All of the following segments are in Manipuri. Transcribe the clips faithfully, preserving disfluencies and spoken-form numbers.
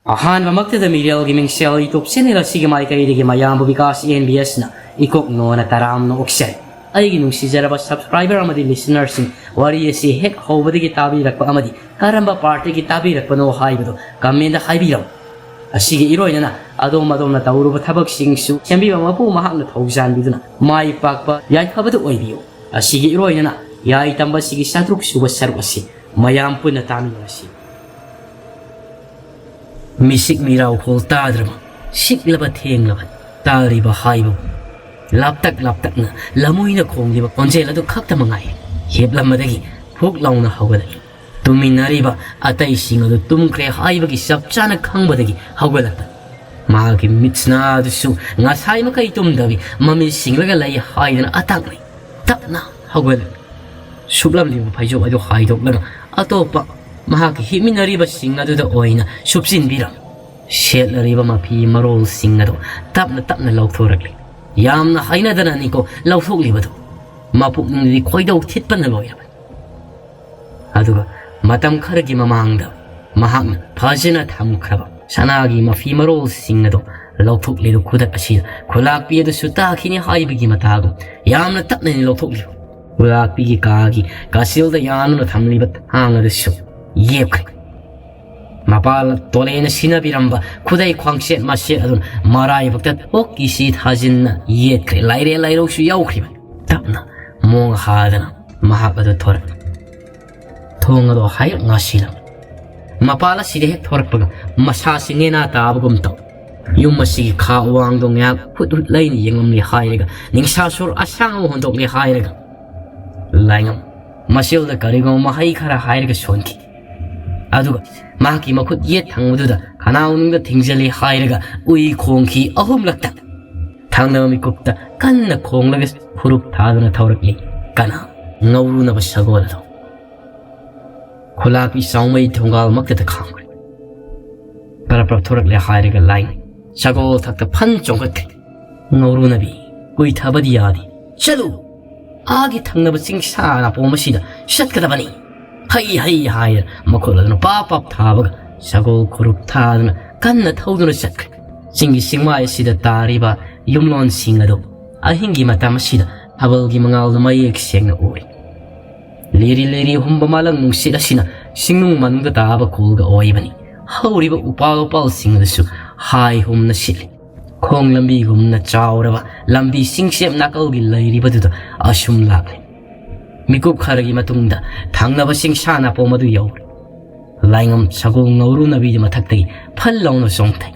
ꯑꯍꯥꯟꯕꯃꯛꯇꯗ ꯃꯤꯔꯦꯜꯒꯤ ꯃꯤꯡꯁꯦꯜ YouTube channel ꯑꯁꯤꯒꯤ ꯃꯥꯏꯀꯩꯗꯒꯤ ꯃꯌꯥꯝꯕꯨ ꯕꯤꯀꯥꯁ ꯑꯦꯟ ꯕꯤ ꯑꯦꯁꯅ ꯏꯀꯣꯛ ꯅꯣꯟꯅ ꯇꯔꯥꯝꯅ ꯑꯣꯛꯆꯔꯤ꯫ ꯑꯩꯒꯤ ꯅꯨꯡꯁꯤꯖꯔꯕ subscriber ꯑꯃꯗꯤ listenerꯁꯤꯡ, ꯋꯥꯔꯤ ꯑꯁꯤ ꯍꯦꯛ ꯍꯧꯕꯗꯒꯤ ꯇꯥꯕꯤꯔꯛꯄ ꯑꯃꯗꯤ ꯀꯔꯝꯕ partꯇꯒꯤ ꯇꯥꯕꯤꯔꯛꯄꯅꯣ ꯍꯥꯏꯕꯗꯨ commentꯇ ꯍꯥꯏꯕꯤꯔꯝꯃꯨ꯫ ꯑꯁꯤꯒꯤ ꯏꯔꯣꯏꯅꯅ ꯑꯗꯣꯝ ꯑꯗꯣꯝꯅ ꯇꯧꯔꯨꯕ ꯊꯕꯛꯁꯤꯡꯁꯨ ꯁꯦꯝꯕꯤꯕ ꯃꯄꯨ ꯃꯍꯥꯛꯅ ꯊꯧꯖꯥꯟꯕꯤꯗꯨꯅ ꯃꯥꯏ ꯄꯥꯛꯄ ꯌꯥꯏꯐꯕꯗꯨ ꯑꯣꯏꯕꯤꯌꯨ꯫ ꯑꯁꯤꯒꯤ ꯏꯔꯣꯏꯅꯅ ꯌꯥꯏ ꯇꯝꯕꯁꯤꯒꯤ ꯆꯥꯇ꯭ꯔꯨꯛ ꯁꯨꯕ ꯁꯔꯨꯛ ꯑꯁꯤ ꯃꯌꯥꯝ ꯄꯨꯟꯅ ꯇꯥꯃꯤꯟꯅꯔꯁꯤ꯫ ꯃꯤꯁꯤꯛ ꯃꯤꯔꯥꯎꯈꯣꯜ ꯇꯥꯗ꯭ꯔꯕ, ꯁꯤꯛꯂꯕ ꯊꯦꯡꯂꯕ, ꯇꯥꯔꯤꯕ ꯍꯥꯏꯕꯕꯨ ꯂꯥꯞꯇꯛ ꯂꯥꯞꯇꯛꯅ ꯂꯃꯣꯏꯅ ꯈꯣꯡꯂꯤꯕ ꯈꯣꯟꯖꯦꯜ ꯑꯗꯨ ꯈꯛꯇ ꯃꯉꯥꯏ꯫ ꯍꯤꯞꯂꯝꯕꯗꯒꯤ ꯐꯨꯛ ꯂꯥꯎꯅ ꯍꯧꯒꯠꯂꯛꯏ꯫ ꯇꯨꯝꯃꯤꯟꯅꯔꯤꯕ ꯑꯇꯩꯁꯤꯡ ꯑꯗꯨ ꯇꯨꯝꯈ꯭ꯔꯦ ꯍꯥꯏꯕꯒꯤ ꯆꯞ ꯆꯥꯅ ꯈꯪꯕꯗꯒꯤ ꯍꯧꯒꯠꯂꯛꯄ꯫ ꯃꯍꯥꯛꯀꯤ ꯃꯤꯠꯁꯤꯅ ꯑꯗꯨꯁꯨ ꯉꯁꯥꯏ ꯃꯈꯩ ꯇꯨꯝꯗꯕꯤ ꯃꯃꯤꯠ ꯁꯤꯡꯂꯒ ꯂꯩ ꯍꯥꯏꯗꯅ ꯑꯇꯥꯛꯅꯩ꯫ ꯇꯞꯅ ꯍꯧꯒꯠꯂꯛꯏ꯫ ꯁꯨꯞꯂꯝꯂꯤꯕ ꯐꯩꯖꯣꯝ ꯑꯗꯨ ꯍꯥꯏꯗꯣꯛꯂꯒ ꯑꯇꯣꯞꯄ ꯃꯍꯥꯛꯀꯤ ꯍꯤꯞꯃꯤꯟꯅꯔꯤꯕꯁꯤꯡ ꯑꯗꯨꯗ ꯑꯣꯏꯅ ꯁꯨꯞꯆꯤꯟꯕꯤꯔꯝꯃꯤ꯫ ꯁꯦꯠꯂꯔꯤꯕ ꯃꯐꯤ ꯃꯔꯣꯜꯁꯤꯡ ꯑꯗꯨ ꯇꯞꯅ ꯇꯞꯅ ꯂꯧꯊꯣꯔꯛꯂꯤ꯫ ꯌꯥꯝꯅ ꯍꯩꯅꯗꯅꯅꯤꯀꯣ ꯂꯧꯊꯣꯛꯂꯤꯕꯗꯨ꯫ ꯃꯄꯨꯛꯅꯤꯡꯗꯗꯤ ꯈꯣꯏꯗꯧ ꯊꯤꯠꯄꯅ ꯂꯣꯏꯔꯕꯅꯤ꯫ ꯑꯗꯨꯒ ꯃꯇꯝ ꯈꯔꯒꯤ ꯃꯃꯥꯡꯗ ꯃꯍꯥꯛꯅ ꯐꯖꯅ ꯊꯝꯈ꯭ꯔꯕ ꯁꯅꯥꯒꯤ ꯃꯐꯤ ꯃꯔꯣꯜꯁꯤꯡ ꯑꯗꯨ ꯂꯧꯊꯣꯛꯂꯤꯗꯨ ꯈꯨꯗꯛ ꯑꯁꯤꯗ ꯈꯨꯂꯥꯛꯄꯤ ꯑꯗꯨꯁꯨ ꯇꯥꯈꯤꯅꯤ ꯍꯥꯏꯕꯒꯤ ꯃꯇꯥꯒꯨꯝ ꯌꯥꯝꯅ ꯇꯞꯅꯅꯤ ꯂꯧꯊꯣꯛꯂꯤꯕ꯫ ꯈꯨꯂꯥꯛꯄꯤꯒꯤ ꯀꯥꯒꯤ ꯀꯥꯆꯤꯜꯗ ꯌꯥꯟꯗꯨꯅ ꯊꯝꯂꯤꯕ ꯊꯥꯡ ꯑꯗꯨꯁꯨ ꯌꯦꯞꯈ꯭ꯔꯦ꯫ ꯃꯄꯥ ꯇꯣꯂꯦꯅ ꯁꯤꯟꯅꯕꯤꯔꯝꯕ ꯈꯨꯗꯩ ꯈ꯭ꯋꯥꯡꯁꯦꯠ ꯃꯁꯦꯠ ꯑꯗꯨꯅ ꯃꯔꯥꯏꯕꯛꯇ ꯊꯣꯛꯀꯤꯁꯤ ꯊꯥꯖꯤꯟꯅ ꯌꯦꯠꯈ꯭ꯔꯦ꯫ ꯂꯥꯏꯔꯦ ꯂꯥꯏꯔꯧꯁꯨ ꯌꯥꯎꯈ꯭ꯔꯤꯕ꯫ ꯇꯞꯅ ꯃꯣꯡ ꯍꯥꯗꯅ ꯃꯍꯥꯛ ꯑꯗꯨ ꯊꯣꯔꯛꯂꯤ꯫ ꯊꯣꯡ ꯑꯗꯨ ꯍꯥꯏꯔꯞ ꯉꯥꯁꯤꯜꯂꯝꯃꯤ꯫ ꯃꯄꯥꯜ ꯑꯁꯤꯗ ꯍꯦꯛ ꯊꯣꯔꯛꯄꯒ ꯃꯁꯥꯁꯤ ꯅꯦꯅꯥ ꯇꯥꯕꯒꯨꯝ ꯇꯧ꯫ ꯌꯨꯝ ꯑꯁꯤꯒꯤ ꯈꯥ ꯋꯥꯡꯗꯣ ꯉꯥꯏꯍꯥꯛ ꯍꯨꯠ ꯍꯨꯠ ꯂꯩꯅ ꯌꯦꯡꯂꯝꯂꯦ ꯍꯥꯏꯔꯒ ꯅꯤꯡꯁꯥ ꯁꯣꯔ ꯑꯁꯥꯡ ꯑꯃ ꯍꯣꯟꯗꯣꯛꯂꯦ ꯍꯥꯏꯔꯒ ꯂꯥꯏꯉꯝ ꯃꯁꯦꯜꯗ ꯀꯔꯤꯒꯨꯝꯕ ꯃꯍꯩ ꯈꯔ ꯍꯥꯏꯔꯒ ꯁꯣꯟꯈꯤ꯫ ꯑꯗꯨꯒ ꯃꯍꯥꯛꯀꯤ ꯃꯈꯨꯠ ꯌꯦꯠ ꯊꯪꯕꯗꯨꯗ ꯈꯅꯥꯎꯅꯨꯡꯗ ꯊꯤꯡꯖꯤꯜꯂꯤ ꯍꯥꯏꯔꯒ ꯎꯏ ꯈꯣꯡꯈꯤ ꯑꯍꯨꯝꯂꯛꯇ꯫ ꯊꯪꯅꯕ ꯃꯤꯀꯨꯞꯇ ꯀꯟꯅ ꯈꯣꯡꯂꯒ ꯐꯨꯔꯨꯞ ꯊꯥꯗꯨꯅ ꯊꯧꯔꯛꯂꯤ꯫ ꯀꯅꯥ? ꯉꯧꯔꯨꯅꯕ ꯁꯒꯣꯜ ꯑꯗꯣ꯫ ꯈꯨꯂꯥꯛꯄꯤ ꯆꯥꯎꯃꯩ ꯊꯣꯡꯒꯥꯜꯃꯛꯇꯗ ꯈꯥꯝꯈ꯭ꯔꯦ꯫ ꯄꯔꯞ ꯄꯔꯞ ꯊꯣꯔꯛꯂꯦ ꯍꯥꯏꯔꯒ ꯂꯥꯏ ꯁꯒꯣꯜ ꯊꯛꯇ ꯐꯟ ꯆꯣꯡꯈꯠꯈ꯭ꯔꯦ꯫ ꯉꯧꯔꯨꯅꯕꯤ, ꯀꯨꯏꯊꯕꯗꯤ ꯌꯥꯗꯦ꯫ ꯆꯠꯂꯨ! ꯑꯥꯒꯤ ꯊꯪꯅꯕ ꯆꯤꯡꯁꯥ ꯅꯥꯄꯣꯝ ꯑꯁꯤꯗ ꯆꯠꯀꯗꯕꯅꯤ꯫ ꯍꯩ ꯍꯩ ꯍꯥꯏꯗꯅ ꯃꯈꯨꯠ ꯑꯗꯨꯅ ꯄꯥꯞ ꯄꯥꯞ ꯊꯥꯕꯒ ꯁꯒꯣꯜ ꯈꯨꯔꯨꯞ ꯊꯥꯗꯨꯅ ꯀꯟꯅ ꯊꯧꯗꯨꯅ ꯆꯠꯈ꯭ꯔꯦ꯫ ꯆꯤꯡꯒꯤ ꯆꯤꯡꯃꯥꯏ ꯑꯁꯤꯗ ꯇꯥꯔꯤꯕ ꯌꯨꯝꯂꯣꯟꯁꯤꯡ ꯑꯗꯨ ꯑꯍꯤꯡꯒꯤ ꯃꯇꯝ ꯑꯁꯤꯗ ꯊꯥꯕꯜꯒꯤ ꯃꯉꯥꯜꯗ ꯃꯌꯦꯛ ꯁꯦꯡꯅ ꯎꯔꯤ꯫ ꯂꯤꯔꯤ ꯂꯤꯔꯤ ꯍꯨꯝꯕ ꯃꯥꯂꯪ ꯅꯨꯡꯁꯤꯠ ꯑꯁꯤꯅ ꯁꯤꯡꯅꯨꯡ ꯃꯅꯨꯡꯗ ꯇꯥꯕ ꯀꯣꯜꯒ ꯑꯣꯏꯕꯅꯤ꯫ ꯍꯧꯔꯤꯕ ꯎꯄꯥꯜ ꯋꯥꯄꯥꯜꯁꯤꯡ ꯑꯗꯨꯁꯨ ꯍꯥꯏ ꯍꯨꯝꯅ ꯁꯤꯠꯂꯤ꯫ ꯈꯣꯡ ꯂꯝꯕꯤꯒꯨꯝꯅ ꯆꯥꯎꯔꯕ ꯂꯝꯕꯤ ꯆꯤꯡꯆꯦꯞ ꯅꯥꯀꯜꯒꯤ ꯂꯩꯔꯤꯕꯗꯨꯗ ꯑꯁꯨꯝ ꯂꯥꯛꯂꯦ꯫ ꯃꯤꯀꯨꯞ ꯈꯔꯒꯤ ꯃꯇꯨꯡꯗ ꯊꯪꯅꯕ ꯆꯤꯡꯁꯥ ꯅꯥꯄꯣꯝ ꯑꯗꯨ ꯌꯧꯔꯦ꯫ ꯂꯥꯏꯉꯝ ꯁꯒꯣꯜ ꯉꯧꯔꯨꯅꯕꯤꯗꯨ ꯃꯊꯛꯇꯒꯤ ꯐꯜ ꯂꯥꯎꯅ ꯆꯣꯡꯊꯩ꯫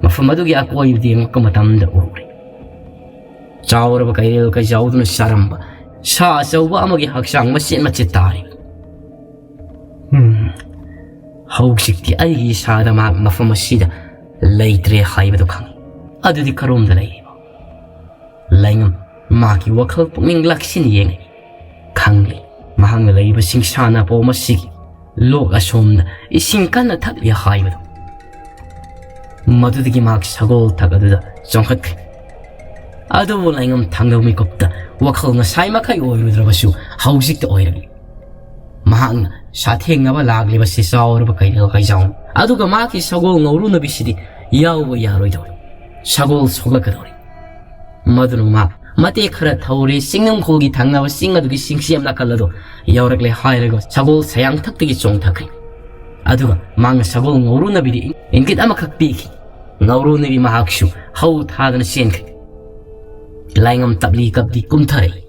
ꯃꯐꯝ ꯑꯗꯨꯒꯤ ꯑꯀꯣꯏꯕꯗ ꯌꯦꯡꯂꯛꯄ ꯃꯇꯝꯗ ꯎꯔꯦ꯫ ꯆꯥꯎꯔꯕ ꯀꯩꯔꯦꯜ ꯀꯩꯖꯥꯎꯗꯨꯅ ꯆꯥꯔꯝꯕ ꯁꯥ ꯑꯆꯧꯕ ꯑꯃꯒꯤ ꯍꯛꯆꯥꯡ ꯃꯆꯦꯠ ꯃꯆꯦꯠ ꯇꯥꯔꯤ꯫ ꯎꯝ, ꯍꯧꯖꯤꯛꯇꯤ ꯑꯩꯒꯤ ꯏꯁꯥꯗ ꯃꯍꯥꯛ ꯃꯐꯝ ꯑꯁꯤꯗ ꯂꯩꯇ꯭ꯔꯦ ꯍꯥꯏꯕꯗꯨ ꯈꯪꯏ꯫ ꯑꯗꯨꯗꯤ ꯀꯔꯣꯝꯗ ꯂꯩꯔꯤꯕ? ꯂꯥꯏꯉꯝ ꯃꯥꯒꯤ ꯋꯥꯈꯜ ꯄꯨꯛꯅꯤꯡ ꯂꯥꯛꯁꯤꯟ ꯌꯦꯡꯉꯤ꯫ ꯈꯪꯂꯤ, ꯃꯍꯥꯛꯅ ꯂꯩꯔꯤꯕ ꯆꯤꯡꯁꯥ ꯅꯥꯄꯣꯝ ꯑꯁꯤꯒꯤ ꯂꯣꯛ ꯑꯁꯣꯝꯅ ꯏꯁꯤꯡ ꯀꯟꯅ ꯊꯛꯂꯤ ꯍꯥꯏꯕꯗꯨ꯫ ꯃꯗꯨꯗꯒꯤ ꯃꯍꯥꯛ ꯁꯒꯣꯜ ꯊꯛ ꯑꯗꯨꯗ ꯆꯣꯡꯈꯠꯈ꯭ꯔꯦ꯫ ꯑꯗꯨꯕꯨ ꯂꯥꯏꯉꯝ ꯊꯥꯡꯗꯧ ꯃꯤꯀꯨꯞꯇ ꯋꯥꯈꯜ ꯉꯁꯥꯏ ꯃꯈꯩ ꯑꯣꯏꯔꯨꯗ꯭ꯔꯕꯁꯨ ꯍꯧꯖꯤꯛꯇ ꯑꯣꯏꯔꯛꯂꯤ꯫ ꯃꯍꯥꯛꯅ ꯁꯥꯊꯦꯡꯅꯕ ꯂꯥꯛꯂꯤꯕꯁꯤ ꯆꯥꯎꯔꯕ ꯀꯩꯔꯦꯜ ꯀꯩꯖꯥꯎꯅꯤ꯫ ꯑꯗꯨꯒ ꯃꯍꯥꯛꯀꯤ ꯁꯒꯣꯜ ꯉꯧꯔꯨꯅꯕꯤꯁꯤꯗꯤ ꯌꯥꯎꯕ ꯌꯥꯔꯣꯏꯗꯧꯔꯤ꯫ ꯁꯒꯣꯜ ꯁꯣꯛꯂꯛꯀꯗꯧꯔꯤ꯫ ꯃꯗꯨꯅ ꯃꯍꯥꯛ ꯃꯇꯦꯛ ꯈꯔ ꯊꯧꯔꯦ, ꯆꯤꯡꯅꯨꯡꯈꯣꯜꯒꯤ ꯊꯪꯅꯕ ꯆꯤꯡ ꯑꯗꯨꯒꯤ ꯆꯤꯡꯆꯦꯝ ꯅꯥꯀꯜ ꯑꯗꯨ ꯌꯧꯔꯛꯂꯦ ꯍꯥꯏꯔꯒ ꯁꯒꯣꯜ ꯁꯌꯥꯡꯊꯛꯇꯒꯤ ꯆꯣꯡꯊꯈ꯭ꯔꯦ꯫ ꯑꯗꯨꯒ ꯃꯍꯥꯛꯅ ꯁꯒꯣꯜ ꯉꯧꯔꯨꯅꯕꯤꯗ ꯏꯪ-, ꯏꯪꯒꯤꯠ ꯑꯃꯈꯛ ꯄꯤꯈꯤ꯫ ꯉꯧꯔꯨꯅꯕꯤ ꯃꯍꯥꯛꯁꯨ ꯍꯧ ꯊꯥꯗꯅ ꯆꯦꯟꯈ꯭ꯔꯦ꯫ ꯂꯥꯏꯉꯝ ꯇꯞꯂꯤ ꯇꯞꯂꯤ ꯀꯨꯝꯊꯔꯛꯏ꯫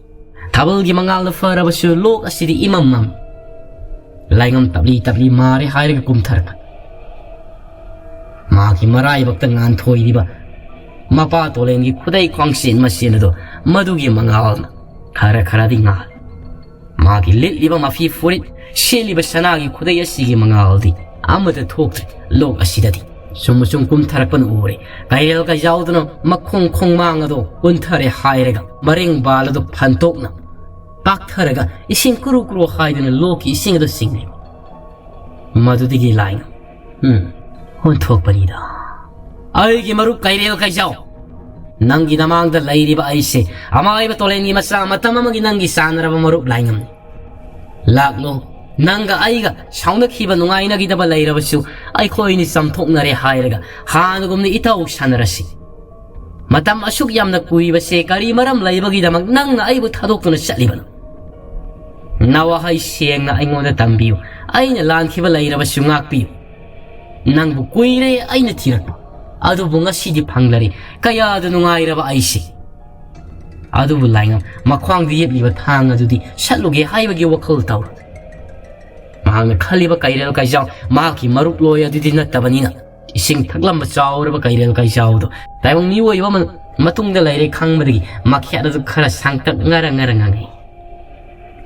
ꯊꯥꯕꯜꯒꯤ ꯃꯉꯥꯜꯗ ꯐꯔꯕꯁꯨ ꯂꯣꯛ ꯑꯁꯤꯗꯤ ꯏꯃꯝ ꯃꯝ꯫ ꯂꯥꯏꯉꯝ ꯇꯞꯂꯤ ꯇꯞꯂꯤ ꯃꯥꯔꯦ ꯍꯥꯏꯔꯒ ꯀꯨꯝꯊꯔꯛꯄ꯫ ꯃꯥꯒꯤ ꯃꯔꯥꯏꯕꯛꯇ ꯉꯥꯟꯊꯣꯏꯔꯤꯕ ꯃꯄꯥ ꯇꯣꯂꯦꯟꯒꯤ ꯈꯨꯗꯩ ꯈ꯭ꯋꯥꯡꯆꯦꯟ ꯃꯆꯦꯟ ꯑꯗꯣ ꯃꯗꯨꯒꯤ ꯃꯉꯥꯜꯅ ꯈꯔ ꯈꯔꯗꯤ ꯉꯥꯜꯂꯤ꯫ ꯃꯥꯒꯤ ꯂꯤꯠꯂꯤꯕ ꯃꯐꯤ ꯐꯨꯔꯤꯠ, ꯁꯦꯠꯂꯤꯕ ꯁꯅꯥꯒꯤ ꯈꯨꯗꯩ ꯑꯁꯤꯒꯤ ꯃꯉꯥꯜꯗꯤ ꯑꯃꯠꯇ ꯊꯣꯛꯇ꯭ꯔꯦ ꯂꯣꯛ ꯑꯁꯤꯗꯗꯤ꯫ ꯁꯨꯝ ꯁꯨꯝ ꯀꯨꯝꯊꯔꯛꯄꯅ ꯎꯔꯦ꯫ ꯀꯩꯔꯦꯜ ꯀꯩꯖꯥꯎꯗꯨꯅ ꯃꯈꯣꯡ ꯈꯣꯡꯃꯥꯡ ꯑꯗꯣ ꯀꯨꯟꯊꯔꯦ ꯍꯥꯏꯔꯒ ꯃꯔꯦꯡ ꯕꯥꯜ ꯑꯗꯨ ꯐꯟꯇꯣꯛꯅ ꯄꯥꯛꯊꯔꯒ ꯏꯁꯤꯡ ꯀꯨꯔꯨ ꯀꯨꯔꯨ ꯍꯥꯏꯗꯨꯅ ꯂꯣꯛꯀꯤ ꯏꯁꯤꯡ ꯑꯗꯨ ꯆꯤꯡꯂꯦ꯫ ꯃꯗꯨꯗꯒꯤ ꯂꯥꯏꯅ, "ꯎꯝ, ꯑꯣꯟꯊꯣꯛꯄꯅꯤꯗ꯫ ꯑꯩꯒꯤ ꯃꯔꯨꯞ ꯀꯩꯔꯦꯜ ꯀꯩꯖꯥꯎ, ꯅꯪꯒꯤ ꯅꯃꯥꯡꯗ ꯂꯩꯔꯤꯕ ꯑꯩꯁꯦ ꯑꯃꯥꯏꯕ ꯇꯣꯂꯦꯟꯒꯤ ꯃꯆꯥ, ꯃꯇꯝ ꯑꯃꯒꯤ ꯅꯪꯒꯤ ꯆꯥꯟꯅꯔꯕ ꯃꯔꯨꯞ ꯂꯥꯏꯉꯝꯅꯤ꯫ ꯂꯥꯛꯂꯣ, ꯅꯪꯒ ꯑꯩꯒ ꯁꯥꯎꯅꯈꯤꯕ, ꯅꯨꯡꯉꯥꯏꯅꯈꯤꯗꯕ ꯂꯩꯔꯕꯁꯨ, ꯑꯩꯈꯣꯏꯅꯤ ꯆꯥꯝꯊꯣꯛꯅꯔꯦ ꯍꯥꯏꯔꯒ ꯍꯥꯟꯅꯒꯨꯝꯅ ꯏꯇꯧ ꯁꯥꯟꯅꯔꯁꯤ꯫ ꯃꯇꯝ ꯑꯁꯨꯛ ꯌꯥꯝꯅ ꯀꯨꯏꯕꯁꯦ ꯀꯔꯤ ꯃꯔꯝ ꯂꯩꯕꯒꯤꯗꯃꯛ ꯅꯪꯅ ꯑꯩꯕꯨ ꯊꯥꯗꯣꯛꯇꯨꯅ ꯆꯠꯂꯤꯕꯅꯣ? ꯅꯋꯥꯍꯩ ꯁꯦꯡꯅ ꯑꯩꯉꯣꯟꯗ ꯇꯝꯕꯤꯌꯨ꯫ ꯑꯩꯅ ꯂꯥꯟꯈꯤꯕ ꯂꯩꯔꯕꯁꯨ ꯉꯥꯛꯄꯤꯌꯨ꯫ ꯅꯪꯕꯨ ꯀꯨꯏꯔꯦ ꯑꯩꯅ ꯊꯤꯔꯛꯄ, ꯑꯗꯨꯕꯨ ꯉꯁꯤꯗꯤ ꯐꯪꯂꯔꯦ꯫ ꯀꯌꯥꯗ ꯅꯨꯡꯉꯥꯏꯔꯕ ꯑꯩꯁꯦ! ꯑꯗꯨꯕꯨ ꯂꯥꯏꯉꯝ, ꯃꯈ꯭ꯋꯥꯡꯗ ꯌꯦꯞꯂꯤꯕ ꯊꯥꯡ ꯑꯗꯨꯗꯤ ꯁꯠꯂꯨꯒꯦ ꯍꯥꯏꯕꯒꯤ ꯋꯥꯈꯜ ꯇꯧꯔꯨ꯫ ꯃꯍꯥꯛꯅ ꯈꯜꯂꯤꯕ ꯀꯩꯔꯦꯜ ꯀꯩꯖꯥꯎ ꯃꯍꯥꯛꯀꯤ ꯃꯔꯨꯞꯂꯣꯏ ꯑꯗꯨꯗꯤ ꯅꯠꯇꯕꯅꯤꯅ, ꯏꯁꯤꯡ ꯊꯛꯂꯝꯕ ꯆꯥꯎꯔꯕ ꯀꯩꯔꯦꯜ ꯀꯩꯖꯥꯎꯗꯣ ꯇꯥꯏꯕꯪ ꯃꯤꯑꯣꯏꯕ ꯑꯃ ꯃꯇꯨꯡꯗ ꯂꯩꯔꯦ ꯈꯪꯕꯗꯒꯤ ꯃꯈꯦꯠ ꯑꯗꯨ ꯈꯔ ꯁꯥꯡꯇꯛ ꯉꯔ ꯉꯔ ꯉꯪꯉꯤ꯫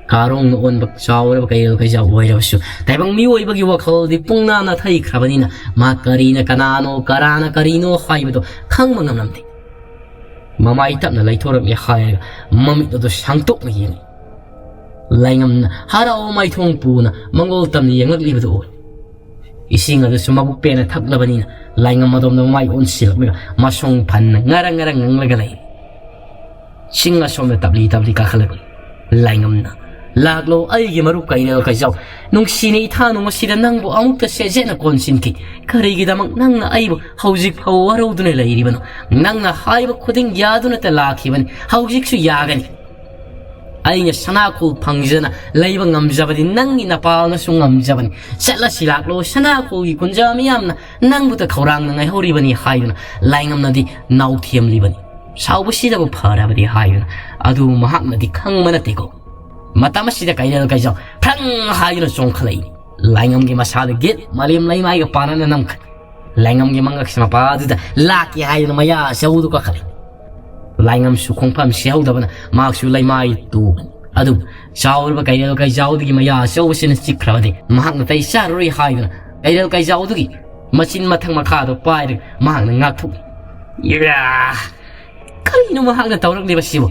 ꯀꯥꯔꯣꯡꯅ ꯑꯣꯟꯕ ꯆꯥꯎꯔꯕ ꯀꯩꯔꯦꯜ ꯀꯩꯖꯥꯎ ꯑꯣꯏꯔꯕꯁꯨ, ꯇꯥꯏꯕꯪ ꯃꯤꯑꯣꯏꯕꯒꯤ ꯋꯥꯈꯜꯗꯤ ꯄꯨꯡꯅꯥ ꯅꯥꯊꯩꯈ꯭ꯔꯕꯅꯤꯅ, ꯃꯥ ꯀꯔꯤꯅ ꯀꯅꯥꯅꯣ, ꯀꯔꯥꯅ ꯀꯔꯤꯅꯣ ꯍꯥꯏꯕꯗꯣ ꯈꯪꯕ ꯉꯝꯂꯝꯗꯦ꯫ ꯃꯃꯥꯏ ꯇꯞꯅ ꯂꯩꯊꯣꯔꯛꯂꯦ ꯍꯥꯏꯔꯒ ꯃꯃꯤꯠ ꯑꯗꯨ ꯁꯥꯡꯇꯣꯛꯅ ꯌꯦꯡꯉꯤ꯫ ꯂꯥꯏꯉꯝꯅ ꯍꯔꯥꯎ ꯃꯥꯏꯊꯣꯡ ꯄꯨꯅ ꯃꯪꯒꯣꯜ ꯇꯝꯅ ꯌꯦꯡꯂꯛꯂꯤꯕꯗꯨ ꯎꯔꯦ꯫ ꯏꯁꯤꯡ ꯑꯗꯨꯁꯨ ꯃꯕꯨꯛ ꯄꯦꯟꯅ ꯊꯛꯂꯕꯅꯤꯅ, ꯂꯥꯏꯉꯝ ꯑꯗꯣꯝꯗ ꯃꯃꯥꯏ ꯑꯣꯟꯁꯤꯜꯂꯛꯂꯒ ꯃꯁꯣꯡ ꯐꯟꯅ ꯉꯔꯪ ꯉꯔꯪ ꯉꯪꯂꯒ ꯂꯩ꯫ ꯆꯤꯡ ꯑꯁꯣꯝꯗ ꯇꯞꯂꯤ ꯇꯞꯂꯤ ꯀꯥꯈꯠꯂꯛꯂꯤ꯫ ꯂꯥꯏꯉꯝꯅ, "ꯂꯥꯛꯂꯣ, ꯑꯩꯒꯤ ꯃꯔꯨꯞ ꯀꯩꯔꯦꯜ ꯀꯩꯖꯥꯎ꯫ ꯅꯨꯡꯁꯤꯅ ꯏꯊꯥ ꯅꯨꯡ ꯑꯁꯤꯗ ꯅꯪꯕꯨ ꯑꯃꯨꯛꯇ ꯁꯦꯖꯦꯠꯅ ꯀꯣꯟꯁꯤꯟꯈꯤ꯫ ꯀꯔꯤꯒꯤꯗꯃꯛ ꯅꯪꯅ ꯑꯩꯕꯨ ꯍꯧꯖꯤꯛ ꯐꯥꯎ ꯋꯥꯔꯧꯗꯨꯅ ꯂꯩꯔꯤꯕꯅꯣ? ꯅꯪꯅ ꯍꯥꯏꯕ ꯈꯨꯗꯤꯡ ꯌꯥꯗꯨꯅꯇ ꯂꯥꯛꯈꯤꯕꯅꯤ, ꯍꯧꯖꯤꯛꯁꯨ ꯌꯥꯒꯅꯤ꯫ ꯑꯩꯅ ꯁꯅꯥꯈꯣꯜ ꯐꯪꯖꯅ ꯂꯩꯕ ꯉꯝꯖꯕꯗꯤ ꯅꯪꯒꯤ ꯅꯄꯥꯜꯅꯁꯨ ꯉꯝꯖꯕꯅꯤ꯫ ꯆꯠꯂꯁꯤ ꯂꯥꯛꯂꯣ, ꯁꯅꯥꯈꯣꯜꯒꯤ ꯀꯨꯟꯖꯥ ꯃꯤꯌꯥꯝꯅ ꯅꯪꯕꯨꯇ ꯈꯧꯔꯥꯡꯅ ꯉꯥꯏꯍꯧꯔꯤꯕꯅꯤ" ꯍꯥꯏꯗꯨꯅ ꯂꯥꯏꯉꯝꯅꯗꯤ ꯅꯥꯎꯊꯦꯝꯂꯤꯕꯅꯤ꯫ ꯁꯥꯎꯕꯁꯤꯗꯕꯨ ꯐꯔꯕꯗꯤ ꯍꯥꯏꯗꯨꯅ ꯑꯗꯨ ꯃꯍꯥꯛꯅꯗꯤ ꯈꯪꯕ ꯅꯠꯇꯦꯀꯣ꯫ ꯃꯇꯝ ꯑꯁꯤꯗ ꯀꯩꯔꯦꯜ ꯀꯩꯖꯥꯎ ꯐ꯭ꯔꯪ ꯍꯥꯏꯗꯨꯅ ꯆꯣꯡꯈꯠꯂꯛꯏ꯫ ꯂꯥꯏꯉꯝꯒꯤ ꯃꯁꯥꯗ ꯒꯤꯠ ꯃꯥꯂꯦꯝ ꯂꯩꯃꯥꯏꯒ ꯄꯥꯟꯅꯅ ꯅꯝꯈꯠ꯫ ꯂꯥꯏꯉꯝꯒꯤ ꯃꯉꯛꯁꯤ ꯃꯄꯥ ꯑꯗꯨꯗ ꯂꯥꯛꯀꯦ ꯍꯥꯏꯗꯨꯅ ꯃꯌꯥ ꯑꯆꯧꯕꯗꯨ ꯀꯥꯈꯠꯂꯛꯏ꯫ ꯂꯥꯏꯉꯝꯁꯨ ꯈꯣꯡꯐꯝ ꯁꯤꯍꯧꯗꯕꯅ ꯃꯍꯥꯛꯁꯨ ꯂꯩꯃꯥꯏ ꯇꯨꯕꯅꯤ꯫ ꯑꯗꯨꯕꯨ ꯆꯥꯎꯔꯕ ꯀꯩꯔꯦꯜ ꯀꯩꯖꯥꯎꯗꯒꯤ ꯃꯌꯥ ꯑꯆꯧꯕꯁꯤꯅ ꯆꯤꯛꯈ꯭ꯔꯕꯗꯤ ꯃꯍꯥꯛꯅ ꯇꯩ ꯆꯥꯔꯔꯣꯏ ꯍꯥꯏꯗꯨꯅ ꯀꯩꯔꯦꯜ ꯀꯩꯖꯥꯎꯗꯒꯤ ꯃꯆꯤꯟ ꯃꯊꯪ ꯃꯈꯥꯗꯣ ꯄꯥꯏꯔꯒ ꯃꯍꯥꯛꯅ ꯉꯥꯛꯊꯣꯛꯏ꯫ ꯏꯌꯥ! ꯀꯔꯤꯅꯣ ꯃꯍꯥꯛꯅ ꯇꯧꯔꯛꯂꯤꯕꯁꯤꯕꯨ?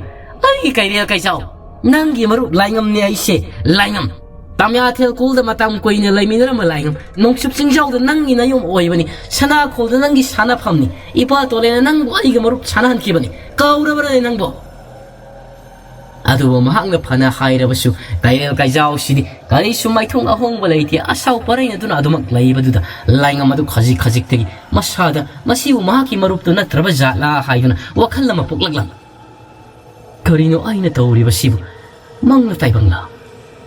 ꯑꯩꯒꯤ ꯀꯩꯔꯦꯜ ꯀꯩꯖꯥꯎ, ꯅꯪꯒꯤ ꯃꯔꯨꯞ ꯂꯥꯏꯉꯝꯅꯦ ꯑꯩꯁꯦ, ꯂꯥꯏꯉꯝ꯫ ꯇꯥꯃꯤꯌꯥꯊꯦꯜ ꯀꯣꯜꯗ ꯃꯇꯝ ꯀꯨꯏꯅ ꯂꯩꯃꯤꯟꯅꯔꯝꯕ ꯂꯥꯏꯉꯝ, ꯅꯣꯡꯆꯨꯞ ꯆꯤꯡꯖꯥꯎꯗ ꯅꯪꯒꯤ ꯅꯌꯨꯝ ꯑꯣꯏꯕꯅꯤ, ꯁꯅꯥꯈꯣꯜꯗ ꯅꯪꯒꯤ ꯁꯥꯟꯅꯐꯝꯅꯤ, ꯏꯄꯥ ꯇꯣꯂꯦꯅ ꯅꯪꯕꯨ ꯑꯩꯒꯤ ꯃꯔꯨꯞ ꯁꯥꯟꯅꯍꯟꯈꯤꯕꯅꯤ, ꯀꯥꯎꯔꯕ꯭ꯔꯅꯦ ꯅꯪꯕꯣ? ꯑꯗꯨꯕꯨ ꯃꯍꯥꯛꯅ ꯐꯅ ꯍꯥꯏꯔꯕꯁꯨ ꯀꯩꯔꯦꯜ ꯀꯩꯖꯥꯎꯁꯤꯗꯤ ꯀꯔꯤꯁꯨ ꯃꯥꯏꯊꯣꯡ ꯑꯍꯣꯡꯕ ꯂꯩꯇꯦ꯫ ꯑꯁꯥꯎ ꯄꯔꯩꯅꯗꯨꯅ ꯑꯗꯨꯃꯛ ꯂꯩꯕꯗꯨꯗ ꯂꯥꯏꯉꯝ ꯑꯗꯨ ꯈꯖꯤꯛ ꯈꯖꯤꯛꯇꯒꯤ ꯃꯁꯥꯗ ꯃꯁꯤꯕꯨ ꯃꯍꯥꯛꯀꯤ ꯃꯔꯨꯞꯇꯨ ꯅꯠꯇ꯭ꯔꯕ ꯖꯥꯠꯂꯥ ꯍꯥꯏꯗꯨꯅ ꯋꯥꯈꯜ ꯑꯃ ꯄꯣꯛꯂꯛꯂꯝꯃꯤ꯫ "ꯀꯔꯤꯅꯣ ꯑꯩꯅ ꯇꯧꯔꯤꯕꯁꯤꯕꯨ? ꯃꯪꯂ ꯇꯥꯏꯕꯪꯂ?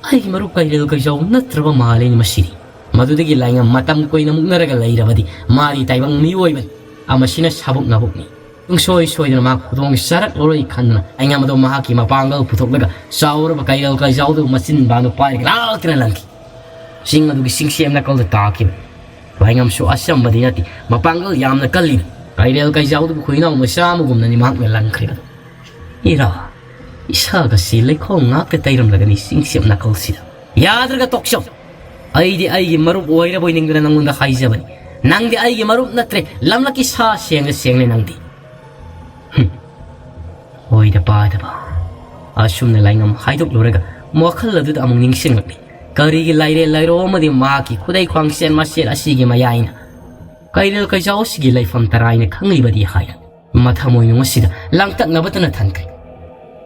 ꯑꯩꯒꯤ ꯃꯔꯨꯞ ꯀꯩꯔꯦꯜ ꯀꯩꯖꯥꯎ ꯅꯠꯇ꯭ꯔꯕ ꯃꯥꯜꯂꯦꯅꯦ ꯃꯁꯤꯗꯤ"꯫ ꯃꯗꯨꯗꯒꯤ ꯂꯥꯏꯉꯝ ꯃꯇꯝ ꯀꯨꯏꯅ ꯃꯨꯛꯅꯔꯒ ꯂꯩꯔꯕꯗꯤ ꯃꯥꯗꯤ ꯇꯥꯏꯕꯪ ꯃꯤꯑꯣꯏꯕꯅꯤ꯫ ꯑꯃꯁꯤꯅ ꯁꯥꯕꯨꯛ ꯅꯥꯕꯨꯛꯅꯤ꯫ ꯁꯨꯡꯁꯣꯏ ꯁꯣꯏꯗꯅ ꯃꯍꯥꯛ ꯈꯨꯗꯣꯡ ꯆꯥꯔꯛꯂꯔꯣꯏ ꯈꯟꯗꯨꯅ ꯂꯥꯏꯉꯝ ꯑꯗꯨ ꯃꯍꯥꯛꯀꯤ ꯃꯄꯥꯡꯒꯜ ꯄꯨꯊꯣꯛꯂꯒ ꯆꯥꯎꯔꯕ ꯀꯩꯔꯦꯜ ꯀꯩꯖꯥꯎꯗꯨ ꯃꯆꯤꯟ ꯕꯥꯡꯗ ꯄꯥꯏꯔꯒ ꯂꯥꯛꯇꯨꯅ ꯂꯪꯈꯤ꯫ ꯆꯤꯡ ꯑꯗꯨꯒꯤ ꯆꯤꯡꯁꯦꯝ ꯅꯥꯀꯜꯗ ꯇꯥꯈꯤꯕ꯫ ꯂꯥꯏꯉꯝꯁꯨ ꯑꯆꯝꯕꯗꯤ ꯅꯠꯇꯦ, ꯃꯄꯥꯡꯒꯜ ꯌꯥꯝꯅ ꯀꯜꯂꯤ꯫ ꯀꯩꯔꯦꯜ ꯀꯩꯖꯥꯎꯗꯨꯕꯨ ꯍꯨꯏꯅꯥꯎ ꯃꯆꯥ ꯑꯃꯒꯨꯝꯅꯅꯤ ꯃꯍꯥꯛꯅ ꯂꯪꯈ꯭ꯔꯤꯕꯗꯨ꯫ "ꯏꯔꯥ, ꯏꯁꯥꯒꯁꯤ ꯂꯩꯈꯣꯝ ꯉꯥꯛꯇ ꯇꯩꯔꯝꯂꯒꯅꯤ ꯆꯤꯡꯁꯦꯝ ꯅꯥꯀꯜꯁꯤꯗ꯫ ꯌꯥꯗ꯭ꯔꯒ ꯇꯣꯛꯆꯧ꯫ ꯑꯩꯗꯤ ꯑꯩꯒꯤ ꯃꯔꯨꯞ ꯑꯣꯏꯔꯕꯣꯏ ꯅꯤꯡꯗꯨꯅ ꯅꯪꯉꯣꯟꯗ ꯍꯥꯏꯖꯕꯅꯤ꯫ ꯅꯪꯗꯤ ꯑꯩꯒꯤ ꯃꯔꯨꯞ ꯅꯠꯇ꯭ꯔꯦ, ꯂꯝꯂꯛꯀꯤ ꯁꯥ ꯁꯦꯡꯅ ꯁꯦꯡꯅꯦ ꯅꯪꯗꯤ"꯫ ꯍꯨꯝ꯫ ꯑꯣꯏꯗ ꯄꯥꯗꯕ꯫ ꯑꯁꯨꯝꯅ ꯂꯥꯏꯉꯝ ꯍꯥꯏꯗꯣꯛꯂꯨꯔꯒ ꯋꯥꯈꯜ ꯑꯗꯨꯗ ꯑꯃꯨꯛ ꯅꯤꯡꯁꯤꯡꯂꯛꯂꯤ꯫ ꯀꯔꯤꯒꯤ ꯂꯥꯏꯔꯦꯜ ꯂꯥꯏꯔꯣ ꯑꯃꯗꯤ ꯃꯍꯥꯛꯀꯤ ꯈꯨꯗꯩ ꯈ꯭ꯋꯥꯡꯁꯦꯟ ꯃꯁꯦꯟ ꯑꯁꯤꯒꯤ ꯃꯌꯥꯏꯅ ꯀꯩꯔꯦꯜ ꯀꯩꯖꯥꯎ ꯑꯁꯤꯒꯤ ꯂꯩꯐꯝ ꯇꯔꯥꯏꯅ ꯈꯪꯂꯤꯕꯗꯤ ꯍꯥꯏꯅ ꯃꯊꯃꯣꯏꯅꯨꯡ ꯑꯁꯤꯗ ꯂꯥꯡꯇꯛꯅꯕꯇꯅ ꯊꯟꯈ꯭ꯔꯦ꯫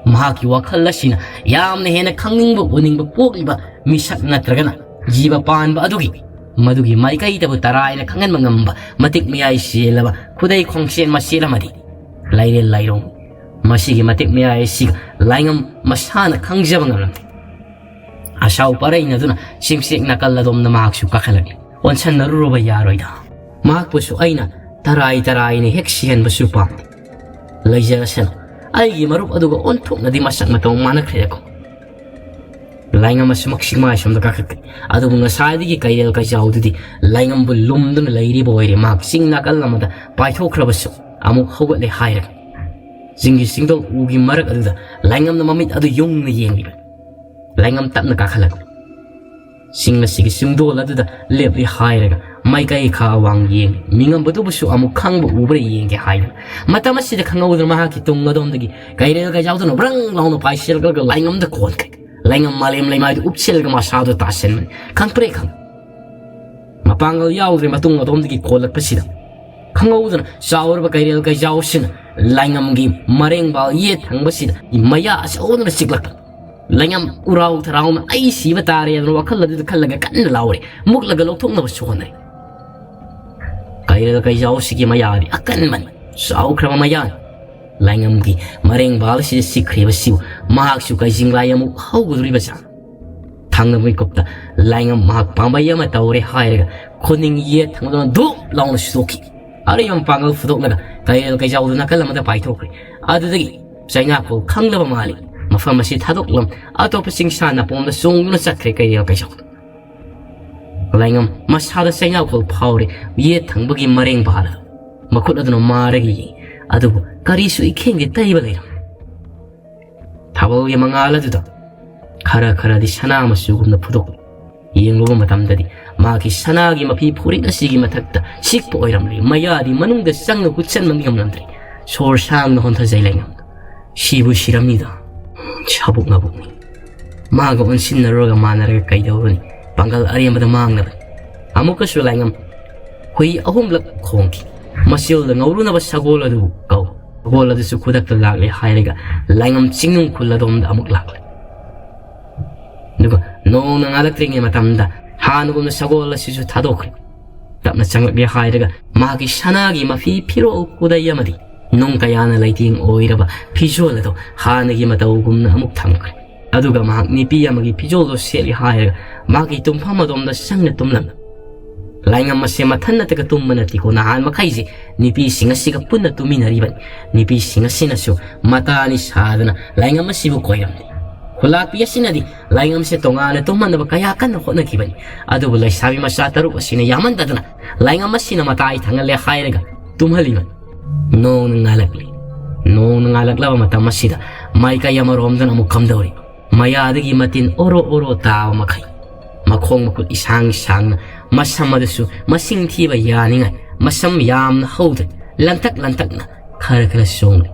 ꯃꯍꯥꯛꯀꯤ ꯋꯥꯈꯜ ꯑꯁꯤꯅ ꯌꯥꯝꯅ ꯍꯦꯟꯅ ꯈꯪꯅꯤꯡꯕ ꯎꯅꯤꯡꯕ ꯄꯣꯛꯂꯤꯕ ꯃꯤꯁꯛ ꯅꯠꯇ꯭ꯔꯒꯅ ꯖꯤꯕ ꯄꯥꯟꯕ ꯑꯗꯨꯒꯤ ꯃꯗꯨꯒꯤ ꯃꯥꯏꯀꯩꯗꯕꯨ ꯇꯔꯥꯏꯅ ꯈꯪꯍꯟꯕ ꯉꯝꯕ ꯃꯇꯤꯛ ꯃꯌꯥꯏ ꯆꯦꯜꯂꯕ ꯈꯨꯗꯩ ꯈꯣꯡꯆꯦꯟ ꯃꯆꯦꯠ ꯑꯃꯗꯤ ꯂꯥꯏꯔꯦꯜ ꯂꯥꯏꯔꯣꯡ꯫ ꯃꯁꯤꯒꯤ ꯃꯇꯤꯛ ꯃꯌꯥꯏ ꯑꯁꯤꯒ ꯂꯥꯏꯉꯝ ꯃꯁꯥꯅ ꯈꯪꯖꯕ ꯉꯝꯂꯝꯗꯦ꯫ ꯑꯁꯥꯎ ꯄꯔꯩꯅꯗꯨꯅ ꯆꯤꯡꯆꯦꯛ ꯅꯥꯀꯜ ꯑꯗꯣꯝꯗ ꯃꯍꯥꯛꯁꯨ ꯀꯥꯈꯠꯂꯛꯂꯤ꯫ ꯑꯣꯟꯁꯟꯅꯔꯨꯔꯕ ꯌꯥꯔꯣꯏꯗ꯫ ꯃꯍꯥꯛꯄꯨꯁꯨ ꯑꯩꯅ ꯇꯔꯥꯏ ꯇꯔꯥꯏꯅ ꯍꯦꯛ ꯁꯤꯍꯟꯕꯁꯨ ꯄꯥꯝꯗꯦ꯫ ꯂꯩꯖꯔꯁꯅꯨ꯫ ꯑꯩꯒꯤ ꯃꯔꯨꯞ ꯑꯗꯨꯒ ꯑꯣꯟꯊꯣꯛꯅꯗꯤ ꯃꯁꯛ ꯃꯇꯧ ꯃꯥꯟꯅꯈ꯭ꯔꯦꯗꯀꯣ꯫ ꯂꯥꯏꯉꯝ ꯑꯁꯨꯃꯛ ꯆꯤꯡꯃꯥꯏ ꯁꯣꯝꯗ ꯀꯥꯈꯠꯈ꯭ꯔꯦ꯫ ꯑꯗꯨꯕꯨ ꯉꯁꯥꯏꯗꯒꯤ ꯀꯩꯔꯦꯜ ꯀꯩꯆꯥꯎꯗꯨꯗꯤ ꯂꯥꯏꯉꯝꯕꯨ ꯂꯨꯝꯗꯨꯅ ꯂꯩꯔꯤꯕ ꯑꯣꯏꯔꯦ꯫ ꯃꯍꯥꯛ ꯆꯤꯡ ꯅꯥꯀꯜ ꯑꯃꯗ ꯄꯥꯏꯊꯣꯛꯈ꯭ꯔꯕꯁꯨ ꯑꯃꯨꯛ ꯍꯧꯒꯠꯂꯦ ꯍꯥꯏꯔꯒ ꯆꯤꯡꯒꯤ ꯆꯤꯡꯗꯣꯜ ꯎꯒꯤ ꯃꯔꯛ ꯑꯗꯨꯗ ꯂꯥꯏꯉꯝꯅ ꯃꯃꯤꯠ ꯑꯗꯨ ꯌꯨꯡꯅ ꯌꯦꯡꯂꯤꯕ꯫ ꯂꯥꯏꯉꯝ ꯇꯞꯅ ꯀꯥꯈꯠꯂꯛꯂꯤ꯫ ꯆꯤꯡ ꯑꯁꯤꯒꯤ ꯆꯤꯡꯗꯣꯜ ꯑꯗꯨꯗ ꯂꯦꯞꯂꯤ ꯍꯥꯏꯔꯒ ꯃꯥꯏꯀꯩ ꯈꯥ ꯋꯥꯡ ꯌꯦꯡꯂꯤ꯫ ꯃꯤꯉꯝꯕꯗꯨꯕꯨꯁꯨ ꯑꯃꯨꯛ ꯈꯪꯕ ꯎꯕ꯭ꯔꯥ ꯌꯦꯡꯒꯦ ꯍꯥꯏꯗꯨꯅ꯫ ꯃꯇꯝ ꯑꯁꯤꯗ ꯈꯪꯍꯧꯗꯅ ꯃꯍꯥꯛꯀꯤ ꯇꯨꯡ ꯑꯗꯣꯝꯗꯒꯤ ꯀꯩꯔꯦꯜ ꯀꯩꯖꯥꯎꯗꯨꯅ ꯕ꯭ꯔꯪ ꯂꯥꯎꯅ ꯄꯥꯏꯁꯤꯜꯂꯛꯂꯒ ꯂꯥꯏꯉꯝꯗ ꯀꯣꯟꯈ꯭ꯔꯦ꯫ ꯂꯥꯏꯉꯝ ꯃꯥꯂꯦꯝ ꯂꯩꯃꯥꯏꯗ ꯎꯞꯁꯤꯜꯂꯒ ꯃꯁꯥꯗꯨ ꯇꯥꯁꯤꯟꯕꯅꯤ꯫ ꯈꯪꯄ꯭ꯔꯦ ꯈꯪ꯫ ꯃꯄꯥꯡꯒꯜ ꯌꯥꯎꯗ꯭ꯔꯦ ꯃꯇꯨꯡ ꯑꯗꯣꯝꯗꯒꯤ ꯀꯣꯜꯂꯛꯄꯁꯤꯗ꯫ ꯈꯪꯍꯧꯗꯅ ꯆꯥꯎꯔꯕ ꯀꯩꯔꯦꯜ ꯀꯩꯖꯥꯎꯁꯤꯅ ꯂꯥꯏꯉꯝꯒꯤ ꯃꯔꯦꯡꯕꯥꯜ ꯌꯦꯠ ꯊꯪꯕꯁꯤꯗ ꯃꯌꯥ ꯑꯁꯤ ꯑꯣꯟꯗꯨꯅ ꯆꯤꯛꯂꯛꯄ꯫ ꯂꯥꯏꯉꯝ ꯎꯔꯥꯎ ꯊꯔꯥꯎꯅ "ꯑꯩ ꯁꯤꯕ ꯇꯥꯔꯦ" ꯑꯗꯨꯅ ꯋꯥꯈꯜ ꯑꯗꯨꯗ ꯈꯜꯂꯒ ꯀꯟꯅ ꯂꯥꯎꯔꯦ꯫ ꯃꯨꯛꯂꯒ ꯂꯧꯊꯣꯛꯅꯕꯁꯨ ꯍꯣꯠꯅꯔꯦ꯫ ꯀꯩꯔꯦꯜ ꯀꯩꯖꯥꯎꯁꯤꯒꯤ ꯃꯌꯥꯗꯤ ꯑꯀꯟꯕꯅꯤ, ꯆꯥꯎꯈ꯭ꯔꯕ ꯃꯌꯥꯅꯤ꯫ ꯂꯥꯏꯉꯝꯒꯤ ꯃꯔꯦꯡꯕꯥꯜ ꯑꯁꯤꯗ ꯆꯤꯛꯈ꯭ꯔꯤꯕꯁꯤꯕꯨ ꯃꯍꯥꯛꯁꯨ ꯀꯩꯖꯤꯡꯂꯥꯏ ꯑꯃꯨꯛ ꯍꯧꯒꯗꯧꯔꯤꯕꯖꯥꯠꯅꯤ꯫ ꯊꯪꯅꯕ ꯃꯤꯀꯨꯞꯇ ꯂꯥꯏꯉꯝ ꯃꯍꯥꯛ ꯄꯥꯝꯕꯩ ꯑꯃ ꯇꯧꯔꯦ ꯍꯥꯏꯔꯒ ꯈꯨꯅꯤꯡ ꯌꯦꯠ ꯊꯪꯕꯗ ꯙꯨꯞ ꯂꯥꯎꯅ ꯁꯨꯗꯣꯛꯈꯤ꯫ ꯑꯔꯩꯕ ꯃꯄꯥꯡꯒꯜ ꯐꯨꯗꯣꯛꯂꯒ ꯀꯩꯔꯦꯜ ꯀꯩꯖꯥꯎꯗꯨ ꯅꯥꯀꯜ ꯑꯃꯗ ꯄꯥꯏꯊꯣꯛꯈ꯭ꯔꯦ꯫ ꯑꯗꯨꯗꯒꯤ ꯆꯩꯅꯥꯈꯣꯜ ꯈꯪꯂꯕ ꯃꯥꯜꯂꯤ꯫ ꯃꯐꯝ ꯑꯁꯤ ꯊꯥꯗꯣꯛꯂꯝ ꯑꯇꯣꯞꯄ ꯆꯤꯡꯁꯥ ꯅꯥꯄꯣꯝꯗ ꯆꯣꯡꯗꯨꯅ ꯆꯠꯈ꯭ꯔꯦ ꯀꯩꯔꯦꯜ ꯀꯩꯖꯥꯎ꯫ ꯂꯥꯏꯉꯝ ꯃꯁꯥꯗ ꯆꯩꯅꯥꯈꯣꯜ ꯐꯥꯎꯔꯦ꯫ ꯌꯦꯠ ꯊꯪꯕꯒꯤ ꯃꯔꯦꯡꯕꯥꯜ ꯑꯗꯨ ꯃꯈꯨꯠ ꯑꯗꯨꯅ ꯃꯥꯔꯒ ꯌꯦꯡ, ꯑꯗꯨꯕꯨ ꯀꯔꯤꯁꯨ ꯏꯈꯦꯡꯗꯤ ꯇꯩꯕ ꯂꯩꯔꯝ꯫ ꯊꯥꯕꯜꯒꯤ ꯃꯉꯥꯜ ꯑꯗꯨꯗ ꯈꯔ ꯈꯔꯗꯤ ꯁꯅꯥ ꯃꯆꯨꯒꯨꯝꯅ ꯐꯨꯗꯣꯛꯂꯤ꯫ ꯌꯦꯡꯂꯨꯕ ꯃꯇꯝꯗꯗꯤ ꯃꯍꯥꯛꯀꯤ ꯁꯅꯥꯒꯤ ꯃꯐꯤ ꯐꯨꯔꯤꯠ ꯑꯁꯤꯒꯤ ꯃꯊꯛꯇ ꯁꯤꯛꯄ ꯑꯣꯏꯔꯝꯂꯤ꯫ ꯃꯌꯥꯗꯤ ꯃꯅꯨꯡꯗ ꯆꯪꯅ ꯍꯨꯠꯆꯟꯕ ꯉꯝꯂꯝꯗ꯭ꯔꯦ꯫ ꯁꯣꯔ ꯁꯥꯡꯅ ꯍꯣꯟꯊꯖꯩ ꯂꯥꯏꯉꯝ꯫ "ꯁꯤꯕꯨ ꯁꯤꯔꯝꯅꯤꯗ꯫ ꯁꯥꯕꯨꯛ ꯅꯥꯕꯨꯛꯅꯤ꯫ ꯃꯥꯒ ꯑꯣꯟꯁꯤꯟꯅꯔꯨꯔꯒ ꯃꯥꯟꯅꯔꯒ ꯀꯩꯗꯧꯔꯨꯅꯤ? ꯄꯥꯡꯒꯜ ꯑꯔꯦꯝꯕꯗ ꯃꯥꯡꯅꯕꯅꯤ꯫" ꯑꯃꯨꯛꯀꯁꯨ ꯂꯥꯏꯉꯝ ꯍꯨꯏ ꯑꯍꯨꯝꯂꯛ ꯈꯣꯡꯈꯤ꯫ "ꯃꯆꯤꯜꯗ ꯉꯧꯔꯨꯅꯕ ꯁꯒꯣꯜ ꯑꯗꯨ ꯀꯧ꯫ ꯁꯒꯣꯜ ꯑꯗꯨꯁꯨ ꯈꯨꯗꯛꯇ ꯂꯥꯛꯂꯦ" ꯍꯥꯏꯔꯒ ꯂꯥꯏꯉꯝ ꯆꯤꯡꯅꯨꯡ ꯈꯨꯜ ꯑꯗꯣꯝꯗ ꯑꯃꯨꯛ ꯂꯥꯛꯂꯦ꯫ ꯑꯗꯨꯒ ꯅꯣꯡꯅ ꯉꯥꯜꯂꯛꯇ꯭ꯔꯤꯉꯩ ꯃꯇꯝꯗ ꯍꯥꯟꯅꯒꯨꯝꯅ ꯁꯒꯣꯜ ꯑꯁꯤꯁꯨ ꯊꯥꯗꯣꯛꯈ꯭ꯔꯦ꯫ ꯇꯞꯅ ꯆꯪꯂꯛꯂꯦ ꯍꯥꯏꯔꯒ ꯃꯍꯥꯛꯀꯤ ꯁꯅꯥꯒꯤ ꯃꯐꯤ ꯐꯤꯔꯣꯜ ꯈꯨꯗꯩ ꯑꯃꯗꯤ ꯅꯨꯡ ꯀꯌꯥꯅ ꯂꯩꯇꯦꯡ ꯑꯣꯏꯔꯕ ꯐꯤꯖꯣꯜ ꯑꯗꯨ ꯍꯥꯟꯅꯒꯤ ꯃꯇꯧꯒꯨꯝꯅ ꯑꯃꯨꯛ ꯊꯝꯈ꯭ꯔꯦ꯫ ꯑꯗꯨꯒ ꯃꯍꯥꯛ ꯅꯨꯄꯤ ꯑꯃꯒꯤ ꯐꯤꯖꯣꯜꯗꯨ ꯁꯦꯠꯂꯤ ꯍꯥꯏꯔꯒ ꯃꯍꯥꯛꯀꯤ ꯇꯨꯝꯐꯝ ꯑꯗꯣꯝꯗ ꯆꯪꯅ ꯇꯨꯝꯂꯝꯃꯤ꯫ ꯂꯥꯏꯉꯝ ꯑꯁꯦ ꯃꯊꯟ ꯅꯠꯇꯒ ꯇꯨꯝꯕ ꯅꯠꯇꯦꯀꯣ, ꯅꯍꯥꯟ ꯃꯈꯩꯁꯦ ꯅꯨꯄꯤꯁꯤꯡ ꯑꯁꯤꯒ ꯄꯨꯟꯅ ꯇꯨꯃꯤꯟꯅꯔꯤꯕꯅꯤ꯫ ꯅꯨꯄꯤꯁꯤꯡ ꯑꯁꯤꯅꯁꯨ ꯃꯇꯥꯅꯤ ꯁꯥꯗꯅ ꯂꯥꯏꯉꯝ ꯑꯁꯤꯕꯨ ꯀꯣꯏꯔꯝꯂꯤ꯫ ꯈꯨꯂꯥꯛꯄꯤ ꯑꯁꯤꯅꯗꯤ ꯂꯥꯏꯉꯝꯁꯦ ꯇꯣꯉꯥꯟꯅ ꯇꯨꯝꯍꯟꯅꯕ ꯀꯌꯥ ꯀꯟꯅ ꯍꯣꯠꯅꯈꯤꯕꯅꯤ꯫ ꯑꯗꯨꯕꯨ ꯂꯩꯁꯥꯕꯤ ꯃꯆꯥ ꯇꯔꯨꯛ ꯑꯁꯤꯅ ꯌꯥꯝꯃꯟꯗꯗꯅ ꯂꯥꯏꯉꯝ ꯑꯁꯤꯅ ꯃꯇꯥꯏ ꯊꯪꯍꯜꯂꯦ ꯍꯥꯏꯔꯒ ꯇꯨꯝꯍꯜꯂꯤꯕꯅꯤ꯫ ꯅꯣꯡꯅ ꯉꯥꯜꯂꯛꯂꯤ꯫ ꯅꯣꯡꯅ ꯉꯥꯜꯂꯛꯂꯕ ꯃꯇꯝ ꯑꯁꯤꯗ ꯃꯥꯏꯀꯩ ꯑꯃꯔꯣꯝꯗꯅ ꯑꯃꯨꯛ ꯀꯝꯗꯧꯔꯤ? ꯃꯌꯥꯗꯒꯤ ꯃꯇꯤꯟ ꯑꯣꯔꯣ ꯑꯣꯔꯣ ꯇꯥꯕ ꯃꯈꯩ, ꯃꯈꯣꯡ ꯃꯈꯨꯠ ꯏꯁꯥꯡ ꯁꯥꯡꯅ, ꯃꯁꯝ ꯑꯗꯨꯁꯨ ꯃꯁꯤꯡ ꯊꯤꯕ ꯌꯥꯅꯤꯡꯉꯥꯏ ꯃꯁꯝ ꯌꯥꯝꯅ ꯍꯧꯗ꯭ꯔꯦ, ꯂꯟꯇꯛ ꯂꯟꯇꯛꯅ ꯈꯔ ꯈꯔ ꯆꯣꯡꯂꯤ꯫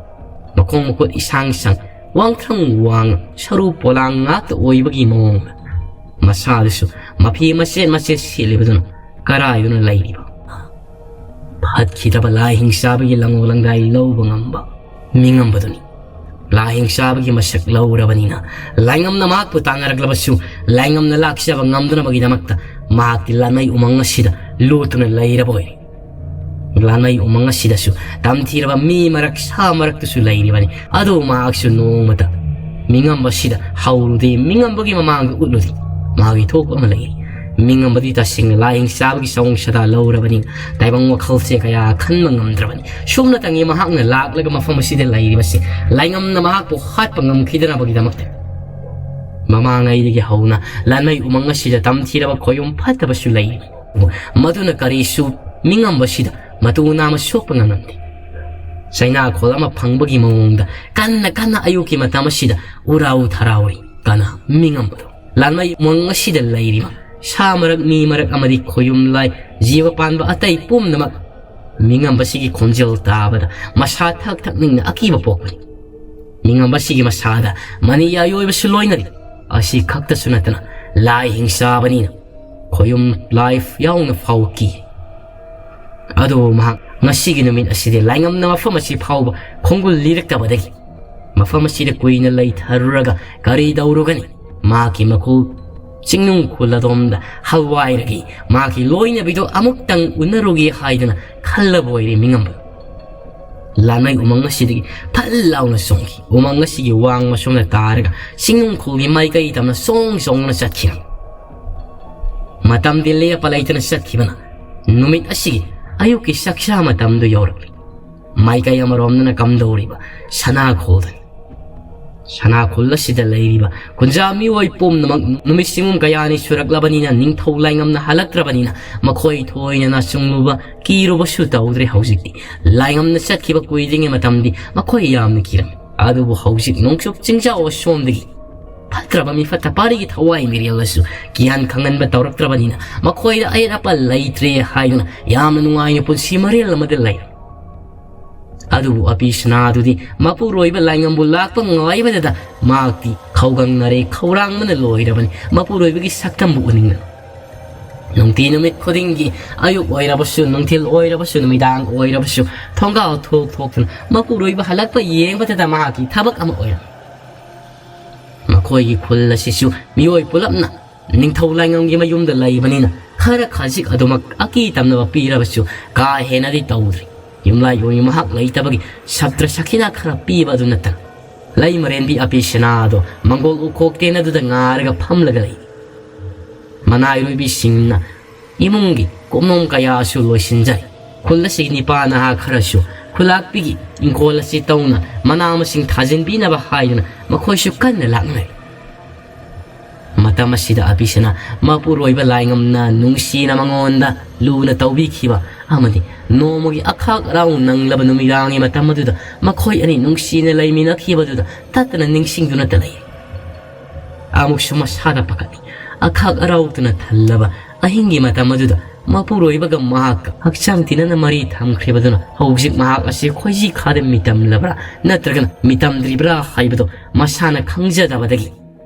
ꯃꯈꯣꯡ ꯃꯈꯨꯠ ꯏꯁꯥꯡ ꯁꯥꯡ, ꯋꯥꯡꯊ꯭ꯔꯪ ꯋꯥꯡꯅ, ꯁꯔꯨ ꯄꯣꯂꯥꯡ ꯉꯥꯛꯇ ꯑꯣꯏꯕꯒꯤ ꯃꯑꯣꯡꯗ꯫ ꯃꯁꯥꯗꯨꯁꯨ ꯃꯐꯤ ꯃꯆꯦꯠ ꯃꯆꯦꯠ ꯁꯦꯠꯂꯤꯕꯗꯨꯅ ꯀꯔꯥꯏꯗꯨꯅ ꯂꯩꯔꯤꯕ? ꯐꯠꯈꯤꯗ꯭ꯔꯕ ꯂꯥꯏ ꯍꯤꯡꯆꯥꯕꯒꯤ ꯂꯪꯉꯣ ꯂꯪꯗꯥꯏ ꯂꯧꯕ ꯉꯝꯕ ꯃꯤꯉꯝꯕꯗꯨꯅꯤ꯫ ꯂꯥꯏ ꯍꯤꯡꯆꯥꯕꯒꯤ ꯃꯁꯛ ꯂꯧꯔꯕꯅꯤꯅ ꯂꯥꯏꯉꯝꯅ ꯃꯍꯥꯛꯄꯨ ꯇꯥꯟꯅꯔꯛꯂꯕꯁꯨ, ꯂꯥꯏꯉꯝꯅ ꯂꯥꯛꯆꯕ ꯉꯝꯗꯅꯕꯒꯤꯗꯃꯛꯇ ꯃꯍꯥꯛꯇꯤ ꯂꯥꯟꯃꯩ ꯎꯃꯪ ꯑꯁꯤꯗ ꯂꯣꯠꯇꯨꯅ ꯂꯩꯔꯕ ꯑꯣꯏꯔꯦ꯫ ꯂꯥꯟꯃꯩ ꯎꯃꯪ ꯑꯁꯤꯗꯁꯨ ꯇꯝꯊꯤꯔꯕ ꯃꯤ ꯃꯔꯛ, ꯁꯥ ꯃꯔꯛꯇꯁꯨ ꯂꯩꯔꯤꯕꯅꯤ꯫ ꯑꯗꯨꯕꯨ ꯃꯍꯥꯛꯁꯨ ꯅꯣꯡꯃꯇ ꯃꯤꯉꯝꯕꯁꯤꯗ ꯍꯧꯔꯨꯗꯦ, ꯃꯤꯉꯝꯕꯒꯤ ꯃꯃꯥꯡꯗ ꯎꯠꯂꯨꯗꯦ꯫ ꯃꯥꯒꯤ ꯊꯣꯛꯄ ꯑꯃ ꯂꯩ꯫ ꯃꯤꯉꯝꯕꯗꯤ ꯇꯁꯦꯡꯅ ꯂꯥꯏꯍꯤꯡ ꯆꯥꯕꯒꯤ ꯆꯥꯎꯣꯡ ꯁꯗꯥ ꯂꯧꯔꯕꯅꯤꯅ ꯇꯥꯏꯕꯪ ꯋꯥꯈꯜꯁꯦ ꯀꯌꯥ ꯈꯟꯕ ꯉꯝꯗ꯭ꯔꯕꯅꯤ꯫ ꯁꯨꯞꯅꯇꯪꯒꯤ ꯃꯍꯥꯛꯅ ꯂꯥꯛꯂꯒ ꯃꯐꯝ ꯑꯁꯤꯗ ꯂꯩꯔꯤꯕꯁꯤ ꯂꯥꯏꯉꯝꯅ ꯃꯍꯥꯛꯄꯨ ꯍꯥꯠꯄ ꯉꯝꯈꯤꯗꯅꯕꯒꯤꯗꯃꯛꯇ꯫ ꯃꯃꯥꯡꯉꯩꯗꯒꯤ ꯍꯧꯅ ꯂꯥꯟꯃꯩ ꯎꯃꯪ ꯑꯁꯤꯗ ꯇꯝꯊꯤꯔꯕ ꯈꯣꯌꯨꯝ ꯐꯠꯇꯕꯁꯨ ꯂꯩꯔꯤ꯫ ꯃꯗꯨꯅ ꯀꯔꯤꯁꯨ ꯃꯤꯉꯝꯕꯁꯤꯗ ꯃꯇꯨ ꯅꯥꯝꯃ ꯁꯣꯛꯄ ꯉꯝꯂꯝꯗꯦ꯫ ꯆꯩꯅꯥꯈꯣꯜ ꯑꯃ ꯐꯪꯕꯒꯤ ꯃꯑꯣꯡꯗ ꯀꯟꯅ ꯀꯟꯅ ꯑꯌꯨꯛꯀꯤ ꯃꯇꯝ ꯑꯁꯤꯗ ꯎꯔꯥꯎ ꯊꯔꯥꯎꯔꯤ꯫ ꯀꯅꯥ ꯃꯤꯉꯝꯕꯗꯣ? ꯂꯥꯟꯃꯩ ꯎꯃꯪ ꯑꯁꯤꯗ ꯂꯩꯔꯤꯕ ꯁꯥ ꯃꯔꯛ, ꯃꯤ ꯃꯔꯛ ꯑꯃꯗꯤ ꯈꯣꯌꯨꯝ ꯂꯥꯏ, ꯖꯤꯕ ꯄꯥꯟꯕ ꯑꯇꯩ ꯄꯨꯝꯅꯃꯛ ꯃꯤꯉꯝꯕꯁꯤꯒꯤ ꯈꯣꯟꯖꯦꯜ ꯇꯥꯕꯗ ꯃꯁꯥ ꯊꯛ ꯊꯛ ꯅꯤꯡꯅ ꯑꯀꯤꯕ ꯄꯣꯛꯄꯅꯤ꯫ ꯃꯤꯉꯝꯕꯁꯤꯒꯤ ꯃꯁꯥꯗ ꯃꯅꯤ ꯑꯌꯣꯏꯕꯁꯨ ꯂꯣꯏꯅꯔꯤ꯫ ꯑꯁꯤ ꯈꯛꯇꯁꯨ ꯅꯠꯇꯅ ꯂꯥꯏ ꯍꯤꯡꯆꯥꯕꯅꯤꯅ ꯈꯣꯌꯨꯝ ꯂꯥꯏꯐ ꯌꯥꯎꯅ ꯐꯥꯎꯈꯤ꯫ ꯑꯗꯨꯕꯨ ꯃꯍꯥꯛ ꯉꯁꯤꯒꯤ ꯅꯨꯃꯤꯠ ꯑꯁꯤꯗꯤ ꯂꯥꯏꯉꯝꯅ ꯃꯐꯝ ꯑꯁꯤ ꯐꯥꯎꯕ ꯈꯣꯡꯒꯨꯜ ꯂꯤꯔꯛꯇꯕꯗꯒꯤ ꯃꯐꯝ ꯑꯁꯤꯗ ꯀꯨꯏꯅ ꯂꯩꯊꯔꯨꯔꯒ ꯀꯔꯤ ꯇꯧꯔꯨꯒꯅꯤ? ꯃꯍꯥꯛꯀꯤ ꯃꯈꯨꯜ ꯆꯤꯡꯅꯨꯡ ꯈꯨꯜ ꯑꯗꯣꯝꯗ ꯍꯜꯋꯥꯏꯔꯒꯤ ꯃꯍꯥꯛꯀꯤ ꯂꯣꯏꯅꯕꯤꯗꯨ ꯑꯃꯨꯛꯇꯪ ꯎꯅꯔꯨꯒꯦ ꯍꯥꯏꯗꯅ ꯈꯜꯂꯕ ꯑꯣꯏꯔꯦ ꯃꯤꯉꯝꯕ꯫ ꯂꯥꯟꯃꯩ ꯎꯃꯪ ꯑꯁꯤꯗꯒꯤ ꯐꯠ ꯂꯥꯎꯅ ꯆꯣꯡꯈꯤ꯫ ꯎꯃꯪ ꯑꯁꯤꯒꯤ ꯋꯥꯡꯃ ꯁꯣꯝꯗ ꯇꯥꯔꯒ ꯆꯤꯡꯅꯨꯡ ꯈꯨꯜꯒꯤ ꯃꯥꯏꯀꯩ ꯇꯝꯅ ꯁꯣꯡ ꯁꯣꯡꯅ ꯆꯠꯈꯤꯔꯝꯃꯤ꯫ ꯃꯇꯝꯗꯤ ꯂꯦꯞꯄ ꯂꯩꯇꯅ ꯆꯠꯈꯤꯕꯅ ꯅꯨꯃꯤꯠ ꯑꯁꯤꯒꯤ ꯑꯌꯨꯛꯀꯤ ꯆꯥꯛꯆꯥ ꯃꯇꯝꯗꯨ ꯌꯧꯔꯛꯂꯤ꯫ ꯃꯥꯏꯀꯩ ꯑꯃꯔꯣꯝꯗꯅ ꯀꯝꯗꯧꯔꯤꯕ ꯁꯅꯥꯈꯣꯜꯗꯅꯤ꯫ ꯁꯅꯥꯈꯣꯜ ꯑꯁꯤꯗ ꯂꯩꯔꯤꯕ ꯈꯨꯟꯖꯥ ꯃꯤꯑꯣꯏ ꯄꯨꯝꯅꯃꯛ ꯅꯨꯃꯤꯠ ꯆꯤꯡꯉꯝ ꯀꯌꯥꯅꯤ ꯁꯨꯔꯛꯂꯕꯅꯤꯅ ꯅꯤꯡꯊꯧ ꯂꯥꯏꯉꯝꯅ ꯍꯜꯂꯛꯇ꯭ꯔꯕꯅꯤꯅ ꯃꯈꯣꯏ ꯊꯣꯏꯅ ꯅꯥꯆꯨꯡꯂꯨꯕ ꯀꯤꯔꯨꯕꯁꯨ ꯇꯧꯗ꯭ꯔꯦ ꯍꯧꯖꯤꯛꯇꯤ꯫ ꯂꯥꯏꯉꯝꯅ ꯆꯠꯈꯤꯕ ꯀꯨꯏꯗ꯭ꯔꯤꯉꯩ ꯃꯇꯝꯗꯤ ꯃꯈꯣꯏ ꯌꯥꯝꯅ ꯀꯤꯔꯝꯃꯤ꯫ ꯑꯗꯨꯕꯨ ꯍꯧꯖꯤꯛ ꯅꯣꯡꯆꯨꯞ ꯆꯤꯡꯖꯥꯎ ꯑꯁꯣꯝꯗꯒꯤ ꯐꯠꯇ꯭ꯔꯕ ꯃꯤ ꯐꯠꯇ ꯄꯥꯔꯤꯒꯤ ꯊꯋꯥꯏ ꯃꯤꯔꯦꯜ ꯑꯁꯨ ꯀꯤꯍꯟ ꯈꯪꯍꯟꯕ ꯇꯧꯔꯛꯇ꯭ꯔꯕꯅꯤꯅ ꯃꯈꯣꯏꯗ ꯑꯌꯦꯠ ꯑꯄꯟ ꯂꯩꯇ꯭ꯔꯦ ꯍꯥꯏꯗꯨꯅ ꯌꯥꯝꯅ ꯅꯨꯡꯉꯥꯏꯅ ꯄꯨꯟꯁꯤ ꯃꯔꯦꯜ ꯑꯃꯗ ꯂꯩꯔꯝꯃꯤ꯫ ꯑꯗꯨꯕꯨ ꯑꯄꯤ ꯁꯅꯥꯗꯨꯗꯤ ꯃꯄꯨꯔꯣꯏꯕ ꯂꯥꯏꯉꯝꯕꯨ ꯂꯥꯛꯄ ꯉꯥꯏꯕꯗꯗ ꯃꯍꯥꯛꯇꯤ ꯈꯧꯒꯪꯅꯔꯦ, ꯈꯧꯔꯥꯡꯕꯅ ꯂꯣꯏꯔꯕꯅꯤ꯫ ꯃꯄꯨꯔꯣꯏꯕꯒꯤ ꯁꯛꯇꯝꯕꯨ ꯎꯅꯤꯡꯗꯅ꯫ ꯅꯨꯡꯇꯤ ꯅꯨꯃꯤꯠ ꯈꯨꯗꯤꯡꯒꯤ, ꯑꯌꯨꯛ ꯑꯣꯏꯔꯕꯁꯨ, ꯅꯨꯡꯊꯤꯜ ꯑꯣꯏꯔꯕꯁꯨ, ꯅꯨꯃꯤꯗꯥꯡ ꯑꯣꯏꯔꯕꯁꯨ, ꯊꯣꯡꯒꯥꯜ ꯊꯣꯛ ꯊꯣꯛꯇꯨꯅ ꯃꯄꯨꯔꯣꯏꯕ ꯍꯜꯂꯛꯄ ꯌꯦꯡꯕꯗꯇ ꯃꯍꯥꯛꯀꯤ ꯊꯕꯛ ꯑꯃ ꯑꯣꯏꯔꯝꯃꯤ꯫ ꯃꯈꯣꯏꯒꯤ ꯈꯨꯜ ꯑꯁꯤꯁꯨ ꯃꯤꯑꯣꯏ ꯄꯨꯂꯞꯅ ꯅꯤꯡꯊꯧ ꯂꯥꯏꯉꯝꯒꯤ ꯃꯌꯨꯝꯗ ꯂꯩꯕꯅꯤꯅ, ꯈꯔ ꯈꯖꯤꯛ ꯑꯗꯨꯃꯛ ꯑꯀꯤ ꯇꯝꯅꯕ ꯄꯤꯔꯕꯁꯨ, ꯀꯥ ꯍꯦꯟꯅꯗꯤ ꯇꯧꯗ꯭ꯔꯤ꯫ ꯌꯨꯝꯂꯥꯏ ꯑꯣꯏꯅ ꯃꯍꯥꯛ ꯂꯩꯇꯕꯒꯤ ꯁꯞꯇ꯭ꯔ ꯁꯈꯤꯅꯥ ꯈꯔ ꯄꯤꯕ ꯑꯗꯨ ꯅꯠꯇꯅ, ꯂꯩꯃꯔꯦꯟꯕꯤ ꯑꯄꯤꯁꯅꯥ ꯑꯗꯣ ꯃꯪꯒꯣꯜ ꯎꯈꯣꯛꯇꯦꯟ ꯑꯗꯨꯗ ꯉꯥꯔꯒ ꯐꯝꯂꯒ ꯂꯩ꯫ ꯃꯅꯥꯏꯔꯣꯏꯕꯤꯁꯤꯡꯅ ꯏꯃꯨꯡꯒꯤ ꯀꯨꯞꯅꯣꯝ ꯀꯌꯥꯁꯨ ꯂꯣꯏꯁꯤꯟꯖꯔꯤ꯫ ꯈꯨꯜ ꯑꯁꯤꯒꯤ ꯅꯤꯄꯥ ꯅꯍꯥ ꯈꯔꯁꯨ ꯈꯨꯂꯥꯛꯄꯤꯒꯤ ꯏꯪꯈꯣꯜ ꯑꯁꯤ ꯇꯧꯅ ꯃꯅꯥ ꯃꯁꯤꯡ ꯊꯥꯖꯤꯟꯕꯤꯅꯕ ꯍꯥꯏꯗꯨꯅ ꯃꯈꯣꯏꯁꯨ ꯀꯟꯅ ꯂꯥꯛꯅꯔꯤ꯫ ꯃꯇꯝ ꯑꯁꯤꯗ ꯑꯕꯤꯁꯅ ꯃꯄꯨꯔꯣꯏꯕ ꯂꯥꯏꯉꯝꯅ ꯅꯨꯡꯁꯤꯅ ꯃꯉꯣꯟꯗ ꯂꯨꯅ ꯇꯧꯕꯤꯈꯤꯕ ꯑꯃꯗꯤ ꯅꯣꯡꯃꯒꯤ ꯑꯈꯥꯛ ꯑꯔꯥꯎ ꯅꯪꯂꯕ ꯅꯨꯃꯤꯗꯥꯡꯒꯤ ꯃꯇꯝ ꯑꯗꯨꯗ ꯃꯈꯣꯏ ꯑꯅꯤ ꯅꯨꯡꯁꯤꯅ ꯂꯩꯃꯤꯟꯅꯈꯤꯕꯗꯨꯗ ꯇꯠꯇꯅ ꯅꯤꯡꯁꯤꯡꯗꯨꯅꯇ ꯂꯩ꯫ ꯑꯃꯨꯛꯁꯨ ꯃꯁꯥꯗ ꯄꯥꯈꯠꯂꯤ꯫ ꯑꯈꯥꯛ ꯑꯔꯥꯎꯗꯨꯅ ꯊꯜꯂꯕ ꯑꯍꯤꯡꯒꯤ ꯃꯇꯝ ꯑꯗꯨꯗ ꯃꯄꯨꯔꯣꯏꯕꯒ ꯃꯍꯥꯛꯀ ꯍꯛꯆꯥꯡ ꯇꯤꯟꯅꯅ ꯃꯔꯤ ꯊꯝꯈ꯭ꯔꯤꯕꯗꯨꯅ ꯍꯧꯖꯤꯛ ꯃꯍꯥꯛ ꯑꯁꯤ ꯈꯣꯏꯖꯤ ꯈꯥꯗ ꯃꯤꯇꯝꯂꯕ꯭ꯔꯥ ꯅꯠꯇ꯭ꯔꯒꯅ ꯃꯤꯇꯝꯗ꯭ꯔꯤꯕ꯭ꯔꯥ ꯍꯥꯏꯕꯗꯨ ꯃꯁꯥꯅ ꯈꯪꯖꯗꯕꯗꯒꯤ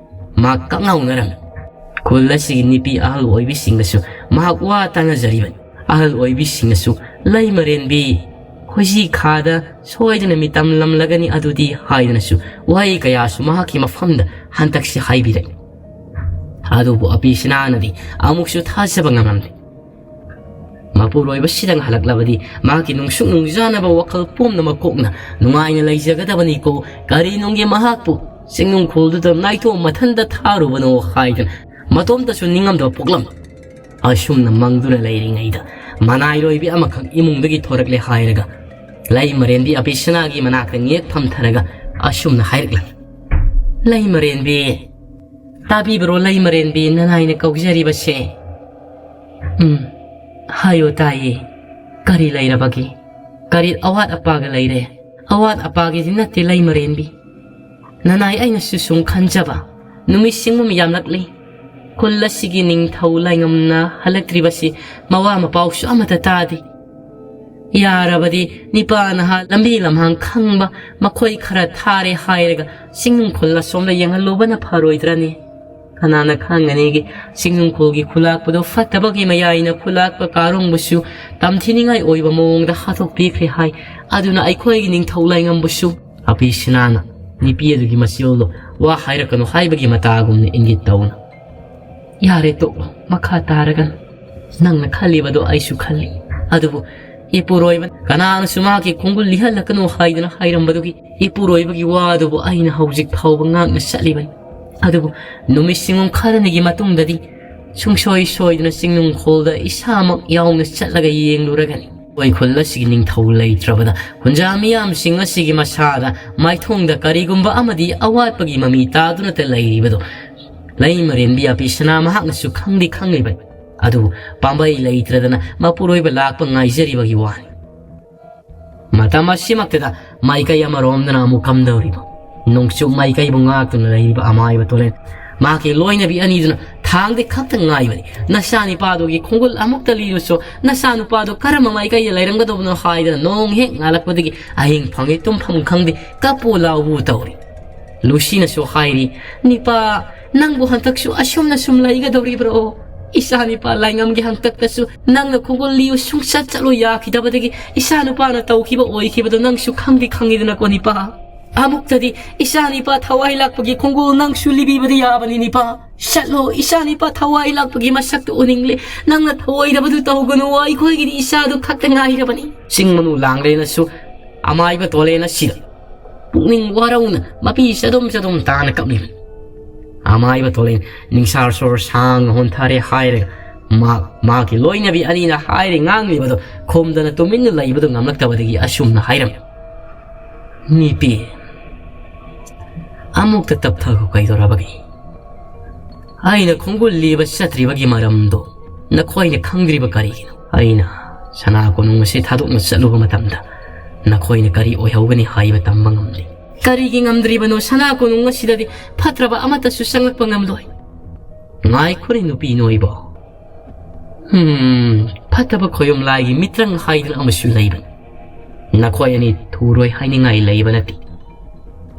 ꯃꯍꯥꯛ ꯀꯛꯉꯥꯎꯅꯔꯝꯃꯤ꯫ ꯈꯨꯜ ꯑꯁꯤꯒꯤ ꯅꯨꯄꯤ ꯑꯍꯜ ꯑꯣꯏꯕꯤꯁꯤꯡꯒꯁꯨ ꯃꯍꯥꯛ ꯋꯥ ꯇꯥꯅꯖꯔꯤꯕꯅꯤ꯫ ꯑꯍꯜ ꯑꯣꯏꯕꯤꯁꯤꯡꯅꯁꯨ, "ꯂꯩꯃꯔꯦꯟꯕꯤ, ꯈꯣꯏꯖꯤ ꯈꯥꯗ ꯁꯣꯏꯗꯅ ꯃꯤꯇꯝꯂꯝꯂꯒꯅꯤ ꯑꯗꯨꯗꯤ" ꯍꯥꯏꯗꯨꯅꯁꯨ ꯋꯥꯍꯩ ꯀꯌꯥꯁꯨ ꯃꯍꯥꯛꯀꯤ ꯃꯐꯝꯗ ꯍꯟꯗꯛꯁꯤ ꯍꯥꯏꯕꯤꯔꯛꯏ꯫ ꯑꯗꯨꯕꯨ ꯑꯄꯤꯁꯅꯥꯅꯗꯤ ꯑꯃꯨꯛꯁꯨ ꯊꯥꯖꯕ ꯉꯝꯂꯝꯗꯦ꯫ ꯃꯄꯨꯔꯣꯏꯕꯁꯤꯗꯪ ꯍꯜꯂꯛꯂꯕꯗꯤ ꯃꯍꯥꯛꯀꯤ ꯅꯨꯡꯁꯨꯛ ꯅꯨꯡꯖꯥꯅꯕ ꯋꯥꯈꯜ ꯄꯨꯝꯅꯃꯛ ꯀꯣꯛꯅ ꯅꯨꯡꯉꯥꯏꯅ ꯂꯩꯖꯒꯗꯕꯅꯤꯀꯣ, ꯀꯔꯤ ꯅꯨꯡꯒꯤ ꯃꯍꯥꯛꯄꯨ ꯆꯤꯡꯅꯨꯡꯈꯣꯜꯗꯨꯗ ꯅꯥꯏꯇꯣꯝ ꯃꯊꯟꯇ ꯊꯥꯔꯨꯕꯅꯣ ꯍꯥꯏꯗꯨꯅ ꯃꯇꯣꯝꯇꯁꯨ ꯅꯤꯡꯉꯝꯗꯕ ꯄꯣꯛꯂꯝꯃꯤ꯫ ꯑꯁꯨꯝꯅ ꯃꯪꯗꯨꯅ ꯂꯩꯔꯤꯉꯩꯗ ꯃꯅꯥꯏꯔꯣꯏꯕꯤ ꯑꯃꯈꯛ ꯏꯃꯨꯡꯗꯒꯤ ꯊꯣꯔꯛꯂꯦ ꯍꯥꯏꯔꯒ ꯂꯩꯃꯔꯦꯟꯕꯤ ꯑꯄꯤꯁꯅꯥꯒꯤ ꯃꯅꯥꯛꯇ ꯉꯦꯛ ꯐꯝꯊꯔꯒ ꯑꯁꯨꯝꯅ ꯍꯥꯏꯔꯛꯂꯝꯃꯤ, "ꯂꯩꯃꯔꯦꯟꯕꯤ, ꯇꯥꯕꯤꯕ꯭ꯔꯣ ꯂꯩꯃꯔꯦꯟꯕꯤ, ꯅꯅꯥꯏꯅ ꯀꯧꯖꯔꯤꯕꯁꯦ?" "ꯎꯝ, ꯍꯥꯏꯌꯣ ꯇꯥꯏꯌꯦ꯫ ꯀꯔꯤ ꯂꯩꯔꯕꯒꯦ? ꯀꯔꯤ ꯑꯋꯥꯠ ꯑꯄꯥꯒ ꯂꯩꯔꯦ?" "ꯑꯋꯥꯠ ꯑꯄꯥꯒꯤꯗꯤ ꯅꯠꯇꯦ ꯂꯩꯃꯔꯦꯟꯕꯤ꯫ ꯅꯅꯥꯏ ꯑꯩꯅꯁꯨ ꯁꯨꯝ ꯈꯟꯖꯕ, ꯅꯨꯃꯤꯠꯁꯤꯡꯕꯨ ꯌꯥꯝꯂꯛꯂꯤ꯫ ꯈꯨꯜ ꯑꯁꯤꯒꯤ ꯅꯤꯡꯊꯧ ꯂꯥꯏꯉꯝꯅ ꯍꯜꯂꯛꯇ꯭ꯔꯤꯕꯁꯤ ꯃꯋꯥ ꯃꯄꯥꯎꯁꯨ ꯑꯃꯠꯇ ꯇꯥꯗꯦ꯫ ꯌꯥꯔꯕꯗꯤ ꯅꯤꯄꯥ ꯅꯍꯥ ꯂꯝꯕꯤ ꯂꯝꯍꯥꯡ ꯈꯪꯕ ꯃꯈꯣꯏ ꯈꯔ ꯊꯥꯔꯦ ꯍꯥꯏꯔꯒ ꯆꯤꯡꯅꯨꯡ ꯈꯨꯜ ꯑꯁꯣꯝꯗ ꯌꯦꯡꯍꯜꯂꯨꯕꯅ ꯐꯔꯣꯏꯗ꯭ꯔꯅꯤ?" ꯀꯅꯥꯅ ꯈꯪꯒꯅꯤꯒꯦ? ꯆꯤꯡꯅꯨꯡꯈꯣꯜꯒꯤ ꯈꯨꯂꯥꯛꯄꯗꯣ ꯐꯠꯇꯕꯒꯤ ꯃꯌꯥꯏꯅ ꯈꯨꯂꯥꯛꯄ ꯀꯥꯔꯣꯡꯕꯨꯁꯨ ꯇꯝꯊꯤꯅꯤꯡꯉꯥꯏ ꯑꯣꯏꯕ ꯃꯑꯣꯡꯗ ꯍꯥꯠꯇꯣꯛꯄꯤꯈ꯭ꯔꯦ ꯍꯥꯏ꯫ ꯑꯗꯨꯅ ꯑꯩꯈꯣꯏꯒꯤ ꯅꯤꯡꯊꯧ ꯂꯥꯏꯉꯝꯕꯨꯁꯨ ꯑꯄꯤ ꯁꯤꯅꯥꯅ ꯅꯨꯄꯤ ꯑꯗꯨꯒꯤ ꯃꯆꯦꯜꯗꯣ ꯋꯥ ꯍꯥꯏꯔꯛꯀꯅꯨ ꯍꯥꯏꯕꯒꯤ ꯃꯇꯥꯒꯨꯝꯅ ꯏꯪꯒꯤꯠ ꯇꯧꯅ, "ꯌꯥꯔꯦ, ꯇꯣꯛꯂꯣ, ꯃꯈꯥ ꯇꯥꯔꯒꯅꯨ꯫ ꯅꯪꯅ ꯈꯜꯂꯤꯕꯗꯣ ꯑꯩꯁꯨ ꯈꯜꯂꯤ꯫ ꯑꯗꯨꯕꯨ ꯏꯄꯨꯔꯣꯏꯕ ꯀꯅꯥꯅꯁꯨ ꯃꯍꯥꯛꯀꯤ ꯈꯣꯡꯒꯨꯜ ꯂꯤꯍꯜꯂꯛꯀꯅꯨ ꯍꯥꯏꯗꯨꯅ ꯍꯥꯏꯔꯝꯕꯗꯨꯒꯤ ꯏꯄꯨꯔꯣꯏꯕꯒꯤ ꯋꯥ ꯑꯗꯨꯕꯨ ꯑꯩꯅ ꯍꯧꯖꯤꯛ ꯐꯥꯎꯕ ꯉꯥꯛꯅ ꯆꯠꯂꯤꯕꯅꯤ꯫ ꯑꯗꯨꯕꯨ ꯅꯨꯃꯤꯠ ꯁꯤꯡꯉꯨꯝ ꯈꯔꯅꯤꯒꯤ ꯃꯇꯨꯡꯗꯗꯤ ꯁꯨꯡꯁꯣꯏ ꯁꯣꯏꯗꯅ ꯆꯤꯡꯅꯨꯡꯈꯣꯜꯗ ꯏꯁꯥꯃꯛ ꯌꯥꯎꯅ ꯆꯠꯂꯒ ꯌꯦꯡꯂꯨꯔꯒꯅꯤ꯫ ꯑꯩꯈꯣꯏ ꯈꯨꯜ ꯑꯁꯤꯒꯤ ꯅꯤꯡꯊꯧ ꯂꯩꯇ꯭ꯔꯕꯗ ꯈꯨꯟꯖꯥ ꯃꯤꯌꯥꯝꯁꯤꯡ ꯑꯁꯤꯒꯤ ꯃꯁꯥꯗ ꯃꯥꯏꯊꯣꯡꯗ ꯀꯔꯤꯒꯨꯝꯕ ꯑꯃꯗꯤ ꯑꯋꯥꯠꯄꯒꯤ ꯃꯃꯤ ꯇꯥꯗꯨꯅꯇ ꯂꯩꯔꯤꯕꯗꯣ ꯂꯩꯃꯔꯦꯟꯕꯤ ꯑꯄꯤ ꯁꯅꯥ ꯃꯍꯥꯛꯅꯁꯨ ꯈꯪꯗꯤ ꯈꯪꯂꯤꯕꯅꯤ꯫ ꯑꯗꯨꯕꯨ ꯄꯥꯝꯕꯩ ꯂꯩꯇ꯭ꯔꯗꯅ ꯃꯄꯨꯔꯣꯏꯕ ꯂꯥꯛꯄ ꯉꯥꯏꯖꯔꯤꯕꯒꯤ ꯋꯥꯅꯤ꯫ ꯃꯇꯝ ꯑꯁꯤꯃꯛꯇꯗ ꯃꯥꯏꯀꯩ ꯑꯃꯔꯣꯝꯗꯅ ꯑꯃꯨꯛ ꯀꯝꯗꯧꯔꯤꯕ ꯅꯣꯡꯆꯨꯞ ꯃꯥꯏꯀꯩꯕꯨ ꯉꯥꯛꯇꯨꯅ ꯂꯩꯔꯤꯕ ꯑꯃꯥꯏꯕ ꯇꯣꯂꯦꯟ ꯃꯍꯥꯛꯀꯤ ꯂꯣꯏꯅꯕꯤ ꯑꯅꯤꯗꯨꯅ ꯊꯥꯡꯗꯤ ꯈꯛꯇ ꯉꯥꯏꯕꯅꯤ꯫ "ꯅꯆꯥꯅꯤꯄꯥꯗꯨꯒꯤ ꯈꯣꯡꯒꯨꯜ ꯑꯃꯨꯛꯇ ꯂꯤꯔꯨꯁꯨ, ꯅꯆꯥꯅꯨꯄꯥꯗꯣ ꯀꯔꯝꯕ ꯃꯥꯏꯀꯩꯗ ꯂꯩꯔꯝꯒꯗꯧꯕꯅꯣ?" ꯍꯥꯏꯗꯅ ꯅꯣꯡ ꯍꯦꯛ ꯉꯥꯜꯂꯛꯄꯗꯒꯤ ꯑꯍꯤꯡ ꯐꯪꯉꯤ ꯇꯨꯝꯐꯝ ꯈꯪꯗꯦ, ꯀꯞꯄꯨ ꯂꯥꯎꯕꯨ ꯇꯧꯔꯤ꯫ ꯂꯨꯁꯤꯅꯁꯨ ꯍꯥꯏꯔꯤ, "ꯅꯤꯄꯥ, ꯅꯪꯕꯨ ꯍꯟꯇꯛꯁꯨ ꯑꯁꯨꯝꯅ ꯁꯨꯝ ꯂꯩꯒꯗꯧꯔꯤꯕ꯭ꯔꯣ? ꯏꯆꯥ ꯅꯤꯄꯥ ꯂꯥꯏꯉꯝꯒꯤ ꯍꯟꯇꯛꯇꯁꯨ ꯅꯪꯅ ꯈꯣꯡꯒꯨꯜ ꯂꯤꯌꯨ ꯁꯨꯡꯆꯠ ꯆꯠꯂꯣ ꯌꯥꯈꯤꯗꯕꯗꯒꯤ ꯏꯆꯥ ꯅꯨꯄꯥꯅ ꯇꯧꯈꯤꯕ ꯑꯣꯏꯈꯤꯕꯗꯣ ꯅꯪꯁꯨ ꯈꯪꯗꯤ ꯈꯪꯉꯤꯗꯅꯀꯣ ꯅꯤꯄꯥ꯫ ꯑꯃꯨꯛꯇꯗꯤ ꯏꯆꯥ ꯅꯤꯄꯥ ꯊꯋꯥꯏ ꯂꯥꯛꯄꯒꯤ ꯈꯣꯡꯒꯨꯜ ꯅꯪꯁꯨ ꯂꯤꯕꯤꯕꯗꯤ ꯌꯥꯕꯅꯤ ꯅꯤꯄꯥ꯫ ꯆꯠꯂꯣ, ꯏꯆꯥ ꯅꯤꯄꯥ ꯊꯋꯥꯏ ꯂꯥꯛꯄꯒꯤ ꯃꯁꯛꯇꯨ ꯎꯅꯤꯡꯂꯦ꯫ ꯅꯪꯅ ꯊꯧꯑꯣꯏꯗꯕꯗꯨ ꯇꯧꯒꯅꯨ, ꯑꯩꯈꯣꯏꯒꯤꯗꯤ ꯏꯆꯥꯗꯨ ꯈꯛꯇ ꯉꯥꯏꯔꯕꯅꯤ꯫" ꯆꯤꯡ ꯃꯅꯨ ꯂꯥꯡꯂꯦꯅꯁꯨ ꯑꯃꯥꯏꯕ ꯇꯣꯂꯦꯟ ꯑꯁꯤꯗ ꯄꯨꯛꯅꯤꯡ ꯋꯥꯔꯧꯅ ꯃꯄꯤ ꯆꯗꯨꯝ ꯆꯗꯨꯝ ꯇꯥꯅ ꯀꯞꯂꯤꯕꯅꯤ꯫ ꯑꯃꯥꯏꯕ ꯇꯣꯂꯦꯟ ꯅꯤꯡꯁꯥꯔ ꯁꯣꯔ ꯁꯥꯡꯅ ꯍꯣꯟꯊꯔꯦ ꯍꯥꯏꯔꯒ ꯃꯍꯥꯛ ꯃꯍꯥꯛꯀꯤ ꯂꯣꯏꯅꯕꯤ ꯑꯅꯤꯅ ꯍꯥꯏꯔꯤ ꯉꯥꯡꯂꯤꯕꯗꯨ ꯈꯨꯝꯗꯅ ꯇꯨꯃꯤꯟꯅ ꯂꯩꯕꯗꯨ ꯉꯝꯂꯛꯇꯕꯗꯒꯤ ꯑꯁꯨꯝꯅ ꯍꯥꯏꯔꯝꯃꯤ, "ꯅꯨꯄꯤ, ꯑꯃꯨꯛꯇ ꯇꯞꯊꯈꯣ, ꯀꯩꯗꯧꯔꯕꯒꯦ? ꯑꯩꯅ ꯈꯣꯡꯒꯨꯜ ꯂꯤꯕ ꯆꯠꯇ꯭ꯔꯤꯕꯒꯤ ꯃꯔꯝꯗꯣ ꯅꯈꯣꯏꯅ ꯈꯪꯗ꯭ꯔꯤꯕ ꯀꯔꯤꯒꯤꯅꯣ? ꯑꯩꯅ ꯁꯅꯥ ꯀꯣꯅꯨꯡ ꯑꯁꯤ ꯊꯥꯗꯣꯛꯅ ꯆꯠꯂꯨꯕ ꯃꯇꯝꯗ ꯅꯈꯣꯏꯅ ꯀꯔꯤ ꯑꯣꯏꯍꯧꯒꯅꯤ ꯍꯥꯏꯕ ꯇꯝꯕ ꯉꯝꯗꯦ꯫" "ꯀꯔꯤꯒꯤ ꯉꯝꯗ꯭ꯔꯤꯕꯅꯣ? ꯁꯅꯥ ꯀꯣꯅꯨꯡ ꯑꯁꯤꯗꯗꯤ ꯐꯠꯇ꯭ꯔꯕ ꯑꯃꯠꯇꯁꯨ ꯆꯪꯂꯛꯄ ꯉꯝꯂꯣꯏ꯫" "ꯉꯥꯏꯈꯣꯅꯦ, ꯅꯨꯄꯤ ꯅꯣꯏꯕꯣ꯫ ꯍꯝ, ꯐꯠꯇꯕ ꯈꯣꯌꯨꯝ ꯂꯥꯏꯒꯤ ꯃꯤꯇ꯭ꯔꯪ ꯍꯥꯏꯗꯅ ꯑꯃꯁꯨ ꯂꯩꯕꯅꯤ꯫ ꯅꯈꯣꯏ ꯑꯅꯤ ꯊꯨꯔꯣꯏ ꯍꯥꯏꯅꯤꯡꯉꯥꯏ ꯂꯩꯕ ꯅꯠꯇꯦ꯫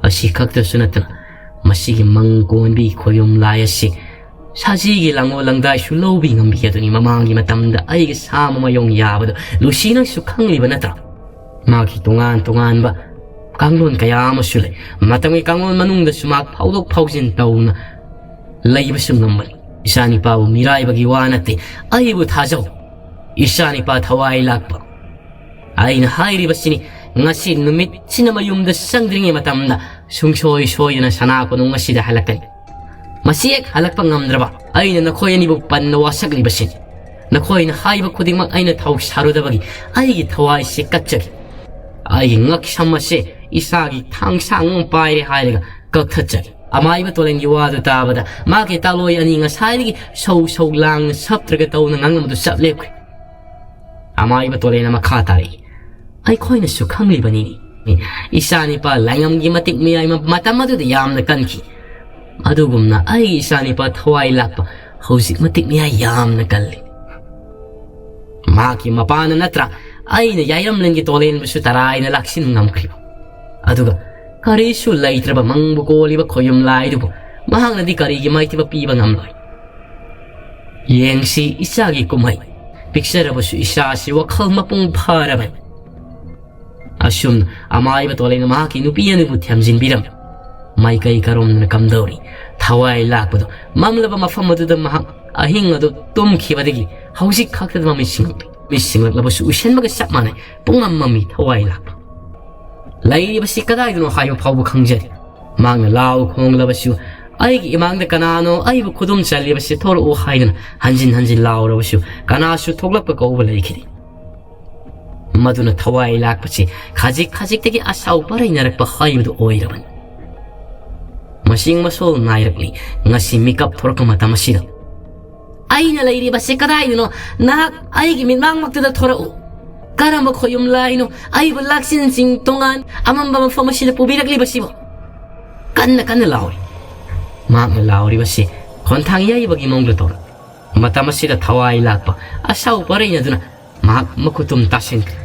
ꯑꯁꯤ ꯈꯛꯇꯁꯨ ꯅꯠꯇꯅ ꯃꯁꯤꯒꯤ ꯃꯪ ꯀꯣꯟꯕꯤ ꯈꯣꯌꯨꯝ ꯂꯥꯏ ꯑꯁꯤ ꯁꯖꯤꯒꯤ ꯂꯥꯡꯂꯣ ꯂꯥꯡꯗꯥꯏꯁꯨ ꯂꯧꯕꯤ ꯉꯝꯕꯤ ꯑꯗꯨꯅꯤ꯫ ꯃꯃꯥꯡꯒꯤ ꯃꯇꯝꯗ ꯑꯩꯒꯤ ꯁꯥ ꯃꯃꯥꯌꯣꯡ ꯌꯥꯕꯗꯣ ꯂꯨꯁꯤ ꯅꯪꯁꯨ ꯈꯪꯂꯤꯕ ꯅꯠꯇ꯭ꯔꯥ? ꯃꯥꯒꯤ ꯇꯣꯉꯥꯟ ꯇꯣꯉꯥꯟꯕ ꯀꯥꯡꯂꯣꯟ ꯀꯌꯥ ꯑꯃꯁꯨ ꯂꯩ꯫ ꯃꯇꯝꯒꯤ ꯀꯥꯡꯂꯣꯟ ꯃꯅꯨꯡꯗꯁꯨ ꯃꯍꯥꯛ ꯐꯥꯎꯗꯣꯛ ꯐꯥꯎꯖꯤꯟ ꯇꯧꯅ ꯂꯩꯕꯁꯨ ꯉꯝꯕꯅꯤ꯫ ꯏꯆꯥꯅꯤꯄꯥꯕꯨ ꯃꯤꯔꯥꯏꯕꯒꯤ ꯋꯥ ꯅꯠꯇꯦ, ꯑꯩꯕꯨ ꯊꯥꯖꯧ꯫ ꯏꯆꯥꯅꯤꯄꯥ ꯊꯋꯥꯏ ꯂꯥꯛꯄ, ꯑꯩꯅ ꯍꯥꯏꯔꯤꯕꯁꯤꯅꯤ꯫ ꯉꯁꯤ ꯅꯨꯃꯤꯠꯁꯤꯅ ꯃꯌꯨꯝꯗ ꯆꯪꯗ꯭ꯔꯤꯉꯩ ꯃꯇꯝꯗ ꯁꯨꯡꯁꯣꯏ ꯁꯣꯏꯗꯅ ꯁꯅꯥ ꯀꯣꯅꯨꯡ ꯑꯁꯤꯗ ꯍꯜꯂꯛꯀꯅꯤ꯫ ꯃꯁꯤ ꯍꯦꯛ ꯍꯜꯂꯛꯄ ꯉꯝꯗ꯭ꯔꯕ ꯑꯩꯅ ꯅꯈꯣꯏ ꯑꯅꯤꯕꯨ ꯄꯟꯅ ꯋꯥꯁꯛꯂꯤꯕꯁꯤꯅꯤ꯫ ꯅꯈꯣꯏꯅ ꯍꯥꯏꯕ ꯈꯨꯗꯤꯡꯃꯛ ꯑꯩꯅ ꯊꯧ ꯁꯥꯔꯨꯗꯕꯒꯤ ꯑꯩꯒꯤ ꯊꯋꯥꯏꯁꯤ ꯀꯠꯆꯈꯤ꯫ ꯑꯩꯒꯤ ꯉꯛꯁꯝ ꯑꯁꯦ ꯏꯁꯥꯒꯤ ꯊꯥꯡꯁꯥꯡ ꯑꯃ ꯄꯥꯏꯔꯦ ꯍꯥꯏꯔꯒ ꯀꯛꯊꯠꯆꯈꯤ꯫ ꯑꯃꯥꯏꯕ ꯇꯣꯂꯦꯟꯒꯤ ꯋꯥꯗꯨ ꯇꯥꯕꯗ ꯃꯥꯒꯤ ꯇꯥꯂꯣꯏ ꯑꯅꯤ ꯉꯁꯥꯏꯗꯒꯤ ꯁꯧ ꯁꯧ ꯂꯥꯡꯅ ꯁꯞꯇ꯭ꯔꯒ ꯇꯧꯅ ꯉꯥꯡꯂꯝꯕꯗꯨ ꯆꯞ ꯂꯦꯞꯈ꯭ꯔꯦ꯫ ꯑꯃꯥꯏꯕ ꯇꯣꯂꯦꯟꯅ ꯃꯈꯥ ꯇꯥꯔꯛꯏ, ꯑꯩꯈꯣꯏꯅꯁꯨ ꯈꯪꯂꯤꯕꯅꯤꯅꯦ꯫ ꯏꯆꯥꯅꯤꯄꯥ ꯂꯥꯏꯉꯝꯒꯤ ꯃꯇꯤꯛ ꯃꯌꯥꯏ ꯃ-, ꯃꯇꯝ ꯑꯗꯨꯗ ꯌꯥꯝꯅ ꯀꯟꯈꯤ꯫ ꯑꯗꯨꯒꯨꯝꯅ ꯑꯩꯒꯤ ꯏꯆꯥꯅꯤꯄꯥ ꯊꯋꯥꯏ ꯂꯥꯛꯄ ꯍꯧꯖꯤꯛ ꯃꯇꯤꯛ ꯃꯌꯥꯏ ꯌꯥꯝꯅ ꯀꯜꯂꯤ꯫ ꯃꯍꯥꯛꯀꯤ ꯃꯄꯥꯅ ꯅꯠꯇ꯭ꯔꯥ ꯑꯩꯅ ꯌꯥꯏꯔꯝꯂꯦꯟꯒꯤ ꯇꯣꯂꯦꯟꯕꯨꯁꯨ ꯇꯔꯥꯏꯅ ꯂꯥꯛꯁꯤꯟ ꯉꯝꯈ꯭ꯔꯤꯕ꯫ ꯑꯗꯨꯒ ꯀꯔꯤꯁꯨ ꯂꯩꯇ꯭ꯔꯕ ꯃꯪꯕꯨ ꯀꯣꯜꯂꯤꯕ ꯈꯣꯌꯨꯝ ꯂꯥꯏꯗꯨꯕꯨ ꯃꯍꯥꯛꯅꯗꯤ ꯀꯔꯤꯒꯤ ꯃꯥꯏꯊꯤꯕ ꯄꯤꯕ ꯉꯝꯂꯣꯏ? ꯌꯦꯡꯁꯤ ꯏꯆꯥꯒꯤ ꯀꯨꯝꯍꯩ꯫ ꯄꯤꯛꯆꯔꯕꯁꯨ ꯏꯆꯥꯁꯤ ꯋꯥꯈꯜ ꯃꯄꯨꯡ ꯐꯔꯕꯅꯤ꯫ ꯑꯁꯨꯝꯅ ꯑꯃꯥꯏꯕ ꯇꯣꯂꯦꯟꯅ ꯃꯍꯥꯛꯀꯤ ꯅꯨꯄꯤ ꯑꯅꯤꯕꯨ ꯊꯦꯝꯖꯤꯟꯕꯤꯔꯝꯃꯤ꯫ ꯃꯥꯏꯀꯩ ꯀꯔꯣꯝꯗꯅ ꯀꯝꯗꯧꯔꯤ? ꯊꯋꯥꯏ ꯂꯥꯛꯄꯗꯣ ꯃꯝꯂꯕ ꯃꯐꯝ ꯑꯗꯨꯗ ꯃꯍꯥꯛ ꯑꯍꯤꯡ ꯑꯗꯨ ꯇꯨꯝꯈꯤꯕꯗꯒꯤ ꯍꯧꯖꯤꯛ ꯈꯛꯇꯗ ꯃꯃꯤꯠ ꯁꯤꯡꯂꯛꯂꯤ꯫ ꯃꯤꯠ ꯁꯤꯡꯂꯛꯂꯕꯁꯨ ꯎꯏꯁꯟꯕꯒ ꯆꯞ ꯃꯥꯟꯅꯩ꯫ ꯄꯨꯡꯃꯝ ꯃꯝꯃꯤ ꯊꯋꯥꯏ ꯂꯥꯛꯄ꯫ ꯂꯩꯔꯤꯕꯁꯤ ꯀꯗꯥꯏꯗꯅꯣ ꯍꯥꯏꯕ ꯐꯥꯎꯕ ꯈꯪꯖꯗꯦ꯫ ꯃꯍꯥꯛꯅ ꯂꯥꯎ ꯈꯣꯡꯂꯕꯁꯨ ꯑꯩꯒꯤ ꯏꯃꯥꯡꯗ ꯀꯅꯥꯅꯣ ꯑꯩꯕꯨ ꯈꯨꯗꯨꯝ ꯆꯜꯂꯤꯕꯁꯤ ꯊꯣꯔꯛꯎ ꯍꯥꯏꯗꯨꯅ ꯍꯟꯖꯤꯟ ꯍꯟꯖꯤꯟ ꯂꯥꯎꯔꯕꯁꯨ ꯀꯅꯥꯁꯨ ꯊꯣꯛꯂꯛꯄ ꯀꯧꯕ ꯂꯩꯈꯤꯗꯦ꯫ ꯃꯗꯨꯅ ꯊꯋꯥꯏ ꯂꯥꯛꯄꯁꯤ ꯈꯖꯤꯛ ꯈꯖꯤꯛꯇꯒꯤ ꯑꯁꯥꯎ ꯄꯔꯩꯅꯔꯛꯄ ꯍꯥꯏꯕꯗꯨ ꯑꯣꯏꯔꯕꯅꯤ꯫ ꯃꯁꯤꯡ ꯃꯁꯣꯜ ꯅꯥꯏꯔꯛꯂꯤ꯫ ꯉꯁꯤ ꯃꯤꯀꯞ ꯊꯣꯔꯛꯄ ꯃꯇꯝ ꯑꯁꯤꯗ ꯑꯩꯅ ꯂꯩꯔꯤꯕꯁꯤ ꯀꯗꯥꯏꯗꯅꯣ? ꯅꯍꯥꯛ ꯑꯩꯒꯤ ꯃꯤꯠꯃꯥꯡꯃꯛꯇꯗ ꯊꯣꯔꯛꯎ꯫ ꯀꯔꯝꯕ ꯈꯣꯌꯨꯝ ꯂꯥꯏꯅꯣ ꯑꯩꯕꯨ ꯂꯥꯛꯁꯤꯟꯁꯤꯡ ꯇꯣꯉꯥꯟ ꯑꯃꯝꯕ ꯃꯐꯝ ꯑꯁꯤꯗ ꯄꯨꯕꯤꯔꯛꯂꯤꯕꯁꯤꯕꯣ? ꯀꯟꯅ ꯀꯟꯅ ꯂꯥꯎꯔꯤ꯫ ꯃꯍꯥꯛꯅ ꯂꯥꯎꯔꯤꯕꯁꯤ ꯈꯣꯟꯊꯥꯡ ꯌꯩꯕꯒꯤ ꯃꯑꯣꯡꯗ ꯇꯧꯔꯤ꯫ ꯃꯇꯝ ꯑꯁꯤꯗ ꯊꯋꯥꯏ ꯂꯥꯛꯄ ꯑꯁꯥꯎ ꯄꯔꯩꯅꯗꯨꯅ ꯃꯍꯥꯛ ꯃꯈꯨꯠꯇꯨꯝ ꯇꯥꯁꯤꯟꯈ꯭ꯔꯦ꯫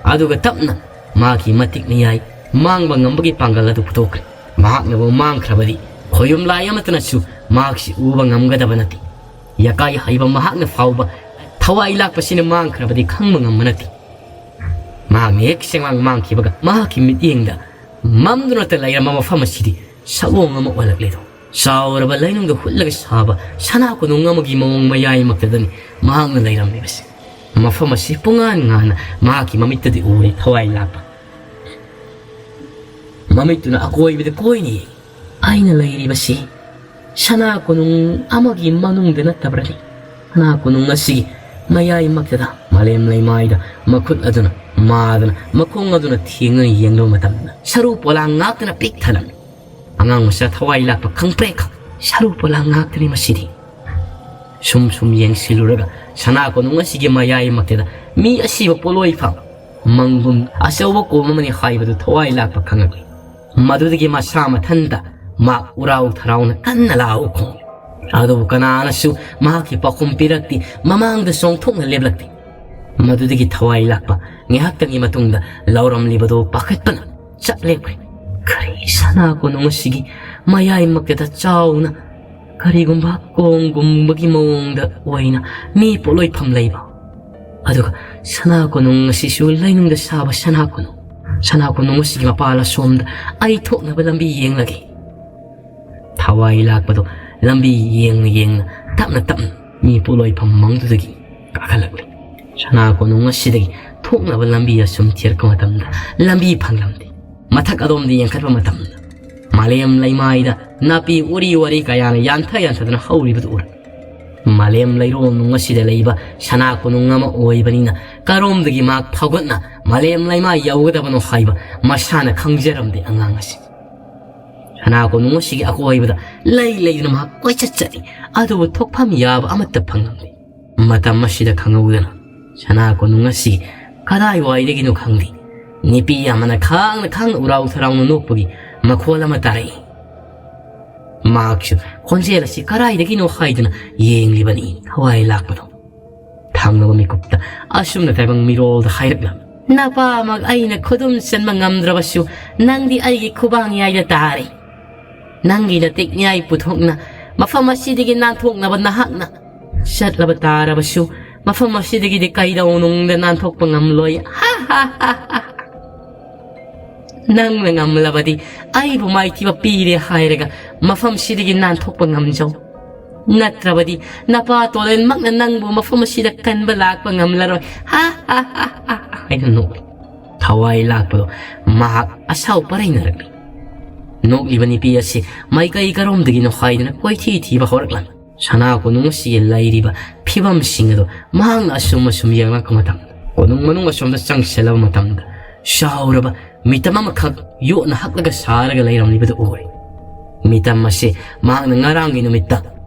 ꯑꯗꯨꯒ ꯇꯞꯅ ꯃꯍꯥꯛꯀꯤ ꯃꯇꯤꯛ ꯃꯌꯥꯏ ꯃꯥꯡꯕ ꯉꯝꯕꯒꯤ ꯄꯥꯡꯒꯜ ꯑꯗꯨ ꯄꯨꯊꯣꯛꯈ꯭ꯔꯦ꯫ ꯃꯍꯥꯛꯅꯕꯨ ꯃꯥꯡꯈ꯭ꯔꯕꯗꯤ ꯈꯣꯌꯨꯝ ꯂꯥꯏ ꯑꯃꯠꯇꯅꯁꯨ ꯃꯍꯥꯛꯁꯤ ꯎꯕ ꯉꯝꯒꯗꯕ ꯅꯠꯇꯦ꯫ ꯌꯀꯥꯏ ꯍꯩꯕ ꯃꯍꯥꯛꯅ ꯐꯥꯎꯕ ꯊꯋꯥꯏ ꯂꯥꯛꯄꯁꯤꯅ ꯃꯥꯡꯈ꯭ꯔꯕꯗꯤ ꯈꯪꯕ ꯉꯝꯕ ꯅꯠꯇꯦ꯫ ꯃꯍꯥꯛꯅ ꯍꯦꯛ ꯁꯦꯡꯃꯥꯡ ꯃꯥꯡꯈꯤꯕꯒ ꯃꯍꯥꯛꯀꯤ ꯃꯤꯠꯌꯦꯡꯗ ꯃꯝꯗꯨꯅꯇ ꯂꯩꯔꯝꯕ ꯃꯐꯝ ꯑꯁꯤꯗꯤ ꯁꯛꯑꯣꯡ ꯑꯃ ꯑꯣꯜꯂꯛꯂꯦꯗꯣ꯫ ꯆꯥꯎꯔꯕ ꯂꯩꯅꯨꯡꯗ ꯍꯨꯠꯂꯒ ꯁꯥꯕ ꯁꯅꯥ ꯀꯣꯅꯨꯡ ꯑꯃꯒꯤ ꯃꯑꯣꯡ ꯃꯌꯥꯏꯃꯛꯇꯗꯅꯤ ꯃꯍꯥꯛꯅ ꯂꯩꯔꯝꯂꯤꯕꯁꯤ꯫ ꯃꯐꯝ ꯑꯁꯤ ꯄꯨꯡꯉꯥꯟ ꯉꯥꯟꯅ ꯃꯍꯥꯛꯀꯤ ꯃꯃꯤꯠꯇꯗꯤ ꯎꯔꯦ ꯊꯋꯥꯏ ꯂꯥꯛꯄ꯫ ꯃꯃꯤꯠꯇꯨꯅ ꯑꯀꯣꯏꯕꯗ ꯀꯣꯏꯅ ꯌꯦꯡꯉꯤ꯫ ꯑꯩꯅ ꯂꯩꯔꯤꯕꯁꯤ ꯁꯅꯥ ꯀꯣꯅꯨꯡ ꯑꯃꯒꯤ ꯃꯅꯨꯡꯗ ꯅꯠꯇꯕ꯭ꯔꯅꯤ? ꯁꯅꯥ ꯀꯣꯅꯨꯡ ꯑꯁꯤꯒꯤ ꯃꯌꯥꯏꯃꯛꯇꯗ ꯃꯥꯂꯦꯝ ꯂꯩꯃꯥꯏꯗ ꯃꯈꯨꯠ ꯑꯗꯨꯅ ꯃꯥꯗꯅ ꯃꯈꯣꯡ ꯑꯗꯨꯅ ꯊꯦꯡꯗꯨꯅ ꯌꯦꯡꯂꯨꯕ ꯃꯇꯝꯗ ꯁꯔꯨ ꯄꯣꯂꯥꯡ ꯉꯥꯛꯇꯅ ꯄꯤꯛ ꯊꯜꯂꯝꯃꯤ꯫ ꯑꯉꯥꯡ ꯃꯆꯥ ꯊꯋꯥꯏ ꯂꯥꯛꯄ ꯈꯪꯄ꯭ꯔꯦꯛꯈꯛ ꯁꯔꯨ ꯄꯣꯂꯥꯡ ꯉꯥꯛꯇꯅꯤ ꯃꯁꯤꯗꯤ꯫ ꯁꯨꯝ ꯁꯨꯝ ꯌꯦꯡꯁꯤꯜꯂꯨꯔꯒ ꯁꯅꯥ ꯀꯣꯅꯨꯡ ꯑꯁꯤꯒꯤ ꯃꯌꯥꯏꯃꯛꯇꯗ ꯃꯤ ꯑꯁꯤꯕ ꯄꯣꯠꯂꯣꯏ ꯐꯥꯎ ꯃꯪꯒꯨꯝ ꯑꯆꯧꯕ ꯀꯣꯝ ꯑꯃꯅꯤ ꯍꯥꯏꯕꯗꯨ ꯊꯋꯥꯏ ꯂꯥꯛꯄ ꯈꯪꯉꯛꯂꯤ꯫ ꯃꯗꯨꯗꯒꯤ ꯃꯁꯥ ꯃꯊꯟꯇ ꯃꯍꯥꯛ ꯎꯔꯥꯎ ꯊꯔꯥꯎꯅ ꯀꯟꯅ ꯂꯥꯎ ꯈꯣꯡꯂꯤ꯫ ꯑꯗꯨꯕꯨ ꯀꯅꯥꯅꯁꯨ ꯃꯍꯥꯛꯀꯤ ꯄꯥꯎꯈꯨꯝ ꯄꯤꯔꯛꯇꯦ, ꯃꯃꯥꯡꯗ ꯆꯣꯡꯊꯣꯛꯅ ꯂꯦꯞꯂꯛꯇꯦ꯫ ꯃꯗꯨꯗꯒꯤ ꯊꯋꯥꯏ ꯂꯥꯛꯄ ꯉꯥꯏꯍꯥꯛꯇꯪꯒꯤ ꯃꯇꯨꯡꯗ ꯂꯥꯎꯔꯝꯂꯤꯕꯗꯨ ꯄꯥꯈꯠꯄꯅ ꯆꯞ ꯂꯦꯞꯈ꯭ꯔꯦ꯫ ꯀꯔꯤ ꯁꯅꯥ ꯀꯣꯅꯨꯡ ꯑꯁꯤꯒꯤ ꯃꯌꯥꯏꯃꯛꯇꯗ ꯆꯥꯎꯅ ꯀꯔꯤꯒꯨꯝꯕ ꯀꯣꯝꯒꯨꯝꯕꯒꯤ ꯃꯑꯣꯡꯗ ꯑꯣꯏꯅ ꯃꯤ ꯄꯣꯠꯂꯣꯏꯐꯝ ꯂꯩꯕ? ꯑꯗꯨꯒ ꯁꯅꯥ ꯀꯣꯅꯨꯡ ꯑꯁꯤꯁꯨ ꯂꯩꯅꯨꯡꯗ ꯁꯥꯕ ꯁꯅꯥ ꯀꯣꯅꯨꯡ꯫ ꯁꯅꯥ ꯀꯣꯅꯨꯡ ꯑꯁꯤꯒꯤ ꯃꯄꯥꯜ ꯑꯁꯣꯝꯗ ꯑꯩ ꯊꯣꯛꯅꯕ ꯂꯝꯕꯤ ꯌꯦꯡꯂꯒꯦ꯫ ꯊꯋꯥꯏ ꯂꯥꯛꯄꯗꯣ ꯂꯝꯕꯤ ꯌꯦꯡꯅ ꯌꯦꯡꯅ ꯇꯞꯅ ꯇꯞꯅ ꯃꯤ ꯄꯣꯠꯂꯣꯏꯐꯝ ꯃꯪꯗꯨꯗꯒꯤ ꯀꯥꯈꯠꯂꯛꯂꯤ꯫ ꯁꯅꯥ ꯀꯣꯅꯨꯡ ꯑꯁꯤꯗꯒꯤ ꯊꯣꯛꯅꯕ ꯂꯝꯕꯤ ꯑꯁꯨꯝ ꯊꯤꯔꯛꯄ ꯃꯇꯝꯗ ꯂꯝꯕꯤ ꯐꯪꯂꯝꯗꯦ꯫ ꯃꯊꯛ ꯑꯗꯣꯝꯗ ꯌꯦꯡꯈꯠꯄ ꯃꯇꯝꯗ ꯃꯥꯂꯦꯝ ꯂꯩꯃꯥꯏꯗ ꯅꯥꯄꯤ ꯎꯔꯤ ꯋꯥꯔꯤ ꯀꯌꯥꯅ ꯌꯥꯟꯊ ꯌꯥꯟꯊꯗꯨꯅ ꯍꯧꯔꯤꯕꯗꯨ ꯎꯔꯦ꯫ ꯃꯥꯂꯦꯝ ꯂꯩꯔꯣꯡ ꯅꯨꯡ ꯑꯁꯤꯗ ꯂꯩꯕ ꯁꯅꯥ ꯀꯣꯅꯨꯡ ꯑꯃ ꯑꯣꯏꯕꯅꯤꯅ ꯀꯔꯣꯝꯗꯒꯤ ꯃꯍꯥꯛ ꯐꯥꯎꯒꯠꯅ ꯃꯥꯂꯦꯝ ꯂꯩꯃꯥꯏ ꯌꯧꯒꯗꯕꯅꯣ ꯍꯥꯏꯕ ꯃꯁꯥꯅ ꯈꯪꯖꯔꯝꯗꯦ ꯑꯉꯥꯡ ꯑꯁꯤ꯫ ꯁꯅꯥ ꯀꯣꯅꯨꯡ ꯑꯁꯤꯒꯤ ꯑꯀꯣꯏꯕꯗ ꯂꯩ ꯂꯩꯗꯨꯅ ꯃꯍꯥꯛ ꯀꯣꯏꯆꯠ ꯆꯠꯂꯤ, ꯑꯗꯨꯕꯨ ꯊꯣꯛꯐꯝ ꯌꯥꯕ ꯑꯃꯠꯇ ꯐꯪꯂꯝꯗꯦ꯫ ꯃꯇꯝ ꯑꯁꯤꯗ ꯈꯪꯍꯧꯗꯅ ꯁꯅꯥ ꯀꯣꯅꯨꯡ ꯑꯁꯤ ꯀꯗꯥꯏꯋꯥꯏꯗꯒꯤꯅꯣ ꯈꯪꯗꯦ, ꯅꯨꯄꯤ ꯑꯃꯅ ꯈꯥꯡꯅ ꯈꯥꯡꯅ ꯎꯔꯥꯎ ꯊꯔꯥꯎꯅ ꯅꯣꯛꯄꯒꯤ ꯃꯈꯣꯜ ꯑꯃ ꯇꯥꯔꯛꯏ꯫ ꯃꯍꯥꯛꯁꯨ ꯈꯣꯟꯖꯦꯜ ꯑꯁꯤ ꯀꯗꯥꯏꯗꯒꯤꯅꯣ ꯍꯥꯏꯗꯨꯅ ꯌꯦꯡꯂꯤꯕꯅꯤ ꯊꯋꯥꯏ ꯂꯥꯛꯄꯗꯣ꯫ ꯊꯪꯅꯕ ꯃꯤꯀꯨꯞꯇ ꯑꯁꯨꯝꯅ ꯇꯥꯏꯕꯪ ꯃꯤꯔꯣꯜꯗ ꯍꯥꯏꯔꯛꯂꯝꯃꯤ꯫ "ꯅꯄꯥꯃꯛ ꯑꯩꯅ ꯈꯨꯗꯨꯝ ꯆꯟꯕ ꯉꯝꯗ꯭ꯔꯕꯁꯨ, ꯅꯪꯗꯤ ꯑꯩꯒꯤ ꯈꯨꯕꯥꯡ ꯌꯥꯏꯗ ꯇꯥꯔꯦ꯫ ꯅꯪꯒꯤ ꯅꯇꯤꯛ ꯅꯤꯌꯥꯏ ꯄꯨꯊꯣꯛꯅ ꯃꯐꯝ ꯑꯁꯤꯗꯒꯤ ꯅꯥꯟꯊꯣꯛꯅꯕ ꯅꯍꯥꯛꯅ ꯆꯠꯂꯕ ꯇꯥꯔꯕꯁꯨ, ꯃꯐꯝ ꯑꯁꯤꯗꯒꯤꯗꯤ ꯀꯩꯗꯧꯅꯨꯡꯗ ꯅꯥꯟꯊꯣꯛꯄ ꯉꯝꯂꯣꯏ꯫ ꯍꯥ, ꯍꯥ, ꯍꯥ, ꯍꯥ꯫ ꯅꯪꯅ ꯉꯝꯂꯕꯗꯤ ꯑꯩꯕꯨ ꯃꯥꯏꯊꯤꯕ ꯄꯤꯔꯦ ꯍꯥꯏꯔꯒ ꯃꯐꯝꯁꯤꯗꯒꯤ ꯅꯥꯟꯊꯣꯛꯄ ꯉꯝꯖꯧ꯫ ꯅꯠꯇ꯭ꯔꯕꯗꯤ ꯅꯄꯥ ꯇꯣꯂꯦꯟꯃꯛꯅ ꯅꯪꯕꯨ ꯃꯐꯝ ꯑꯁꯤꯗ ꯀꯟꯕ ꯂꯥꯛꯄ ꯉꯝꯂꯔꯣꯏ꯫ ꯍꯥ, ꯍꯥ, ꯍꯥ, ꯍꯥ, ꯍꯥ," ꯍꯥꯏꯅ ꯅꯣꯛꯂꯤ꯫ ꯊꯋꯥꯏ ꯂꯥꯛꯄꯗꯣ ꯃꯍꯥꯛ ꯑꯁꯥꯎ ꯄꯔꯩꯅꯔꯛꯂꯤ꯫ ꯅꯣꯛꯂꯤꯕ ꯅꯨꯄꯤ ꯑꯁꯤ ꯃꯥꯏꯀꯩ ꯀꯔꯣꯝꯗꯒꯤꯅꯣ ꯍꯥꯏꯗꯨꯅ ꯀꯣꯏꯊꯤ ꯊꯤꯕ ꯍꯧꯔꯛꯂꯝꯃꯤ꯫ ꯁꯅꯥ ꯀꯣꯅꯨꯡ ꯑꯁꯤꯒꯤ ꯂꯩꯔꯤꯕ ꯐꯤꯕꯝꯁꯤꯡ ꯑꯗꯨ ꯃꯍꯥꯛꯅ ꯑꯁꯨꯝ ꯑꯁꯨꯝ ꯌꯦꯡꯂꯛꯄ ꯃꯇꯝꯗ, ꯀꯣꯅꯨꯡ ꯃꯅꯨꯡ ꯑꯁꯣꯝꯗ ꯆꯪꯁꯤꯜꯂꯕ ꯃꯇꯝꯗ, ꯆꯥꯎꯔꯕ ꯃꯤꯇꯝ ꯑꯃꯈꯛ ꯌꯣꯠꯅ ꯍꯛꯂꯒ ꯁꯥꯔꯒ ꯂꯩꯔꯝꯂꯤꯕꯗꯨ ꯎꯔꯦ꯫ ꯃꯤꯇꯝ ꯑꯁꯤ ꯃꯍꯥꯛꯅ ꯉꯔꯥꯡꯒꯤ ꯅꯨꯃꯤꯠꯇ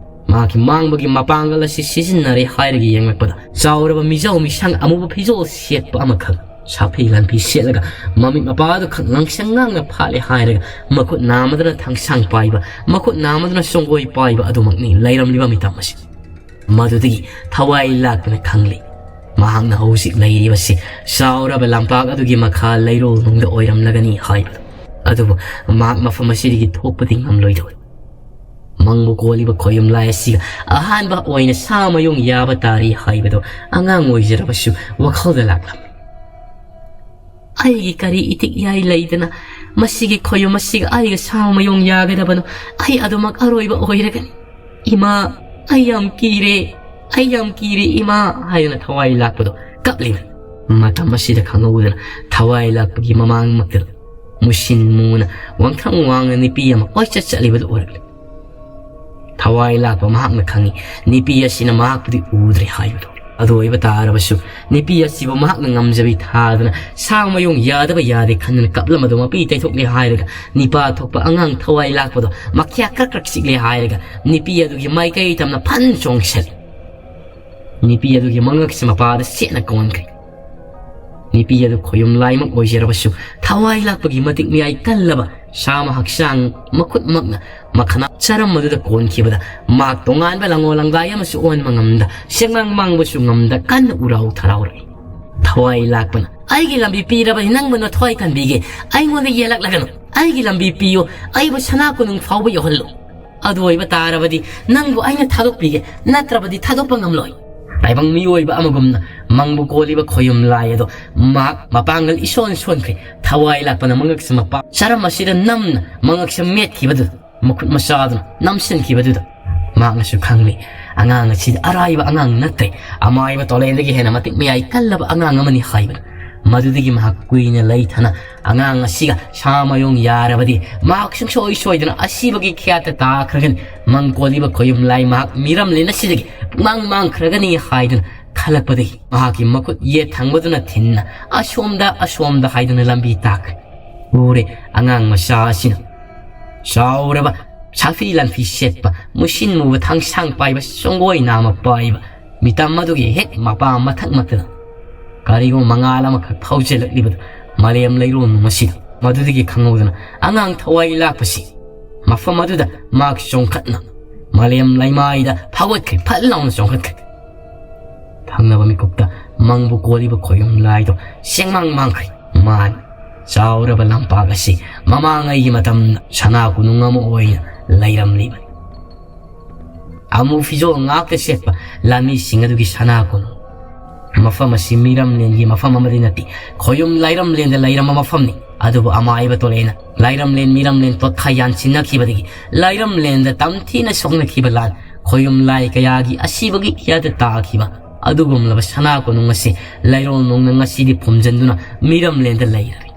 ꯃꯍꯥꯛꯀꯤ ꯃꯥꯡꯕꯒꯤ ꯃꯄꯥꯡꯒꯜ ꯑꯁꯤ ꯁꯤꯖꯤꯟꯅꯔꯦ ꯍꯥꯏꯔꯒ ꯌꯦꯡꯂꯛꯄꯗ, ꯆꯥꯎꯔꯕ ꯃꯤꯖꯥꯎ ꯃꯤꯁꯥꯡ ꯑꯃꯨꯕ ꯐꯤꯖꯣꯜ ꯁꯦꯠꯄ ꯑꯃꯈꯛ, ꯁꯥꯐꯤ ꯂꯥꯟꯐꯤ ꯁꯦꯠꯂꯒ, ꯃꯃꯤꯠ ꯃꯄꯥ ꯑꯗꯨ ꯈꯛ ꯉꯥꯡꯁꯪ ꯉꯥꯡꯅ ꯐꯥꯠꯂꯦ ꯍꯥꯏꯔꯒ, ꯃꯈꯨꯠ ꯅꯥꯝꯃꯗꯅ ꯊꯥꯡꯁꯥꯡ ꯄꯥꯏꯕ, ꯃꯈꯨꯠ ꯅꯥꯝꯃꯗꯅ ꯁꯪꯒꯣꯏ ꯄꯥꯏꯕ ꯑꯗꯨꯃꯛꯅꯤ ꯂꯩꯔꯝꯂꯤꯕ ꯃꯤꯇꯝ ꯑꯁꯤ꯫ ꯃꯗꯨꯗꯒꯤ ꯊꯋꯥꯏ ꯂꯥꯛꯄꯅ ꯈꯪꯂꯤ, ꯃꯍꯥꯛꯅ ꯍꯧꯖꯤꯛ ꯂꯩꯔꯤꯕꯁꯤ ꯆꯥꯎꯔꯕ ꯂꯝꯄꯥꯛ ꯑꯗꯨꯒꯤ ꯃꯈꯥ ꯂꯩꯔꯣꯜꯅꯨꯡꯗ ꯑꯣꯏꯔꯝꯂꯒꯅꯤ ꯍꯥꯏꯕꯗꯨ꯫ ꯑꯗꯨꯕꯨ ꯃꯍꯥꯛ ꯃꯐꯝ ꯑꯁꯤꯗꯒꯤ ꯊꯣꯛꯄꯗꯤ ꯉꯝꯂꯣꯏꯗꯧꯔꯤ꯫ ꯃꯪꯕꯨ ꯀꯣꯜꯂꯤꯕ ꯈꯣꯌꯨꯝ ꯂꯥꯏ ꯑꯁꯤꯒ ꯑꯍꯥꯟꯕ ꯑꯣꯏꯅ ꯁꯥ ꯃꯌꯨꯡ ꯌꯥꯕ ꯇꯥꯔꯤ ꯍꯥꯏꯕꯗꯨ ꯑꯉꯥꯡ ꯑꯣꯏꯖꯔꯕꯁꯨ ꯋꯥꯈꯜꯗ ꯂꯥꯛꯂꯝꯃꯤ꯫ "ꯑꯩꯒꯤ ꯀꯔꯤ ꯏꯇꯤꯛ ꯌꯥꯏ ꯂꯩꯗꯅ ꯃꯁꯤꯒꯤ ꯈꯣꯌꯨꯝ ꯑꯁꯤꯒ ꯑꯩꯒ ꯁꯥ ꯃꯌꯨꯡ ꯌꯥꯒꯗꯕꯅꯣ? ꯑꯩ ꯑꯗꯨꯃꯛ ꯑꯔꯣꯏꯕ ꯑꯣꯏꯔꯒꯅꯤ꯫ ꯏꯃꯥ, ꯑꯩ ꯌꯥꯝ ꯀꯤꯔꯦ, ꯑꯩ ꯌꯥꯝ ꯀꯤꯔꯦ ꯏꯃꯥ," ꯍꯥꯏꯗꯨꯅ ꯊꯋꯥꯏ ꯂꯥꯛꯄꯗꯣ ꯀꯞꯂꯤꯕꯅꯤ꯫ ꯃꯇꯝ ꯑꯁꯤꯗ ꯈꯪꯍꯧꯗꯅ ꯊꯋꯥꯏ ꯂꯥꯛꯄꯒꯤ ꯃꯃꯥꯡꯃꯛꯇꯗ ꯃꯨꯁꯤꯟ ꯃꯨꯅ ꯋꯥꯡꯊ꯭ꯔꯪ ꯋꯥꯡꯅ ꯅꯨꯄꯤ ꯑꯃ ꯀꯣꯏꯆꯠ ꯆꯠꯂꯤꯕꯗꯨ ꯎꯔꯛꯂꯤ꯫ ꯊꯋꯥꯏ ꯂꯥꯛꯄ ꯃꯍꯥꯛꯅ ꯈꯪꯏ, ꯅꯨꯄꯤ ꯑꯁꯤꯅ ꯃꯍꯥꯛꯄꯨꯗꯤ ꯎꯗ꯭ꯔꯦ ꯍꯥꯏꯕꯗꯨ꯫ ꯑꯗꯨ ꯑꯣꯏꯕ ꯇꯥꯔꯕꯁꯨ ꯅꯨꯄꯤ ꯑꯁꯤꯕꯨ ꯃꯍꯥꯛꯅ ꯉꯝꯖꯕꯤ ꯊꯥꯗꯅ ꯁꯥ ꯃꯌꯨꯡ ꯌꯥꯗꯕ ꯌꯥꯗꯦ ꯈꯟꯗꯨꯅ ꯀꯞꯂꯝꯕꯗꯨ ꯃꯄꯤ ꯇꯩꯊꯣꯛꯂꯦ ꯍꯥꯏꯔꯒ, ꯅꯤꯄꯥ ꯊꯣꯛꯄ ꯑꯉꯥꯡ ꯊꯋꯥꯏ ꯂꯥꯛꯄꯗꯣ ꯃꯈ꯭ꯌꯥ ꯀ꯭ꯔꯛ ꯀ꯭ꯔꯛ ꯆꯤꯛꯂꯦ ꯍꯥꯏꯔꯒ ꯅꯨꯄꯤ ꯑꯗꯨꯒꯤ ꯃꯥꯏꯀꯩ ꯇꯝꯅ ꯐꯟ ꯆꯣꯡꯁꯤꯜꯂꯤ꯫ ꯅꯨꯄꯤ ꯑꯗꯨꯒꯤ ꯃꯉꯛꯁꯤ ꯃꯄꯥꯗ ꯁꯦꯠꯅ ꯀꯣꯟꯈ꯭ꯔꯦ꯫ ꯅꯨꯄꯤ ꯑꯗꯨ ꯈꯣꯌꯨꯝ ꯂꯥꯏꯃꯛ ꯑꯣꯏꯖꯔꯕꯁꯨ ꯊꯋꯥꯏ ꯂꯥꯛꯄꯒꯤ ꯃꯇꯤꯛ ꯃꯌꯥꯏ ꯀꯜꯂꯕ ꯁꯥꯃ ꯍꯛꯆꯥꯡ ꯃꯈꯨꯠꯃꯛꯅ ꯃꯈꯅꯥ ꯆꯔꯝ ꯑꯗꯨꯗ ꯀꯣꯟꯈꯤꯕꯗ ꯃꯍꯥꯛ ꯇꯣꯉꯥꯟꯕ ꯂꯪꯉꯣ ꯂꯪꯗꯥꯏ ꯑꯃꯁꯨ ꯑꯣꯟꯕ ꯉꯝꯗ, ꯁꯦꯛꯃꯥꯡ ꯃꯥꯡꯕꯁꯨ ꯉꯝꯗ ꯀꯟꯅ ꯎꯔꯥꯎ ꯊꯔꯥꯎꯔꯛꯏ꯫ ꯊꯋꯥꯏ ꯂꯥꯛꯄꯅ ꯑꯩꯒꯤ ꯂꯝꯕꯤ ꯄꯤꯔꯕꯗꯤ ꯅꯪꯕꯨ ꯅꯊ꯭ꯋꯥꯏ ꯀꯟꯕꯤꯒꯦ꯫ ꯑꯩꯉꯣꯟꯗ ꯌꯦꯜꯂꯛꯂꯒꯅꯨ꯫ ꯑꯩꯒꯤ ꯂꯝꯕꯤ ꯄꯤꯌꯨ꯫ ꯑꯩꯕꯨ ꯁꯅꯥ ꯀꯣꯅꯨꯡ ꯐꯥꯎꯕ ꯌꯧꯍꯜꯂꯨ꯫ ꯑꯗꯨ ꯑꯣꯏꯕ ꯇꯥꯔꯕꯗꯤ ꯅꯪꯕꯨ ꯑꯩꯅ ꯊꯥꯗꯣꯛꯄꯤꯒꯦ, ꯅꯠꯇ꯭ꯔꯕꯗꯤ ꯊꯥꯗꯣꯛꯄ ꯉꯝꯂꯣꯏ꯫ ꯇꯥꯏꯕꯪ ꯃꯤꯑꯣꯏꯕ ꯑꯃꯒꯨꯝꯅ ꯃꯪꯕꯨ ꯀꯣꯜꯂꯤꯕ ꯈꯣꯌꯨꯝ ꯂꯥꯏ ꯑꯗꯣ ꯃꯍꯥꯛ ꯃꯄꯥꯡꯒꯜ ꯏꯁꯣꯟ ꯁꯣꯟꯈ꯭ꯔꯦ꯫ ꯊꯋꯥꯏ ꯂꯥꯛꯄꯅ ꯃꯉꯛꯁꯝ ꯃꯄꯥ ꯆꯔꯝ ꯑꯁꯤꯗ ꯅꯝꯅ ꯃꯉꯛꯁꯝ ꯃꯦꯠꯈꯤꯕꯗꯨ ꯃꯈꯨꯠ ꯃꯆꯥꯗꯨꯅ ꯅꯝꯁꯤꯟꯈꯤꯕꯗꯨꯗ ꯃꯍꯥꯛꯅꯁꯨ ꯈꯪꯂꯤ, ꯑꯉꯥꯡ ꯑꯁꯤꯗꯤ ꯑꯔꯥꯏꯕ ꯑꯉꯥꯡ ꯅꯠꯇ꯭ꯔꯦ, ꯑꯃꯥꯏꯕ ꯇꯣꯂꯦꯟꯗꯒꯤ ꯍꯦꯟꯅ ꯃꯇꯤꯛ ꯃꯌꯥꯏ ꯀꯜꯂꯕ ꯑꯉꯥꯡ ꯑꯃꯅꯤ ꯍꯥꯏꯕꯗꯨ꯫ ꯃꯗꯨꯗꯒꯤ ꯃꯍꯥꯛ ꯀꯨꯏꯅ ꯂꯩꯊꯅ ꯑꯉꯥꯡ ꯑꯁꯤꯒ ꯁꯥ ꯃꯌꯣꯡ ꯌꯥꯔꯕꯗꯤ ꯃꯍꯥꯛ ꯁꯨꯡꯁꯣꯏ ꯁꯣꯏꯗꯅ ꯑꯁꯤꯕꯒꯤ ꯈ꯭ꯌꯥꯠꯇ ꯇꯥꯈ꯭ꯔꯒꯅꯤ꯫ ꯃꯪ ꯀꯣꯜꯂꯤꯕ ꯈꯣꯌꯨꯝ ꯂꯥꯏ ꯃꯍꯥꯛ ꯃꯤꯔꯝꯂꯦꯟ ꯑꯁꯤꯗꯒꯤ ꯄꯨꯡꯃꯥꯡ ꯃꯥꯡꯈ꯭ꯔꯒꯅꯤ ꯍꯥꯏꯗꯨꯅ ꯈꯜꯂꯛꯄꯗꯒꯤ ꯃꯍꯥꯛꯀꯤ ꯃꯈꯨꯠ ꯌꯦꯠ ꯊꯪꯕꯗꯨꯅ ꯊꯤꯟꯅ ꯑꯁꯣꯝꯗ ꯑꯁꯣꯝꯗ ꯍꯥꯏꯗꯨꯅ ꯂꯝꯕꯤ ꯇꯥꯛꯈ꯭ꯔꯦ꯫ ꯎꯔꯦ ꯑꯉꯥꯡ ꯃꯆꯥ ꯑꯁꯤꯅ ꯆꯥꯎꯔꯕ ꯁꯥꯐꯤ ꯂꯥꯟꯐꯤ ꯁꯦꯠꯄ, ꯃꯨꯁꯤꯟ ꯃꯨꯕ ꯊꯥꯡꯁꯥꯡ ꯄꯥꯏꯕ, ꯁꯪꯒꯣꯏ ꯅꯥꯝꯃ ꯄꯥꯏꯕ ꯃꯤꯇꯝ ꯑꯗꯨꯒꯤ ꯍꯦꯛ ꯃꯄꯥ ꯃꯊꯛꯃꯛꯇꯗ ꯀꯔꯤꯒꯨꯝꯕ ꯃꯉꯥꯜ ꯑꯃꯈꯛ ꯐꯥꯎꯖꯜꯂꯛꯂꯤꯕꯗꯨ ꯃꯥꯂꯦꯝ ꯂꯩꯔꯣꯜ ꯃꯁꯤꯗ꯫ ꯃꯗꯨꯗꯒꯤ ꯈꯪꯍꯧꯗꯅ ꯑꯉꯥꯡ ꯊꯋꯥꯏ ꯂꯥꯛꯄꯁꯤ ꯃꯐꯝ ꯑꯗꯨꯗ ꯃꯍꯥꯛ ꯆꯣꯡꯈꯠꯅ ꯃꯥꯂꯦꯝ ꯂꯩꯃꯥꯏꯗ ꯐꯥꯎꯒꯠꯈ꯭ꯔꯦ, ꯐꯠ ꯂꯥꯎꯅ ꯆꯣꯡꯈꯠꯈ꯭ꯔꯦ꯫ ꯊꯪꯅꯕ ꯃꯤꯀꯨꯞꯇ ꯃꯪꯕꯨ ꯀꯣꯜꯂꯤꯕ ꯈꯣꯌꯨꯝ ꯂꯥꯏꯗꯣ ꯁꯦꯡꯃꯥꯡ ꯃꯥꯡꯈ꯭ꯔꯦ꯫ ꯃꯥꯅꯤ, ꯆꯥꯎꯔꯕ ꯂꯝꯄꯥꯛ ꯑꯁꯤ ꯃꯃꯥꯡꯉꯩꯒꯤ ꯃꯇꯝꯗ ꯁꯅꯥ ꯀꯣꯅꯨꯡ ꯑꯃ ꯑꯣꯏꯅ ꯂꯩꯔꯝꯂꯤꯕꯅꯤ꯫ ꯑꯃꯨ ꯐꯤꯖꯣꯜ ꯉꯥꯛꯇ ꯁꯦꯠꯄ ꯂꯥꯟꯃꯤꯁꯤꯡ ꯑꯗꯨꯒꯤ ꯁꯅꯥ ꯀꯣꯅꯨꯡ꯫ ꯃꯐꯝ ꯑꯁꯤ ꯃꯤꯔꯝꯂꯦꯟꯒꯤ ꯃꯐꯝ ꯑꯃꯗꯤ ꯅꯠꯇꯦ, ꯈꯣꯌꯨꯝ ꯂꯥꯏꯔꯝꯂꯦꯟꯗ ꯂꯩꯔꯝꯕ ꯃꯐꯝꯅꯤ꯫ ꯑꯗꯨꯕꯨ ꯑꯃꯥꯏꯕ ꯇꯣꯂꯦꯅ ꯂꯥꯏꯔꯝꯂꯦꯟ ꯃꯤꯔꯝꯂꯦꯟ ꯇꯣꯠꯈꯥꯏ ꯌꯥꯟꯁꯤꯟꯅꯈꯤꯕꯗꯒꯤ ꯂꯥꯏꯔꯝꯂꯦꯟꯗ ꯇꯝꯊꯤꯅ ꯁꯣꯛꯅꯈꯤꯕ ꯂꯥꯟ, ꯈꯣꯌꯨꯝ ꯂꯥꯏ ꯀꯌꯥꯒꯤ ꯑꯁꯤꯕꯒꯤ ꯈ꯭ꯌꯥꯠꯇ ꯇꯥꯈꯤꯕ ꯑꯗꯨꯒꯨꯝꯂꯕ ꯁꯅꯥ ꯀꯣꯅꯨꯡ ꯑꯁꯤ ꯂꯩꯔꯣꯜ ꯅꯣꯡꯅ ꯉꯁꯤꯗꯤ ꯐꯨꯝꯖꯤꯟꯗꯨꯅ ꯃꯤꯔꯝꯂꯦꯟꯗ ꯂꯩꯔꯔꯤ꯫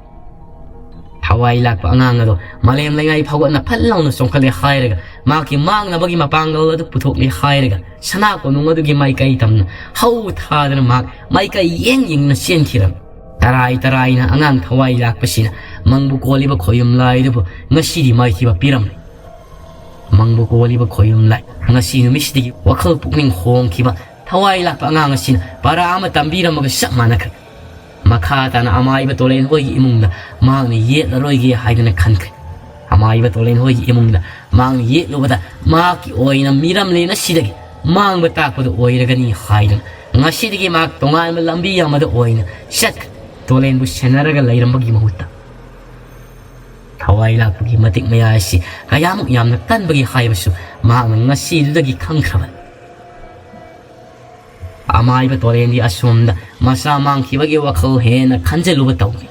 ꯊꯋꯥꯏ ꯂꯥꯛꯄ ꯑꯉꯥꯡ ꯑꯗꯣ ꯃꯥꯂꯦꯝ ꯂꯩꯉꯥꯏ ꯐꯥꯎꯒꯠꯅ ꯐꯠ ꯂꯥꯎꯅ ꯆꯣꯡꯈꯠꯂꯦ ꯍꯥꯏꯔꯒ ꯃꯍꯥꯛꯀꯤ ꯃꯥꯡꯅꯕꯒꯤ ꯃꯄꯥꯡꯒꯜ ꯑꯗꯨ ꯄꯨꯊꯣꯛꯂꯦ ꯍꯥꯏꯔꯒ ꯁꯅꯥ ꯀꯣꯅꯨꯡ ꯑꯗꯨꯒꯤ ꯃꯥꯏꯀꯩ ꯇꯝꯅ ꯍꯧ ꯊꯥꯗꯅ ꯃꯍꯥꯛ ꯃꯥꯏꯀꯩ ꯌꯦꯡ ꯌꯦꯡꯗꯨꯅ ꯆꯦꯟꯈꯤꯔꯝꯃꯤ꯫ ꯇꯔꯥꯏ ꯇꯔꯥꯏꯅ ꯑꯉꯥꯡ ꯊꯋꯥꯏ ꯂꯥꯛꯄꯁꯤꯅ ꯃꯪꯕꯨ ꯀꯣꯜꯂꯤꯕ ꯈꯣꯌꯨꯝ ꯂꯥꯏꯗꯨꯕꯨ ꯉꯁꯤꯗꯤ ꯃꯥꯏꯊꯤꯕ ꯄꯤꯔꯝꯂꯦ꯫ ꯃꯪꯕꯨ ꯀꯣꯜꯂꯤꯕ ꯈꯣꯌꯨꯝ ꯂꯥꯏ ꯉꯁꯤ ꯅꯨꯃꯤꯠꯁꯤꯗꯒꯤ ꯋꯥꯈꯜ ꯄꯨꯛꯅꯤꯡ ꯍꯣꯡꯈꯤꯕ ꯊꯋꯥꯏ ꯂꯥꯛꯄ ꯑꯉꯥꯡ ꯑꯁꯤꯅ ꯄꯔꯥ ꯑꯃ ꯇꯝꯕꯤꯔꯝꯃꯒ ꯆꯞ ꯃꯥꯟꯅꯈ꯭ꯔꯦ꯫ ꯃꯈꯥ ꯇꯥꯅ ꯑꯃꯥꯏꯕ ꯇꯣꯂꯦꯟ ꯍꯣꯏꯒꯤ ꯏꯃꯨꯡꯗ ꯃꯍꯥꯛꯅ ꯌꯦꯠꯂꯔꯣꯏꯒꯦ ꯍꯥꯏꯗꯅ ꯈꯟꯈ꯭ꯔꯦ꯫ ꯑꯃꯥꯏꯕ ꯇꯣꯂꯦꯟ ꯍꯣꯏꯒꯤ ꯏꯃꯨꯡꯗ ꯃꯍꯥꯛꯅ ꯌꯦꯠꯂꯨꯕꯗ ꯃꯍꯥꯛꯀꯤ ꯑꯣꯏꯅ ꯃꯤꯔꯝꯂꯦꯟ ꯑꯁꯤꯗꯒꯤ ꯃꯥꯡꯕ ꯇꯥꯛꯄꯗꯨ ꯑꯣꯏꯔꯒꯅꯤ ꯍꯥꯏꯗꯨꯅ ꯉꯁꯤꯗꯒꯤ ꯃꯍꯥꯛ ꯇꯣꯉꯥꯟꯕ ꯂꯝꯕꯤ ꯑꯃꯗ ꯑꯣꯏꯅ ꯆꯠꯈ꯭ꯔꯦ꯫ ꯇꯣꯂꯦꯟꯕꯨ ꯁꯦꯟꯅꯔꯒ ꯂꯩꯔꯝꯕꯒꯤ ꯃꯍꯨꯠꯇ꯫ ꯊꯋꯥꯏ ꯂꯥꯛꯄꯒꯤ ꯃꯇꯤꯛ ꯃꯌꯥꯏ ꯑꯁꯤ ꯀꯌꯥꯃꯨꯛ ꯌꯥꯝꯅ ꯀꯟꯕꯒꯦ ꯍꯥꯏꯕꯁꯨ ꯃꯍꯥꯛꯅ ꯉꯁꯤꯗꯨꯗꯒꯤ ꯈꯪꯈ꯭ꯔꯕꯅꯤ꯫ ꯑꯃꯥꯏꯕ ꯇꯣꯂꯦꯟꯗꯤ ꯑꯁꯣꯝꯗ ꯃꯆꯥ ꯃꯥꯡꯈꯤꯕꯒꯤ ꯋꯥꯈꯜ ꯍꯦꯟꯅ ꯈꯟꯖꯤꯜꯂꯨꯕ ꯇꯧꯏ꯫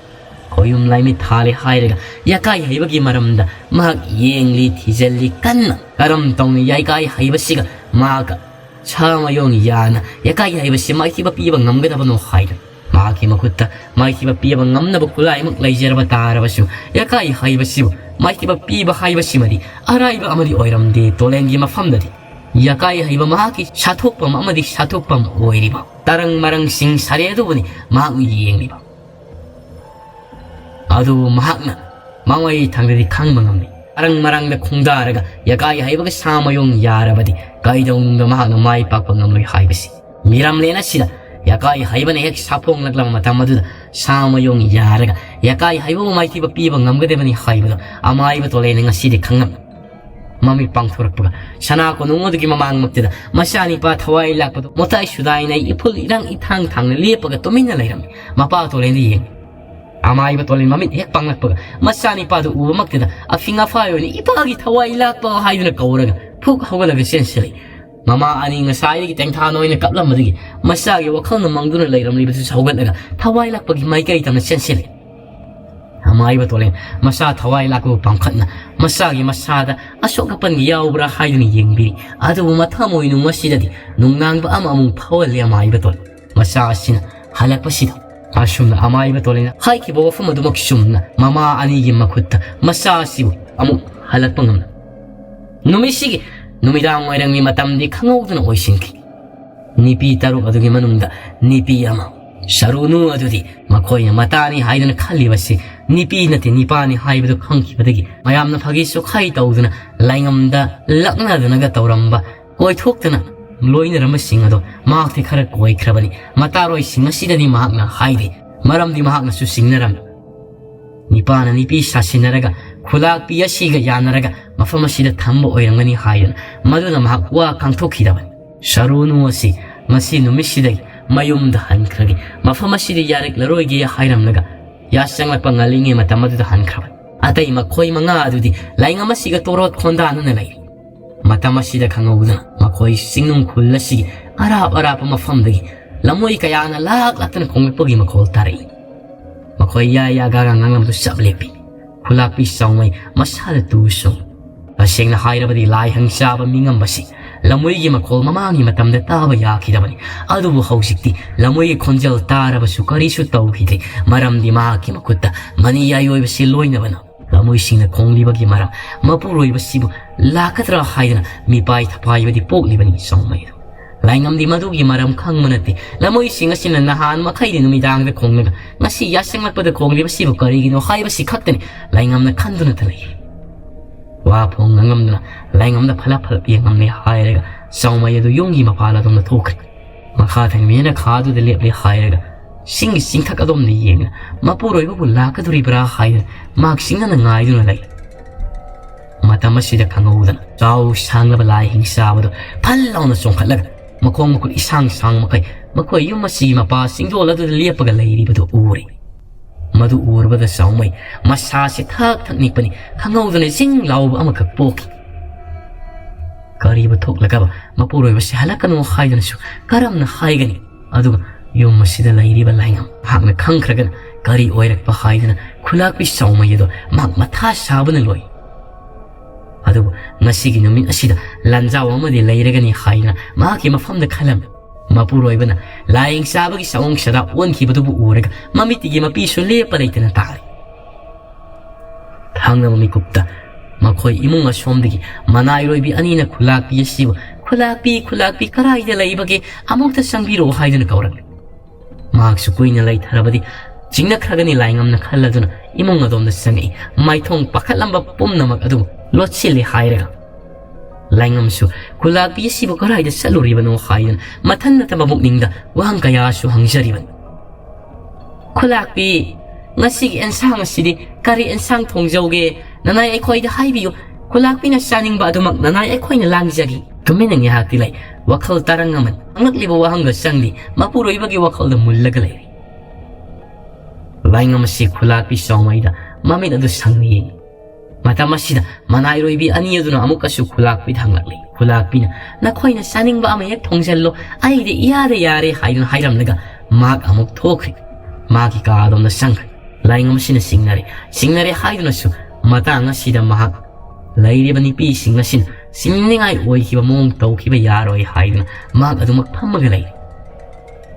ꯈꯣꯌꯨꯝ ꯂꯥꯏꯃꯤꯠ ꯊꯥꯂꯦ ꯍꯥꯏꯔꯒ ꯌꯀꯥꯏ ꯍꯩꯕꯒꯤ ꯃꯔꯝꯗ ꯃꯍꯥꯛ ꯌꯦꯡꯂꯤ, ꯊꯤꯖꯤꯜꯂꯤ ꯀꯟꯅ꯫ ꯀꯔꯝ ꯇꯧꯅ ꯌꯀꯥꯏ ꯍꯩꯕꯁꯤꯒ ꯃꯍꯥꯛꯀ ꯁꯥ ꯃꯌꯣꯡ ꯌꯥꯅ ꯌꯀꯥꯏ ꯍꯩꯕꯁꯤ ꯃꯥꯏꯊꯤꯕ ꯄꯤꯕ ꯉꯝꯒꯗꯕꯅꯣ ꯍꯥꯏꯗꯨꯅ꯫ ꯃꯍꯥꯛꯀꯤ ꯃꯈꯨꯠꯇ ꯃꯥꯏꯊꯤꯕ ꯄꯤꯕ ꯉꯝꯅꯕ ꯈꯨꯠꯂꯥꯏꯃꯛ ꯂꯩꯖꯔꯕ ꯇꯥꯔꯕꯁꯨ, ꯌꯀꯥꯏ ꯍꯩꯕꯁꯤꯕꯨ ꯃꯥꯏꯊꯤꯕ ꯄꯤꯕ ꯍꯥꯏꯕꯁꯤꯃꯗꯤ ꯑꯔꯥꯏꯕ ꯑꯃꯗꯤ ꯑꯣꯏꯔꯝꯗꯦ ꯇꯣꯂꯦꯟꯒꯤ ꯃꯐꯝꯗꯗꯤ꯫ ꯌꯀꯥꯏ ꯍꯩꯕ ꯃꯍꯥꯛꯀꯤ ꯁꯥꯊꯣꯛꯐꯝ ꯑꯃꯗꯤ ꯁꯥꯊꯣꯛꯐꯝ ꯑꯣꯏꯔꯤꯕ ꯇꯔꯪ ꯃꯔꯪꯁꯤꯡ ꯁꯥꯔꯦ ꯑꯗꯨꯕꯨꯅꯤ ꯃꯍꯥꯛꯅ ꯌꯦꯡꯂꯤꯕ꯫ ꯑꯗꯨꯕꯨ ꯃꯍꯥꯛꯅ ꯃꯃꯩ ꯊꯪꯗꯗꯤ ꯈꯪꯕ ꯉꯝꯃꯤ꯫ ꯇꯔꯪ ꯃꯔꯪꯗ ꯈꯣꯡꯗꯥꯔꯒ ꯌꯀꯥꯏ ꯍꯩꯕꯒ ꯁꯥ ꯃꯌꯣꯡ ꯌꯥꯔꯕꯗꯤ ꯀꯩꯗꯧꯅꯨꯡꯗ ꯃꯍꯥꯛꯅ ꯃꯥꯏ ꯄꯥꯛꯄ ꯉꯝꯂꯣꯏ ꯍꯥꯏꯕꯁꯤ꯫ ꯃꯤꯔꯝꯂꯦꯟ ꯑꯁꯤꯗ ꯌꯀꯥꯏ ꯍꯩꯕꯅ ꯍꯦꯛ ꯁꯥꯐꯣꯡꯂꯛꯂꯕ ꯃꯇꯝ ꯑꯗꯨꯗ ꯁꯥ ꯃꯌꯣꯡ ꯌꯥꯔꯒ ꯌꯀꯥꯏ ꯍꯩꯕꯕꯨ ꯃꯥꯏꯊꯤꯕ ꯄꯤꯕ ꯉꯝꯒꯗꯕꯅꯤ ꯍꯥꯏꯕꯗꯨ ꯑꯃꯥꯏꯕ ꯇꯣꯂꯦꯟꯅ ꯉꯁꯤꯗꯤ ꯈꯪꯂꯝꯃꯤ꯫ ꯃꯃꯤꯠ ꯄꯥꯡꯊꯣꯔꯛꯄꯒ ꯁꯅꯥ ꯀꯣꯅꯨꯡ ꯑꯗꯨꯒꯤ ꯃꯃꯥꯡꯃꯛꯇꯗ ꯃꯆꯥꯅꯤꯄꯥ ꯊꯋꯥꯏ ꯂꯥꯛꯄꯗꯨ ꯃꯇꯥꯏ ꯁꯨꯗꯥꯏꯅ ꯏꯐꯨꯜ ꯏꯔꯥꯡ ꯏꯊꯥꯡ ꯊꯥꯡꯅ ꯂꯦꯞꯄꯒ ꯇꯨꯃꯤꯟꯅ ꯂꯩꯔꯝꯃꯤ꯫ ꯃꯄꯥ ꯇꯣꯂꯦꯟꯗ ꯌꯦꯡꯂꯤ꯫ ꯑꯃꯥꯏꯕ ꯇꯣꯂꯦꯟ ꯃꯃꯤꯠ ꯍꯦꯛ ꯄꯥꯡꯂꯛꯄꯒ ꯃꯆꯥꯅꯤꯄꯥꯗꯨ ꯎꯕꯃꯛꯇꯗ ꯑꯐꯤꯡ ꯑꯐꯥꯏ ꯑꯣꯏꯅ "ꯏꯄꯥꯒꯤ ꯊꯋꯥꯏ ꯂꯥꯛꯄ" ꯍꯥꯏꯗꯨꯅ ꯀꯧꯔꯒ ꯐꯨꯛ ꯍꯧꯒꯠꯂꯒ ꯆꯦꯟꯁꯤꯜꯂꯤ꯫ ꯃꯃꯥ ꯑꯅꯤ ꯉꯁꯥꯏꯗꯒꯤ ꯇꯦꯡꯊꯥ ꯅꯣꯏꯅ ꯀꯞꯂꯝꯕꯗꯒꯤ ꯃꯆꯥꯒꯤ ꯋꯥꯈꯜꯅ ꯃꯪꯗꯨꯅ ꯂꯩꯔꯝꯂꯤꯕꯗꯨꯁꯨ ꯍꯧꯒꯠꯂꯒ ꯊꯋꯥꯏ ꯂꯥꯛꯄꯒꯤ ꯃꯥꯏꯀꯩ ꯇꯝꯅ ꯆꯦꯟꯁꯤꯜꯂꯤ꯫ ꯑꯃꯥꯏꯕ ꯇꯣꯂꯦꯟ ꯃꯆꯥ ꯊꯋꯥꯏ ꯂꯥꯛꯄꯕꯨ ꯄꯥꯝꯈꯠꯅ ꯃꯆꯥꯒꯤ ꯃꯁꯥꯗ ꯑꯁꯣꯛ ꯑꯄꯟ ꯌꯥꯎꯕ꯭ꯔꯥ ꯍꯥꯏꯗꯨꯅ ꯌꯦꯡꯕꯤꯔꯤ꯫ ꯑꯗꯨꯕꯨ ꯃꯊꯃꯣꯏ ꯅꯨꯡ ꯑꯁꯤꯗꯗꯤ ꯅꯨꯡꯅꯥꯡꯕ ꯑꯃ ꯑꯃꯨꯛ ꯐꯥꯎꯍꯜꯂꯤ ꯑꯃꯥꯏꯕ ꯇꯣꯂꯦꯟ꯫ ꯃꯆꯥ ꯑꯁꯤꯅ ꯍꯜꯂꯛꯄꯁꯤꯗ꯫ ꯑꯁꯨꯝꯅ ꯑꯃꯥꯏꯕ ꯇꯣꯂꯦꯟꯅ ꯍꯥꯏꯈꯤꯕ ꯋꯥꯐꯝ ꯑꯗꯨꯃꯛ ꯆꯨꯝꯅ ꯃꯃꯥ ꯑꯅꯤꯒꯤ ꯃꯈꯨꯠꯇ ꯃꯆꯥ ꯑꯁꯤꯕꯨ ꯑꯃꯨꯛ ꯍꯜꯂꯛꯄ ꯉꯝꯂꯦ꯫ ꯅꯨꯃꯤꯠꯁꯤꯒꯤ ꯅꯨꯃꯤꯗꯥꯡ ꯋꯥꯏꯔꯝꯒꯤ ꯃꯇꯝꯗꯤ ꯈꯪꯍꯧꯗꯅ ꯑꯣꯏꯁꯤꯟꯈꯤ꯫ ꯅꯨꯄꯤ ꯇꯔꯨꯛ ꯑꯗꯨꯒꯤ ꯃꯅꯨꯡꯗ ꯅꯨꯄꯤ ꯑꯃ, ꯁꯔꯨꯅꯨ ꯑꯗꯨꯗꯤ ꯃꯈꯣꯏꯅ ꯃꯇꯥꯅꯤ ꯍꯥꯏꯗꯨꯅ ꯈꯜꯂꯤꯕꯁꯤ ꯅꯨꯄꯤ ꯅꯠꯇꯦ ꯅꯤꯄꯥꯅꯤ ꯍꯥꯏꯕꯗꯨ ꯈꯪꯈꯤꯕꯗꯒꯤ ꯃꯌꯥꯝꯅ ꯐꯥꯒꯤ ꯆꯨꯈꯥꯏ ꯇꯧꯗꯨꯅ ꯂꯥꯏꯉꯝꯗ ꯂꯛꯅꯗꯨꯅꯒ ꯇꯧꯔꯝꯕ ꯀꯣꯏꯊꯣꯛꯇꯅ ꯂꯣꯏꯅꯔꯝꯕꯁꯤꯡ ꯑꯗꯣ ꯃꯍꯥꯛꯇꯤ ꯈꯔ ꯀꯣꯏꯈ꯭ꯔꯕꯅꯤ꯫ ꯃꯇꯥꯔꯣꯏꯁꯤꯡ ꯑꯁꯤꯗꯗꯤ ꯃꯍꯥꯛꯅ ꯍꯥꯏꯗꯦ, ꯃꯔꯝꯗꯤ ꯃꯍꯥꯛꯅꯁꯨ ꯆꯤꯡꯅꯔꯝꯃꯤ꯫ ꯅꯤꯄꯥꯅ ꯅꯤꯄꯤ ꯁꯥꯁꯤꯟꯅꯔꯒ ꯈꯨꯂꯥꯛꯄꯤ ꯑꯁꯤꯒ ꯌꯥꯅꯔꯒ ꯃꯐꯝ ꯑꯁꯤꯗ ꯊꯝꯕ ꯑꯣꯏꯔꯝꯒꯅꯤ ꯍꯥꯏꯗꯨꯅ ꯃꯗꯨꯅ ꯃꯍꯥꯛ ꯋꯥ ꯈꯪꯊꯣꯛꯈꯤꯗꯕꯅꯤ꯫ ꯁꯔꯨꯅꯨ ꯑꯁꯤ ꯉꯁꯤ ꯅꯨꯃꯤꯠꯁꯤꯗꯒꯤ ꯃꯌꯨꯝꯗ ꯍꯟꯈ꯭ꯔꯒꯦ, ꯃꯐꯝ ꯑꯁꯤꯗ ꯌꯥꯔꯛꯂꯔꯣꯏꯒꯦ ꯍꯥꯏꯔꯝꯂꯒ ꯌꯥꯆꯪꯂꯛꯄ ꯉꯜꯂꯤꯉꯩ ꯃꯇꯝ ꯑꯗꯨꯗ ꯍꯟꯈ꯭ꯔꯕꯅꯤ꯫ ꯑꯇꯩ ꯃꯈꯣꯏ ꯃꯉꯥ ꯑꯗꯨꯗꯤ ꯂꯥꯏꯉꯝ ꯑꯁꯤꯒ ꯇꯣꯔꯣꯠ ꯈꯣꯟꯗꯥꯗꯨꯅ ꯂꯩꯔꯤ꯫ ꯃꯇꯝ ꯑꯁꯤꯗ ꯈꯪꯍꯧꯗꯅ ꯃꯈꯣꯏ ꯆꯤꯡꯅꯨꯡ ꯈꯨꯜ ꯑꯁꯤꯒꯤ ꯑꯔꯥꯞ ꯑꯔꯥꯞꯄ ꯃꯐꯝꯗꯒꯤ ꯂꯃꯣꯏ ꯀꯌꯥꯅ ꯂꯥꯛ ꯂꯥꯛꯇꯅ ꯈꯣꯡꯂꯛꯄꯒꯤ ꯃꯈꯣꯜ ꯇꯥꯔꯛꯏ꯫ ꯃꯈꯣꯏ ꯌꯥ ꯌꯥ ꯒꯥ ꯒꯥ ꯉꯥꯡꯂꯝꯕꯗꯨ ꯆꯞ ꯂꯦꯞꯄꯤ꯫ ꯈꯨꯂꯥꯛꯄꯤ ꯆꯥꯎꯃꯩ ꯃꯁꯥꯗ ꯇꯨ ꯁꯨꯝ꯫ ꯇꯁꯦꯡꯅ ꯍꯥꯏꯔꯕꯗꯤ ꯂꯥꯏꯍꯪ ꯆꯥꯕ ꯃꯤꯉꯝꯕꯁꯤ ꯂꯃꯣꯏꯒꯤ ꯃꯈꯣꯜ ꯃꯃꯥꯡꯒꯤ ꯃꯇꯝꯗ ꯇꯥꯕ ꯌꯥꯈꯤꯗꯕꯅꯤ꯫ ꯑꯗꯨꯕꯨ ꯍꯧꯖꯤꯛꯇꯤ ꯂꯃꯣꯏꯒꯤ ꯈꯣꯟꯖꯦꯜ ꯇꯥꯔꯕꯁꯨ ꯀꯔꯤꯁꯨ ꯇꯧꯈꯤꯗ꯭ꯔꯦ, ꯃꯔꯝꯗꯤ ꯃꯍꯥꯛꯀꯤ ꯃꯈꯨꯠꯇ ꯃꯅꯤ ꯌꯥꯏꯑꯣꯏꯕꯁꯤ ꯂꯣꯏꯅꯕꯅ ꯂꯃꯣꯏꯁꯤꯡꯅ ꯈꯣꯡꯂꯤꯕꯒꯤ ꯃꯔꯝ, ꯃꯄꯨꯔꯣꯏꯕꯁꯤꯕꯨ ꯂꯥꯛꯀꯗ꯭ꯔꯥ ꯍꯥꯏꯗꯅ ꯃꯤꯄꯥꯏ ꯊꯄꯥꯏꯕꯗꯤ ꯄꯣꯛꯂꯤꯕꯅꯤ ꯆꯥꯎꯃꯩꯗꯣ꯫ ꯂꯥꯏꯉꯝꯗꯤ ꯃꯗꯨꯒꯤ ꯃꯔꯝ ꯈꯪꯕ ꯅꯠꯇꯦ꯫ ꯂꯃꯣꯏꯁꯤꯡ ꯑꯁꯤꯅ ꯅꯍꯥꯟ ꯃꯈꯩꯗꯤ ꯅꯨꯃꯤꯗꯥꯡꯗ ꯈꯣꯡꯂꯒ ꯉꯁꯤ ꯌꯥꯆꯪꯂꯛꯄꯗ ꯈꯣꯡꯂꯤꯕꯁꯤꯕꯨ ꯀꯔꯤꯒꯤꯅꯣ ꯍꯥꯏꯕꯁꯤ ꯈꯛꯇꯅꯤ ꯂꯥꯏꯉꯝꯅ ꯈꯟꯗꯨꯅꯇ ꯂꯩ꯫ ꯋꯥ ꯐꯣꯡ ꯉꯥꯡꯉꯝꯗꯨꯅ ꯂꯥꯏꯉꯝꯅ ꯐꯂꯞ ꯐꯂꯞ ꯌꯦꯡꯉꯝꯂꯦ ꯍꯥꯏꯔꯒ ꯆꯥꯎꯃꯩ ꯑꯗꯨ ꯌꯨꯝꯒꯤ ꯃꯄꯥꯜ ꯑꯗꯣꯝꯗ ꯊꯣꯛꯈ꯭ꯔꯦ꯫ ꯃꯈꯥ ꯊꯪꯕꯤꯅ ꯈꯥꯗꯨꯗ ꯂꯦꯞꯂꯦ ꯍꯥꯏꯔꯒ ꯆꯤꯡꯒꯤ ꯆꯤꯡꯊꯛ ꯑꯗꯣꯝꯗ ꯌꯦꯡꯗꯨꯅ ꯃꯄꯨꯔꯣꯏꯕꯕꯨ ꯂꯥꯛꯀꯗꯣꯔꯤꯕ꯭ꯔꯥ ꯍꯥꯏꯗꯨꯅ ꯃꯍꯥꯛ ꯆꯤꯡꯅꯅ ꯉꯥꯏꯗꯨꯅ ꯂꯩ꯫ ꯃꯇꯝ ꯑꯁꯤꯗ ꯈꯪꯍꯧꯗꯅ ꯆꯥꯎ ꯁꯥꯡꯂꯕ ꯂꯥꯏ ꯍꯤꯡꯆꯥꯕꯗꯨ ꯐꯜ ꯂꯥꯎꯅ ꯆꯣꯡꯈꯠꯂꯒ ꯃꯈꯣꯡ ꯃꯈꯨꯠ ꯏꯁꯥꯡ ꯁꯥꯡ ꯃꯈꯩ ꯃꯈꯣꯏ ꯌꯨꯝ ꯑꯁꯤꯒꯤ ꯃꯄꯥ ꯆꯤꯡꯗꯣꯜ ꯑꯗꯨꯗ ꯂꯦꯞꯄꯒ ꯂꯩꯔꯤꯕꯗꯨ ꯎꯔꯦ꯫ ꯃꯗꯨ ꯎꯔꯨꯕꯗ ꯆꯥꯎꯃꯩ ꯃꯁꯥꯁꯦ ꯊꯛ ꯊꯛ ꯅꯤꯛꯄꯅꯤ꯫ ꯈꯪꯍꯧꯗꯅ ꯖꯤꯡ ꯂꯥꯎꯕ ꯑꯃꯈꯛ ꯄꯣꯛꯈꯤ꯫ ꯀꯔꯤꯕꯨ ꯊꯣꯛꯂꯒꯕ ꯃꯄꯨꯔꯣꯏꯕꯁꯤ ꯍꯜꯂꯛꯀꯅꯨ ꯍꯥꯏꯗꯨꯅꯁꯨ ꯀꯔꯝꯅ ꯍꯥꯏꯒꯅꯤ? ꯑꯗꯨꯒ ꯌꯨꯝ ꯑꯁꯤꯗ ꯂꯩꯔꯤꯕ ꯂꯥꯏꯉꯝ ꯃꯍꯥꯛꯅ ꯈꯪꯈ꯭ꯔꯒꯅ ꯀꯔꯤ ꯑꯣꯏꯔꯛꯄ ꯍꯥꯏꯗꯨꯅ ꯈꯨꯂꯥꯛꯄꯤ ꯆꯥꯎꯃꯩ ꯑꯗꯣ ꯃꯍꯥꯛ ꯃꯊꯥ ꯁꯥꯕꯅ ꯂꯣꯏ꯫ ꯑꯗꯨꯕꯨ ꯉꯁꯤꯒꯤ ꯅꯨꯃꯤꯠ ꯑꯁꯤꯗ ꯂꯥꯟꯖꯥꯎ ꯑꯃꯗꯤ ꯂꯩꯔꯒꯅꯤ ꯍꯥꯏꯗꯨꯅ ꯃꯍꯥꯛꯀꯤ ꯃꯐꯝꯗ ꯈꯜꯂꯝꯃꯤ꯫ ꯃꯄꯨꯔꯣꯏꯕꯅ ꯂꯥꯏꯌꯦꯡ ꯆꯥꯕꯒꯤ ꯆꯥꯑꯣꯡ ꯁꯥꯗꯥ ꯑꯣꯟꯈꯤꯕꯗꯨꯕꯨ ꯎꯔꯒ ꯃꯃꯤꯠꯇꯒꯤ ꯃꯄꯤꯁꯨ ꯂꯦꯞꯄ ꯂꯩꯇꯅ ꯇꯥꯔꯤ꯫ ꯊꯪꯅꯕ ꯃꯤꯀꯨꯞꯇ ꯃꯈꯣꯏ ꯏꯃꯨꯡ ꯑꯁꯣꯝꯗꯒꯤ ꯃꯅꯥꯏꯔꯣꯏꯕꯤ ꯑꯅꯤꯅ ꯈꯨꯂꯥꯛꯄꯤ ꯑꯁꯤꯕꯨ "ꯈꯨꯂꯥꯛꯄꯤ, ꯈꯨꯂꯥꯛꯄꯤ, ꯀꯔꯥꯏꯗ ꯂꯩꯕꯒꯦ? ꯑꯃꯨꯛꯇ ꯆꯪꯕꯤꯔꯛꯑꯣ" ꯍꯥꯏꯗꯨꯅ ꯀꯧꯔꯛꯂꯤ꯫ ꯃꯍꯥꯛꯁꯨ ꯀꯨꯏꯅ ꯂꯩꯊꯔꯕꯗꯤ ꯆꯤꯡꯅꯈ꯭ꯔꯒꯅꯤ ꯂꯥꯏꯉꯝꯅ ꯈꯜꯂꯗꯨꯅ ꯏꯃꯨꯡ ꯑꯗꯣꯝꯗ ꯆꯪꯉꯛꯏ꯫ ꯃꯥꯏꯊꯣꯡ ꯄꯥꯈꯠꯂꯝꯕ ꯄꯨꯝꯅꯃꯛ ꯑꯗꯨ ꯂꯣꯠꯁꯤꯜꯂꯦ ꯍꯥꯏꯔꯒ꯫ ꯂꯥꯏꯉꯝꯁꯨ "ꯈꯨꯂꯥꯛꯄꯤ ꯑꯁꯤꯕꯨ ꯀꯔꯥꯏꯗ ꯆꯠꯂꯨꯔꯤꯕꯅꯣ?" ꯍꯥꯏꯗꯨꯅ ꯃꯊꯟꯅꯇ ꯃꯕꯨꯛꯅꯤꯡꯗ ꯋꯥꯍꯪ ꯀꯌꯥꯁꯨ ꯍꯪꯖꯔꯤꯕꯅꯤ꯫ "ꯈꯨꯂꯥꯛꯄꯤ, ꯉꯁꯤꯒꯤ ꯑꯦꯟꯁꯥꯡ ꯑꯁꯤꯗꯤ ꯀꯔꯤ ꯑꯦꯟꯁꯥꯡ ꯊꯣꯡꯖꯧꯒꯦ? ꯅꯅꯥꯏ ꯑꯩꯈꯣꯏꯗ ꯍꯥꯏꯕꯤꯌꯨ꯫ ꯈꯨꯂꯥꯛꯄꯤꯅ ꯆꯥꯅꯤꯡꯕ ꯑꯗꯨꯃꯛ ꯅꯅꯥꯏ ꯑꯩꯈꯣꯏꯅ ꯂꯥꯡꯖꯒꯦ" ꯇꯨꯃꯤꯟꯅ ꯉꯥꯏꯍꯥꯛꯇꯤ ꯂꯩ꯫ ꯋꯥꯈꯜ ꯇꯔꯪ ꯑꯃꯅꯤ꯫ ꯍꯪꯂꯛꯂꯤꯕ ꯋꯥꯍꯪꯒ ꯆꯪꯗꯦ꯫ ꯃꯄꯨꯔꯣꯏꯕꯒꯤ ꯋꯥꯈꯜꯗ ꯃꯨꯜꯂꯒ ꯂꯩꯔꯤ꯫ ꯂꯥꯏꯉꯝ ꯑꯁꯤ ꯈꯨꯂꯥꯛꯄꯤ ꯆꯥꯎꯃꯩꯗ ꯃꯃꯤꯠ ꯑꯗꯨ ꯁꯪꯅ ꯌꯦꯡꯏ꯫ ꯃꯇꯝ ꯑꯁꯤꯗ ꯃꯅꯥꯏꯔꯣꯏꯕꯤ ꯑꯅꯤ ꯑꯗꯨꯅ ꯑꯃꯨꯛꯀꯁꯨ ꯈꯨꯂꯥꯛꯄꯤꯗ ꯍꯪꯂꯛꯂꯤ꯫ ꯈꯨꯂꯥꯛꯄꯤꯅ, "ꯅꯈꯣꯏꯅ ꯆꯥꯅꯤꯡꯕ ꯑꯃ ꯍꯦꯛ ꯊꯣꯡꯖꯜꯂꯣ, ꯑꯩꯗꯤ ꯏꯌꯥꯗ ꯌꯥꯔꯦ" ꯍꯥꯏꯗꯨꯅ ꯍꯥꯏꯔꯝꯂꯒ ꯃꯍꯥꯛ ꯑꯃꯨꯛ ꯊꯣꯛꯈ꯭ꯔꯦ꯫ ꯃꯍꯥꯛꯀꯤ ꯀꯥ ꯑꯗꯣꯝꯗ ꯆꯪꯈ꯭ꯔꯦ꯫ ꯂꯥꯏꯉꯝ ꯑꯁꯤꯅ ꯆꯤꯡꯅꯔꯦ꯫ ꯆꯤꯡꯅꯔꯦ ꯍꯥꯏꯗꯨꯅꯁꯨ ꯃꯇꯥꯡ ꯑꯁꯤꯗ ꯃꯍꯥꯛ ꯂꯩꯔꯤꯕ ꯅꯨꯄꯤꯁꯤꯡ ꯑꯁꯤꯅ ꯆꯤꯡꯅꯤꯡꯉꯥꯏ ꯑꯣꯏꯈꯤꯕ ꯃꯑꯣꯡ ꯇꯧꯈꯤꯕ ꯌꯥꯔꯣꯏ ꯍꯥꯏꯗꯨꯅ ꯃꯍꯥꯛ ꯑꯗꯨꯃꯛ ꯐꯝꯃꯒ ꯂꯩꯔꯤ꯫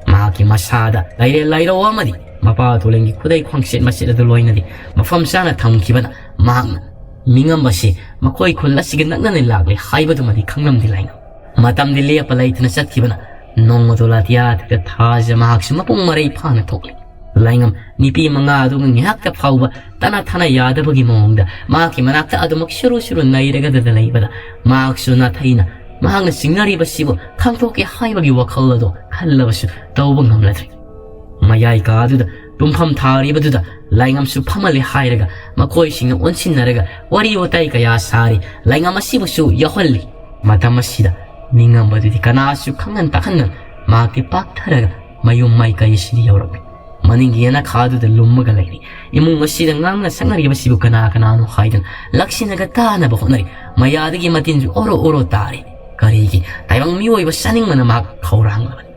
ꯃꯍꯥꯛꯀꯤ ꯃꯁꯥꯗ ꯂꯩꯔꯦ ꯂꯩꯔꯧ ꯑꯃꯗꯤ ꯃꯄꯥ ꯇꯣꯂꯦꯟꯒꯤ ꯈꯨꯗꯩ ꯈ꯭ꯋꯥꯡꯆꯦꯠ ꯃꯆꯦꯠ ꯑꯗꯨ ꯂꯣꯏꯅꯗꯤ ꯃꯐꯝ ꯆꯥꯅ ꯊꯝꯈꯤꯕꯅ ꯃꯍꯥꯛꯅ ꯃꯤꯉꯝꯕꯁꯤ ꯃꯈꯣꯏ ꯈꯨꯜ ꯑꯁꯤꯒ ꯅꯛꯅꯅ ꯂꯥꯛꯂꯦ ꯍꯥꯏꯕꯗꯨꯃꯗꯤ ꯈꯪꯂꯝꯗꯦ ꯂꯥꯏꯉꯝ꯫ ꯃꯇꯝꯗꯤ ꯂꯦꯞꯄ ꯂꯩꯇꯅ ꯆꯠꯈꯤꯕꯅ ꯅꯣꯡꯃꯗꯣ ꯂꯥꯇꯤꯌꯥ ꯊꯛꯇ ꯊꯥꯖ ꯃꯍꯥꯛꯁꯨ ꯃꯄꯨꯡ ꯃꯔꯩ ꯐꯥꯅ ꯊꯣꯛꯂꯦ꯫ ꯂꯥꯏꯉꯝ ꯅꯨꯄꯤ ꯃꯉꯥ ꯑꯗꯨꯒ ꯉꯥꯏꯍꯥꯛꯇ ꯐꯥꯎꯕ ꯇꯠꯅ ꯊꯥꯅ ꯌꯥꯗꯕꯒꯤ ꯃꯑꯣꯡꯗ ꯃꯍꯥꯛꯀꯤ ꯃꯅꯥꯛꯇ ꯑꯗꯨꯃꯛ ꯁꯨꯔꯨ ꯁꯨꯔꯨ ꯅꯩꯔꯒꯗꯗ ꯂꯩꯕꯗ ꯃꯍꯥꯛꯁꯨ ꯅꯥꯊꯩꯅ ꯃꯍꯥꯛꯅ ꯆꯤꯡꯅꯔꯤꯕꯁꯤꯕꯨ ꯈꯪꯗꯣꯛꯀꯦ ꯍꯥꯏꯕꯒꯤ ꯋꯥꯈꯜ ꯑꯗꯨ ꯈꯜꯂꯕꯁꯨ ꯇꯧꯕ ꯉꯝꯂꯗ꯭ꯔꯦ꯫ ꯃꯌꯥꯏ ꯀꯥꯗꯨꯗ ꯇꯨꯝꯐꯝ ꯊꯥꯔꯤꯕꯗꯨꯗ ꯂꯥꯏꯉꯝꯁꯨ ꯐꯝꯍꯜꯂꯦ ꯍꯥꯏꯔꯒ ꯃꯈꯣꯏꯁꯤꯡꯅ ꯑꯣꯟꯁꯤꯟꯅꯔꯒ ꯋꯥꯔꯤ ꯋꯥꯇꯥꯏ ꯀꯌꯥ ꯁꯥꯔꯤ꯫ ꯂꯥꯏꯉꯝ ꯑꯁꯤꯕꯨꯁꯨ ꯌꯥꯎꯍꯜꯂꯤ꯫ ꯃꯇꯝ ꯑꯁꯤꯗ ꯅꯤꯡꯉꯝꯕꯗꯨꯗꯤ ꯀꯅꯥꯁꯨ ꯈꯪꯍꯟ ꯇꯥꯛꯍꯟꯗꯅ ꯃꯍꯥꯛꯇꯤ ꯄꯥꯛꯊꯔꯒ ꯃꯌꯨꯝ ꯃꯥꯏꯀꯩ ꯑꯁꯤꯗ ꯌꯧꯔꯛꯂꯤ꯫ ꯃꯅꯤꯡꯒꯤ ꯌꯦꯅꯈꯥꯗꯨꯗ ꯂꯨꯝꯃꯒ ꯂꯩꯔꯤ꯫ ꯏꯃꯨꯡ ꯑꯁꯤꯗ ꯉꯥꯡꯅ ꯁꯛꯅꯔꯤꯕꯁꯤꯕꯨ ꯀꯅꯥ ꯀꯅꯥꯅꯣ ꯍꯥꯏꯗꯨꯅ ꯂꯛꯁꯤꯟꯅꯒ ꯇꯥꯅꯕ ꯍꯣꯠꯅꯔꯤ꯫ ꯃꯌꯥꯗꯒꯤ ꯃꯇꯤꯟꯁꯨ ꯑꯣꯔꯣ ꯑꯣꯔꯣ ꯇꯥꯔꯤ꯫ ꯀꯔꯤꯒꯤ? ꯇꯥꯏꯕꯪ ꯃꯤꯑꯣꯏꯕ ꯆꯥꯅꯤꯡꯕꯅ ꯃꯍꯥꯛ ꯈꯧꯔꯥꯡꯂꯕꯅꯤ꯫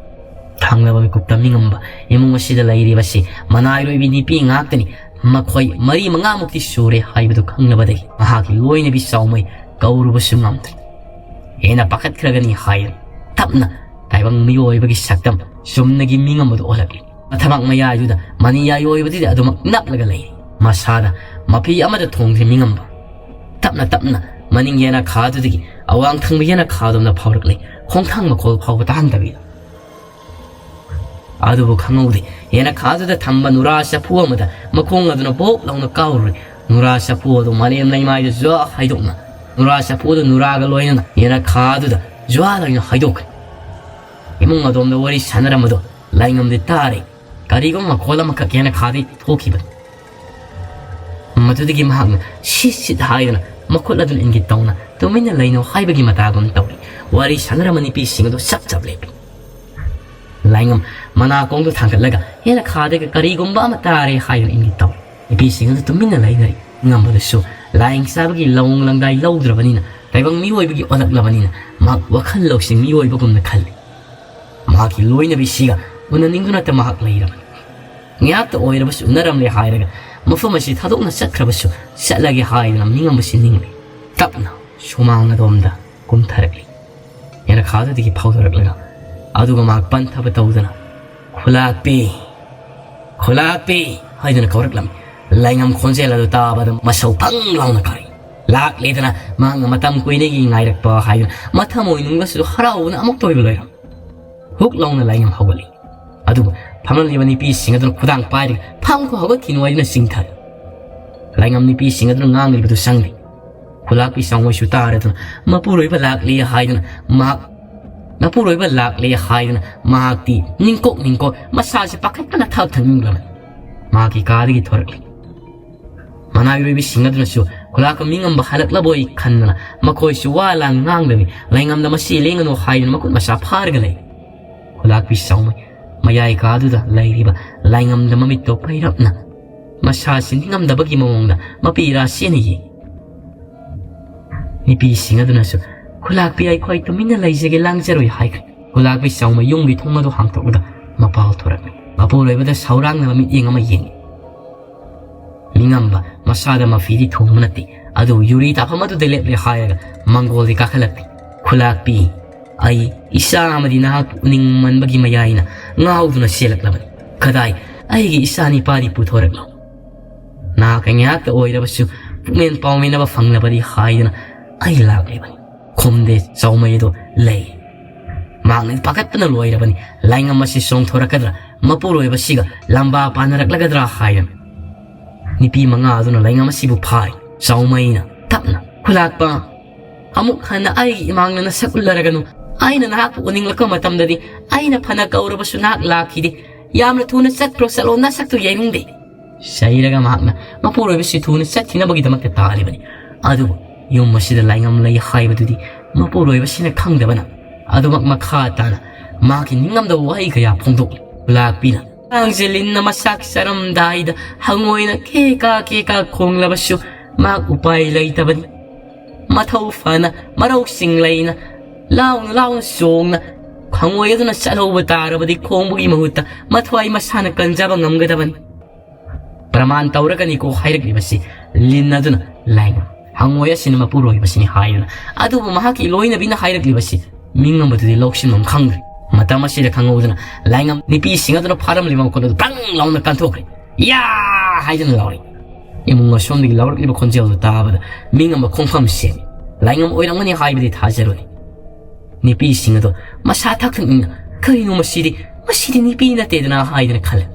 ꯊꯪꯅꯕ ꯃꯤꯀꯨꯞꯇ ꯃꯤꯉꯝꯕ ꯏꯃꯨꯡ ꯑꯁꯤꯗ ꯂꯩꯔꯤꯕꯁꯤ ꯃꯅꯥꯏꯔꯣꯏꯕꯤ ꯅꯨꯄꯤ ꯉꯥꯛꯇꯅꯤ꯫ ꯃꯈꯣꯏ ꯃꯔꯤ ꯃꯉꯥꯃꯨꯛꯇꯤ ꯁꯨꯔꯦ ꯍꯥꯏꯕꯗꯨ ꯈꯪꯂꯕꯗꯒꯤ ꯃꯍꯥꯛꯀꯤ ꯂꯣꯏꯅꯕꯤ ꯆꯥꯎꯃꯩ ꯀꯧꯔꯨꯕꯁꯨ ꯉꯝꯗ꯭ꯔꯦ꯫ ꯍꯦꯟꯅ ꯄꯥꯈꯠꯈ꯭ꯔꯒꯅꯤ ꯍꯥꯏꯗꯨꯅ ꯇꯞꯅ ꯇꯥꯏꯕꯪ ꯃꯤꯑꯣꯏꯕꯒꯤ ꯁꯛꯇꯝ ꯆꯨꯝꯅꯒꯤ ꯃꯤꯉꯝꯕꯗꯨ ꯑꯣꯜꯂꯛꯂꯤ꯫ ꯃꯊꯕꯥꯛ ꯃꯌꯥꯏꯗꯨꯗ ꯃꯅꯤꯌꯥꯏ ꯑꯣꯏꯕꯗꯨꯗꯤ ꯑꯗꯨꯃꯛ ꯅꯞꯂꯒ ꯂꯩꯔꯤ꯫ ꯃꯁꯥꯗ ꯃꯐꯤ ꯑꯃꯗ ꯊꯣꯡꯗ꯭ꯔꯤ ꯃꯤꯉꯝꯕ꯫ ꯇꯞꯅ ꯇꯞꯅ ꯃꯅꯤꯡ ꯌꯦꯅꯈꯥꯗꯨꯗꯒꯤ ꯑꯋꯥꯡ ꯊꯪꯕ ꯌꯦꯅꯈꯥꯗꯣꯝꯗ ꯐꯥꯎꯔꯛꯂꯤ꯫ ꯈꯣꯡꯊꯥꯡ ꯃꯈꯣꯜ ꯐꯥꯎꯕ ꯇꯥꯍꯟꯗꯕꯤꯗ꯫ ꯑꯗꯨꯕꯨ ꯈꯪꯍꯧꯗꯦ, ꯌꯦꯅꯈꯥꯗꯨꯗ ꯊꯝꯕ ꯅꯨꯔꯥ ꯆꯐꯨ ꯑꯃꯗ ꯃꯈꯣꯡ ꯑꯗꯨꯅ ꯕꯣꯛ ꯂꯥꯎꯅ ꯀꯥꯎꯔꯨꯔꯦ꯫ ꯅꯨꯔꯥ ꯆꯐꯨ ꯑꯗꯨ ꯃꯥꯂꯦꯝ ꯂꯩꯃꯥꯏꯗ ꯖ꯭ꯋꯥ ꯍꯥꯏꯗꯣꯛꯅ ꯅꯨꯔꯥ ꯆꯐꯨ ꯑꯗꯨ ꯅꯨꯔꯥꯒ ꯂꯣꯏꯅꯅ ꯌꯦꯅꯈꯥꯗꯨꯗ ꯖ꯭ꯋꯥ ꯂꯥꯎꯅ ꯍꯥꯏꯗꯣꯛꯈ꯭ꯔꯦ꯫ ꯏꯃꯨꯡ ꯑꯗꯣꯝꯗ ꯋꯥꯔꯤ ꯁꯥꯟꯅꯔꯝꯕꯗꯣ ꯂꯥꯏꯉꯝꯗꯤ ꯇꯥꯔꯦ꯫ ꯀꯔꯤꯒꯨꯝꯕ ꯃꯈꯣꯜ ꯑꯃꯈꯛ ꯌꯦꯅꯈꯥꯗꯒꯤ ꯊꯣꯛꯈꯤꯕꯅꯤ꯫ ꯃꯗꯨꯗꯒꯤ ꯃꯍꯥꯛꯅ ꯁꯤꯠ ꯁꯤꯠ ꯍꯥꯏꯗꯨꯅ ꯃꯈꯨꯠ ꯑꯗꯨꯅ ꯏꯪꯒꯤꯠ ꯇꯧꯅ ꯇꯨꯃꯤꯟꯅ ꯂꯩꯅꯧ ꯍꯥꯏꯕꯒꯤ ꯃꯇꯥꯒꯨꯝ ꯇꯧꯔꯤ꯫ ꯋꯥꯔꯤ ꯁꯥꯟꯅꯔꯝꯕ ꯅꯨꯄꯤꯁꯤꯡ ꯑꯗꯨ ꯆꯞ ꯆꯞ ꯂꯦꯞꯄꯤ꯫ ꯂꯥꯏꯉꯝ ꯃꯅꯥꯀꯣꯡꯗꯨ ꯊꯥꯡꯒꯠꯂꯒ ꯍꯦꯟꯅ ꯈꯥꯗꯒ ꯀꯔꯤꯒꯨꯝꯕ ꯑꯃ ꯇꯥꯔꯦ ꯍꯥꯏꯗꯨꯅ ꯏꯪꯒꯤꯠ ꯇꯧꯏ꯫ ꯅꯨꯄꯤꯁꯤꯡ ꯑꯗꯨ ꯇꯨꯃꯤꯟꯅ ꯂꯩꯅꯔꯤ꯫ ꯉꯝꯕꯗꯁꯨ ꯂꯥꯏꯌꯦꯡ ꯆꯥꯕꯒꯤ ꯂꯧꯑꯣꯡ ꯂꯪꯗꯥꯏ ꯂꯧꯗ꯭ꯔꯕꯅꯤꯅ, ꯇꯥꯏꯕꯪ ꯃꯤꯑꯣꯏꯕꯒꯤ ꯑꯣꯜꯂꯛꯂꯕꯅꯤꯅ, ꯃꯍꯥꯛ ꯋꯥꯈꯜ ꯂꯧꯁꯤꯡ ꯃꯤꯑꯣꯏꯕꯒꯨꯝꯅ ꯈꯜꯂꯤ꯫ ꯃꯍꯥꯛꯀꯤ ꯂꯣꯏꯅꯕꯤꯁꯤꯒ ꯎꯅꯅꯤꯡꯗꯨꯅꯇ ꯃꯍꯥꯛ ꯂꯩꯔꯕꯅꯤ꯫ ꯉꯥꯏꯍꯥꯛꯇ ꯑꯣꯏꯔꯕꯁꯨ ꯎꯅꯔꯝꯂꯦ ꯍꯥꯏꯔꯒ ꯃꯐꯝ ꯑꯁꯤ ꯊꯥꯗꯣꯛꯅ ꯆꯠꯈ꯭ꯔꯕꯁꯨ ꯆꯠꯂꯒꯦ ꯍꯥꯏꯗꯨꯅ ꯃꯤꯉꯝꯕꯁꯤ ꯅꯤꯡꯂꯤ꯫ ꯇꯞꯅ ꯁꯨꯃꯥꯡ ꯑꯗꯣꯝꯗ ꯀꯨꯝꯊꯔꯛꯂꯤ꯫ ꯌꯦꯅꯈꯥꯗꯨꯗꯒꯤ ꯐꯥꯎꯊꯔꯛꯂꯒ ꯑꯗꯨꯒ ꯃꯍꯥꯛ ꯄꯟꯊꯕ ꯇꯧꯗꯅ, "ꯈꯨꯂꯥꯛꯄꯤ, ꯈꯨꯂꯥꯛꯄꯤ" ꯍꯥꯏꯗꯨꯅ ꯀꯧꯔꯛꯂꯝꯃꯤ꯫ ꯂꯥꯏꯉꯝ ꯈꯣꯟꯖꯦꯜ ꯑꯗꯨ ꯇꯥꯕꯗ ꯃꯁꯧ ꯐꯪ ꯂꯥꯎꯅ ꯀꯥꯔꯤ꯫ ꯂꯥꯛꯂꯦꯗꯅ ꯃꯍꯥꯛꯅ ꯃꯇꯝ ꯀꯨꯏꯅꯒꯤ ꯉꯥꯏꯔꯛꯄ ꯍꯥꯏꯗꯨꯅ ꯃꯊꯃꯣꯏ ꯅꯨꯡꯗꯁꯨ ꯍꯔꯥꯎꯕꯅ ꯑꯃꯨꯛꯇ ꯑꯣꯏꯕ ꯂꯣꯏꯔꯝ꯫ ꯍꯨꯛ ꯂꯥꯎꯅ ꯂꯥꯏꯉꯝ ꯍꯧꯒꯠꯂꯤ꯫ ꯑꯗꯨꯕꯨ ꯐꯝꯂꯝꯂꯤꯕ ꯅꯨꯄꯤꯁꯤꯡ ꯑꯗꯨꯅ ꯈꯨꯗꯥꯡ ꯄꯥꯏꯔꯒ, "ꯐꯝꯈꯣ, ꯍꯧꯒꯠꯈꯤꯅꯨ" ꯍꯥꯏꯗꯨꯅ ꯆꯤꯡꯊꯔꯦ꯫ ꯂꯥꯏꯉꯝ ꯅꯨꯄꯤꯁꯤꯡ ꯑꯗꯨꯅ ꯉꯥꯡꯂꯤꯕꯗꯨ ꯆꯪꯂꯤ꯫ ꯈꯨꯂꯥꯛꯄꯤ ꯆꯥꯎꯃꯩꯁꯨ ꯇꯥꯔꯗꯨꯅ, "ꯃꯄꯨꯔꯣꯏꯕ ꯂꯥꯛꯂꯤ" ꯍꯥꯏꯗꯨꯅ ꯃꯍꯥꯛ, "ꯃꯄꯨꯔꯣꯏꯕ ꯂꯥꯛꯂꯤ" ꯍꯥꯏꯗꯨꯅ ꯃꯍꯥꯛꯇꯤ ꯅꯤꯡꯀꯣꯛ ꯅꯤꯡꯀꯣꯛ ꯃꯁꯥꯁꯦ ꯄꯥꯈꯠꯄꯅ ꯊꯛ ꯊꯛ ꯅꯤꯛꯂꯕꯅꯤ꯫ ꯃꯍꯥꯛꯀꯤ ꯀꯥꯗꯒꯤ ꯊꯣꯔꯛꯂꯤ꯫ ꯃꯅꯥꯏꯔꯣꯏꯕꯤꯁꯤꯡ ꯑꯗꯨꯅꯁꯨ ꯈꯨꯂꯥꯛꯄ ꯃꯤꯉꯝꯕ ꯍꯜꯂꯛꯂꯕꯣꯏ ꯈꯟꯗꯅ ꯃꯈꯣꯏꯁꯨ ꯋꯥ ꯂꯥꯡ ꯉꯥꯡꯗꯕꯤ ꯂꯥꯏꯉꯝꯗ ꯃꯁꯤ ꯂꯦꯡꯒꯅꯨ ꯍꯥꯏꯗꯨꯅ ꯃꯈꯨꯠ ꯃꯁꯥ ꯐꯥꯔꯒ ꯂꯩ꯫ ꯈꯨꯂꯥꯛꯄꯤ ꯆꯥꯎꯃꯩ ꯃꯌꯥꯏ ꯀꯥꯗꯨꯗ ꯂꯩꯔꯤꯕ ꯂꯥꯏꯉꯝꯗ ꯃꯃꯤꯠꯇꯣ ꯄꯩꯔꯞꯅ ꯃꯁꯥꯁꯤ ꯅꯤꯡꯉꯝꯗꯕꯒꯤ ꯃꯑꯣꯡꯗ ꯃꯄꯤ ꯏꯔꯥ ꯆꯦꯟꯅ ꯌꯦꯡꯉꯤ꯫ ꯅꯨꯄꯤꯁꯤꯡ ꯑꯗꯨꯅꯁꯨ, "ꯈꯨꯂꯥꯛꯄꯤ, ꯑꯩꯈꯣꯏ ꯇꯨꯃꯤꯟꯅ ꯂꯩꯖꯒꯦ, ꯂꯥꯡꯖꯔꯣꯏ" ꯍꯥꯏꯈ꯭ꯔꯦ꯫ ꯈꯨꯂꯥꯛꯄꯤ ꯆꯥꯎꯃꯩ ꯌꯨꯝꯒꯤ ꯊꯣꯡ ꯑꯗꯨ ꯍꯥꯡꯗꯣꯛꯂꯒ ꯃꯄꯥꯜ ꯊꯣꯔꯛꯂꯤ꯫ ꯃꯄꯨꯔꯣꯏꯕꯗ ꯁꯥꯎꯔꯥꯡꯅꯕ ꯃꯤꯠꯌꯦꯡ ꯑꯃ ꯌꯦꯡꯉꯤ꯫ ꯃꯤꯉꯝꯕ ꯃꯁꯥꯗ ꯃꯐꯤꯗꯤ ꯊꯨꯡꯕ ꯅꯠꯇꯦ, ꯑꯗꯨꯕꯨ ꯌꯨꯔꯤ ꯇꯥꯐꯝ ꯑꯗꯨꯗ ꯂꯦꯞꯂꯦ ꯍꯥꯏꯔꯒ ꯃꯪꯒꯣꯜꯗꯤ ꯀꯥꯈꯠꯂꯛꯂꯤ꯫ "ꯈꯨꯂꯥꯛꯄꯤ, ꯑꯩ ꯏꯆꯥ ꯑꯃꯗꯤ ꯅꯍꯥꯛꯄꯨ ꯎꯅꯤꯡꯃꯟꯕꯒꯤ ꯃꯌꯥꯏꯅ ꯉꯥꯎꯗꯨꯅ ꯆꯦꯜꯂꯛꯂꯕꯅꯤ꯫ ꯀꯗꯥꯏ, ꯑꯩꯒꯤ ꯏꯆꯥ ꯅꯤꯄꯥꯗꯤ ꯄꯨꯊꯣꯔꯛꯂꯣ꯫ ꯅꯍꯥꯛꯀ ꯉꯥꯏꯍꯥꯛꯇ ꯑꯣꯏꯔꯕꯁꯨ ꯄꯨꯛꯃꯦꯟ ꯄꯥꯎꯃꯦꯟꯅꯕ ꯐꯪꯂꯕꯗꯤ ꯍꯥꯏꯗꯨꯅ ꯑꯩ ꯂꯥꯛꯂꯤꯕꯅꯤ" ꯈꯨꯝꯗꯦ ꯆꯥꯎꯃꯩ ꯑꯗꯨ ꯂꯩ꯫ ꯃꯍꯥꯛꯅ ꯄꯥꯈꯠꯄꯅ ꯂꯣꯏꯔꯕꯅꯤ꯫ ꯂꯥꯏꯉꯝ ꯑꯁꯤ ꯆꯣꯡꯊꯣꯔꯛꯀꯗ꯭ꯔꯥ, ꯃꯄꯨꯔꯣꯏꯕꯁꯤꯒ ꯂꯝꯕꯥ ꯄꯥꯅꯔꯛꯂꯒꯗ꯭ꯔꯥ ꯍꯥꯏꯗꯨꯅ꯫ ꯅꯨꯄꯤ ꯃꯉꯥ ꯑꯗꯨꯅ ꯂꯥꯏꯉꯝ ꯑꯁꯤꯕꯨ ꯐꯥꯔꯤ꯫ ꯆꯥꯎꯃꯩꯅ ꯇꯞꯅ, "ꯈꯨꯂꯥꯛꯄ, ꯑꯃꯨꯛ ꯍꯟꯅ ꯑꯩꯒꯤ ꯏꯃꯥꯡꯗ ꯅꯁꯛ ꯎꯠꯂꯔꯒꯅꯨ꯫ ꯑꯩꯅ ꯅꯍꯥꯛꯄꯨ ꯎꯅꯤꯡꯂꯛꯄ ꯃꯇꯝꯗꯗꯤ ꯑꯩꯅ ꯐꯅ ꯀꯧꯔꯕꯁꯨ ꯅꯍꯥꯛ ꯂꯥꯛꯈꯤꯗꯦ꯫ ꯌꯥꯝꯅ ꯊꯨꯅ ꯆꯠꯈ꯭ꯔꯣ, ꯆꯠꯂꯣ, ꯅꯁꯛꯇꯨ ꯌꯦꯡꯅꯤꯡꯗꯦ" ꯆꯩꯔꯒ ꯃꯍꯥꯛꯅ ꯃꯄꯨꯔꯣꯏꯕꯁꯤ ꯊꯨꯅ ꯆꯠꯈꯤꯅꯕꯒꯤꯗꯃꯛꯇ ꯇꯥꯜꯂꯤꯕꯅꯤ꯫ ꯑꯗꯨꯕꯨ ꯌꯨꯝ ꯑꯁꯤꯗ ꯂꯥꯏꯉꯝ ꯂꯩ ꯍꯥꯏꯕꯗꯨꯗꯤ ꯃꯄꯨꯔꯣꯏꯕꯁꯤꯅ ꯈꯪꯗꯕꯅ ꯑꯗꯨꯃꯛ ꯃꯈꯥ ꯇꯥꯅ ꯃꯍꯥꯛꯀꯤ ꯅꯤꯡꯉꯝꯗꯕ ꯋꯥꯍꯩ ꯀꯌꯥ ꯐꯣꯡꯗꯣꯛꯂꯤ꯫ ꯈꯨꯂꯥꯛꯄꯤꯅ ꯂꯥꯡꯖꯦꯜ ꯏꯟꯅ ꯃꯆꯥꯛ ꯆꯥꯔꯝꯗꯥꯏꯗ ꯍꯪꯉꯣꯏꯅ ꯀꯦꯀꯥ ꯀꯦꯀꯥ ꯈꯣꯡꯂꯕꯁꯨ ꯃꯍꯥꯛ ꯎꯄꯥꯏ ꯂꯩꯇꯕꯅꯤ꯫ ꯃꯊꯧ ꯐꯅ ꯃꯔꯧꯁꯤꯡ ꯂꯩꯅ ꯂꯥꯎꯅ ꯂꯥꯎꯅ ꯆꯣꯡꯅ ꯍꯪꯉꯣꯏ ꯑꯗꯨꯅ ꯆꯠꯍꯧꯕ ꯇꯥꯔꯕꯗꯤ ꯈꯣꯡꯕꯒꯤ ꯃꯍꯨꯠꯇ ꯃꯊ꯭ꯋꯥꯏ ꯃꯁꯥꯅ ꯀꯟꯖꯕ ꯉꯝꯒꯗꯕꯅꯤ꯫ ꯄ꯭ꯔꯃꯥꯟ ꯇꯧꯔꯒꯅꯤꯀꯣ ꯍꯥꯏꯔꯛꯂꯤꯕꯁꯤ ꯂꯤꯟ ꯑꯗꯨꯅ ꯂꯥꯏꯉꯝ ꯍꯪꯉꯣꯏ ꯑꯁꯤꯅ ꯃꯄꯨꯔꯣꯏꯕꯁꯤꯅꯤ ꯍꯥꯏꯗꯨꯅ꯫ ꯑꯗꯨꯕꯨ ꯃꯍꯥꯛꯀꯤ ꯂꯣꯏꯅꯕꯤꯅ ꯍꯥꯏꯔꯛꯂꯤꯕꯁꯤ ꯃꯤꯉꯝꯕꯗꯨꯗꯤ ꯂꯧꯁꯤꯟꯐꯝ ꯈꯪꯗ꯭ꯔꯦ꯫ ꯃꯇꯝ ꯑꯁꯤꯗ ꯈꯪꯍꯧꯗꯅ ꯂꯥꯏꯉꯝ ꯅꯨꯄꯤꯁꯤꯡ ꯑꯗꯨꯅ ꯐꯥꯔꯝꯂꯤꯕ ꯃꯈꯨꯠ ꯑꯗꯨ ꯕ꯭ꯔꯪ ꯂꯥꯎꯅ ꯀꯟꯊꯣꯛꯈ꯭ꯔꯦ꯫ "ꯌꯥ!" ꯍꯥꯏꯗꯨꯅ ꯂꯥꯎꯔꯛꯏ꯫ ꯏꯃꯨꯡ ꯑꯁꯣꯝꯗꯒꯤ ꯂꯥꯎꯔꯛꯂꯤꯕ ꯈꯣꯟꯖꯦꯜꯗꯨ ꯇꯥꯕꯗ ꯃꯤꯉꯝꯕ ꯈꯣꯡꯐꯝ ꯁꯦꯝꯃꯤ꯫ ꯂꯥꯏꯉꯝ ꯑꯣꯏꯔꯝꯒꯅꯤ ꯍꯥꯏꯕꯗꯤ ꯊꯥꯖꯔꯨꯅꯤ꯫ ꯅꯨꯄꯤꯁꯤꯡ ꯑꯗꯨ ꯃꯁꯥ ꯊꯛ ꯊꯛꯅ, "ꯀꯔꯤꯅꯣ ꯃꯁꯤꯗꯤ? ꯃꯁꯤꯗꯤ ꯅꯨꯄꯤ ꯅꯠꯇꯦꯗꯅ" ꯍꯥꯏꯗꯅ ꯈꯜꯂꯦ꯫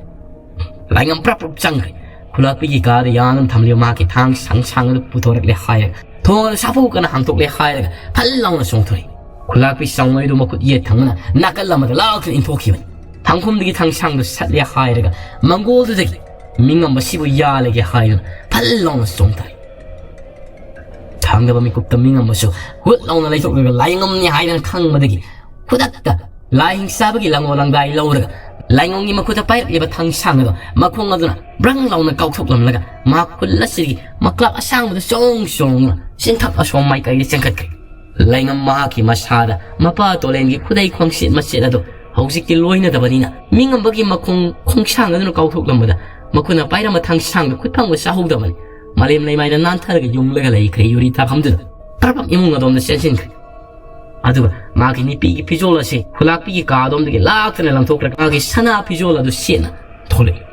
ꯂꯥꯏꯉꯝ ꯄ꯭ꯔꯞ ꯄ꯭ꯔꯞ ꯆꯪꯈ꯭ꯔꯦ꯫ ꯈꯨꯂꯥꯛꯄꯤꯒꯤ ꯀꯥꯗ ꯌꯥꯟꯗꯨꯅ ꯊꯝꯂꯤꯕ ꯃꯍꯥꯛꯀꯤ ꯊꯥꯡ ꯁꯥꯡ ꯁꯥꯡ ꯑꯗꯨ ꯄꯨꯊꯣꯔꯛꯂꯦ ꯍꯥꯏꯔꯒ, ꯊꯣꯡ ꯑꯗꯨ ꯁꯥꯐꯨ ꯀꯟꯅ ꯍꯥꯡꯇꯣꯛꯂꯦ ꯍꯥꯏꯔꯒ ꯐꯜ ꯂꯥꯎꯅ ꯆꯣꯡꯊꯣꯔꯛꯏ꯫ ꯈꯨꯂꯥꯛꯄꯤ ꯆꯥꯎꯃꯩꯗꯨ ꯃꯈꯨꯠ ꯌꯦꯠ ꯊꯪꯕꯅ ꯅꯥꯀꯜ ꯑꯃꯗ ꯂꯥꯎꯗꯨꯅ ꯏꯟꯊꯣꯛꯈꯤꯕꯅꯤ꯫ ꯊꯥꯡꯈꯨꯝꯗꯒꯤ ꯊꯥꯡꯁꯥꯡꯗꯨ ꯁꯠꯂꯦ ꯍꯥꯏꯔꯒ ꯃꯪꯒꯣꯜꯗꯨꯗꯒꯤ ꯃꯤꯉꯝꯕꯁꯤꯕꯨ ꯌꯥꯜꯂꯒꯦ ꯍꯥꯏꯗꯨꯅ ꯐꯜ ꯂꯥꯎꯅ ꯆꯣꯡꯊꯔꯛꯏ꯫ ꯊꯥꯡꯗꯕ ꯃꯤꯀꯨꯞꯇ ꯃꯤꯉꯝꯕꯁꯨ ꯍꯨꯠ ꯂꯥꯎꯅ ꯂꯩꯊꯣꯛꯂꯒ ꯂꯥꯏꯉꯝꯅꯤ ꯍꯥꯏꯗꯅ ꯈꯪꯕꯗꯒꯤ ꯈꯨꯗꯛꯇ ꯂꯥꯏ ꯍꯤꯡꯆꯥꯕꯒꯤ ꯂꯪꯉꯣ ꯂꯪꯗꯥꯏ ꯂꯧꯔꯒ ꯂꯥꯏꯉꯝꯒꯤ ꯃꯈꯨꯠꯇ ꯄꯥꯏꯔꯛꯂꯤꯕ ꯊꯥꯡꯁꯥꯡ ꯑꯗꯣ ꯃꯈꯣꯡ ꯑꯗꯨꯅ ꯕ꯭ꯔꯪ ꯂꯥꯎꯅ ꯀꯥꯎꯊꯣꯛꯂꯝꯂꯒ ꯃꯍꯥꯛ ꯈꯨꯜ ꯑꯁꯤꯒꯤ ꯃꯀ꯭ꯂꯥꯞ ꯑꯁꯥꯡꯕꯗ ꯆꯣꯡ ꯆꯣꯡꯗꯨꯅ ꯆꯤꯡꯊꯛ ꯑꯁꯣꯝ ꯃꯥꯏꯀꯩꯗ ꯆꯦꯟꯈꯠꯈ꯭ꯔꯦ꯫ ꯂꯥꯏꯉꯝ ꯃꯍꯥꯛꯀꯤ ꯃꯁꯥꯗ ꯃꯄꯥ ꯇꯣꯂꯦꯟꯒꯤ ꯈꯨꯗꯩ ꯈꯣꯡꯆꯦꯠ ꯃꯆꯦꯠ ꯑꯗꯨ ꯍꯧꯖꯤꯛꯇꯤ ꯂꯣꯏꯅꯗꯕꯅꯤꯅ ꯃꯤꯉꯝꯕꯒꯤ ꯃꯈꯣꯡ ꯈꯣꯡꯁꯥꯡ ꯑꯗꯨꯅ ꯀꯥꯎꯊꯣꯛꯂꯝꯕꯗ ꯃꯈꯨꯠꯅ ꯄꯥꯏꯔꯝꯕ ꯊꯥꯡꯁꯥꯡꯗꯨ ꯈꯨꯠ ꯐꯪꯕ ꯆꯥꯍꯧꯗꯕꯅꯤ꯫ ꯃꯥꯂꯦꯝ ꯂꯩꯃꯥꯏꯗ ꯅꯥꯟꯊꯔꯒ ꯌꯨꯡꯂꯒ ꯂꯩꯈ꯭ꯔꯦ ꯌꯨꯔꯤ ꯊꯥꯐꯝꯗꯨꯗ꯫ ꯄ꯭ꯔꯞ ꯄ꯭ꯔꯞ ꯏꯃꯨꯡ ꯑꯗꯣꯝꯗ ꯆꯦꯟꯁꯤꯟꯈ꯭ꯔꯦ꯫ ꯑꯗꯨꯒ ꯃꯥꯒꯤ ꯅꯨꯄꯤꯒꯤ ꯐꯤꯖꯣꯜ ꯑꯁꯤ ꯈꯨꯂꯥꯛꯄꯤꯒꯤ ꯀꯥ ꯑꯗꯣꯝꯗꯒꯤ ꯂꯥꯛꯇꯅ ꯂꯪꯊꯣꯛꯈ꯭ꯔꯒ ꯃꯥꯒꯤ ꯁꯅꯥ ꯐꯤꯖꯣꯜ ꯑꯗꯨ ꯁꯦꯠꯅ ꯊꯣꯛꯂꯛꯏ꯫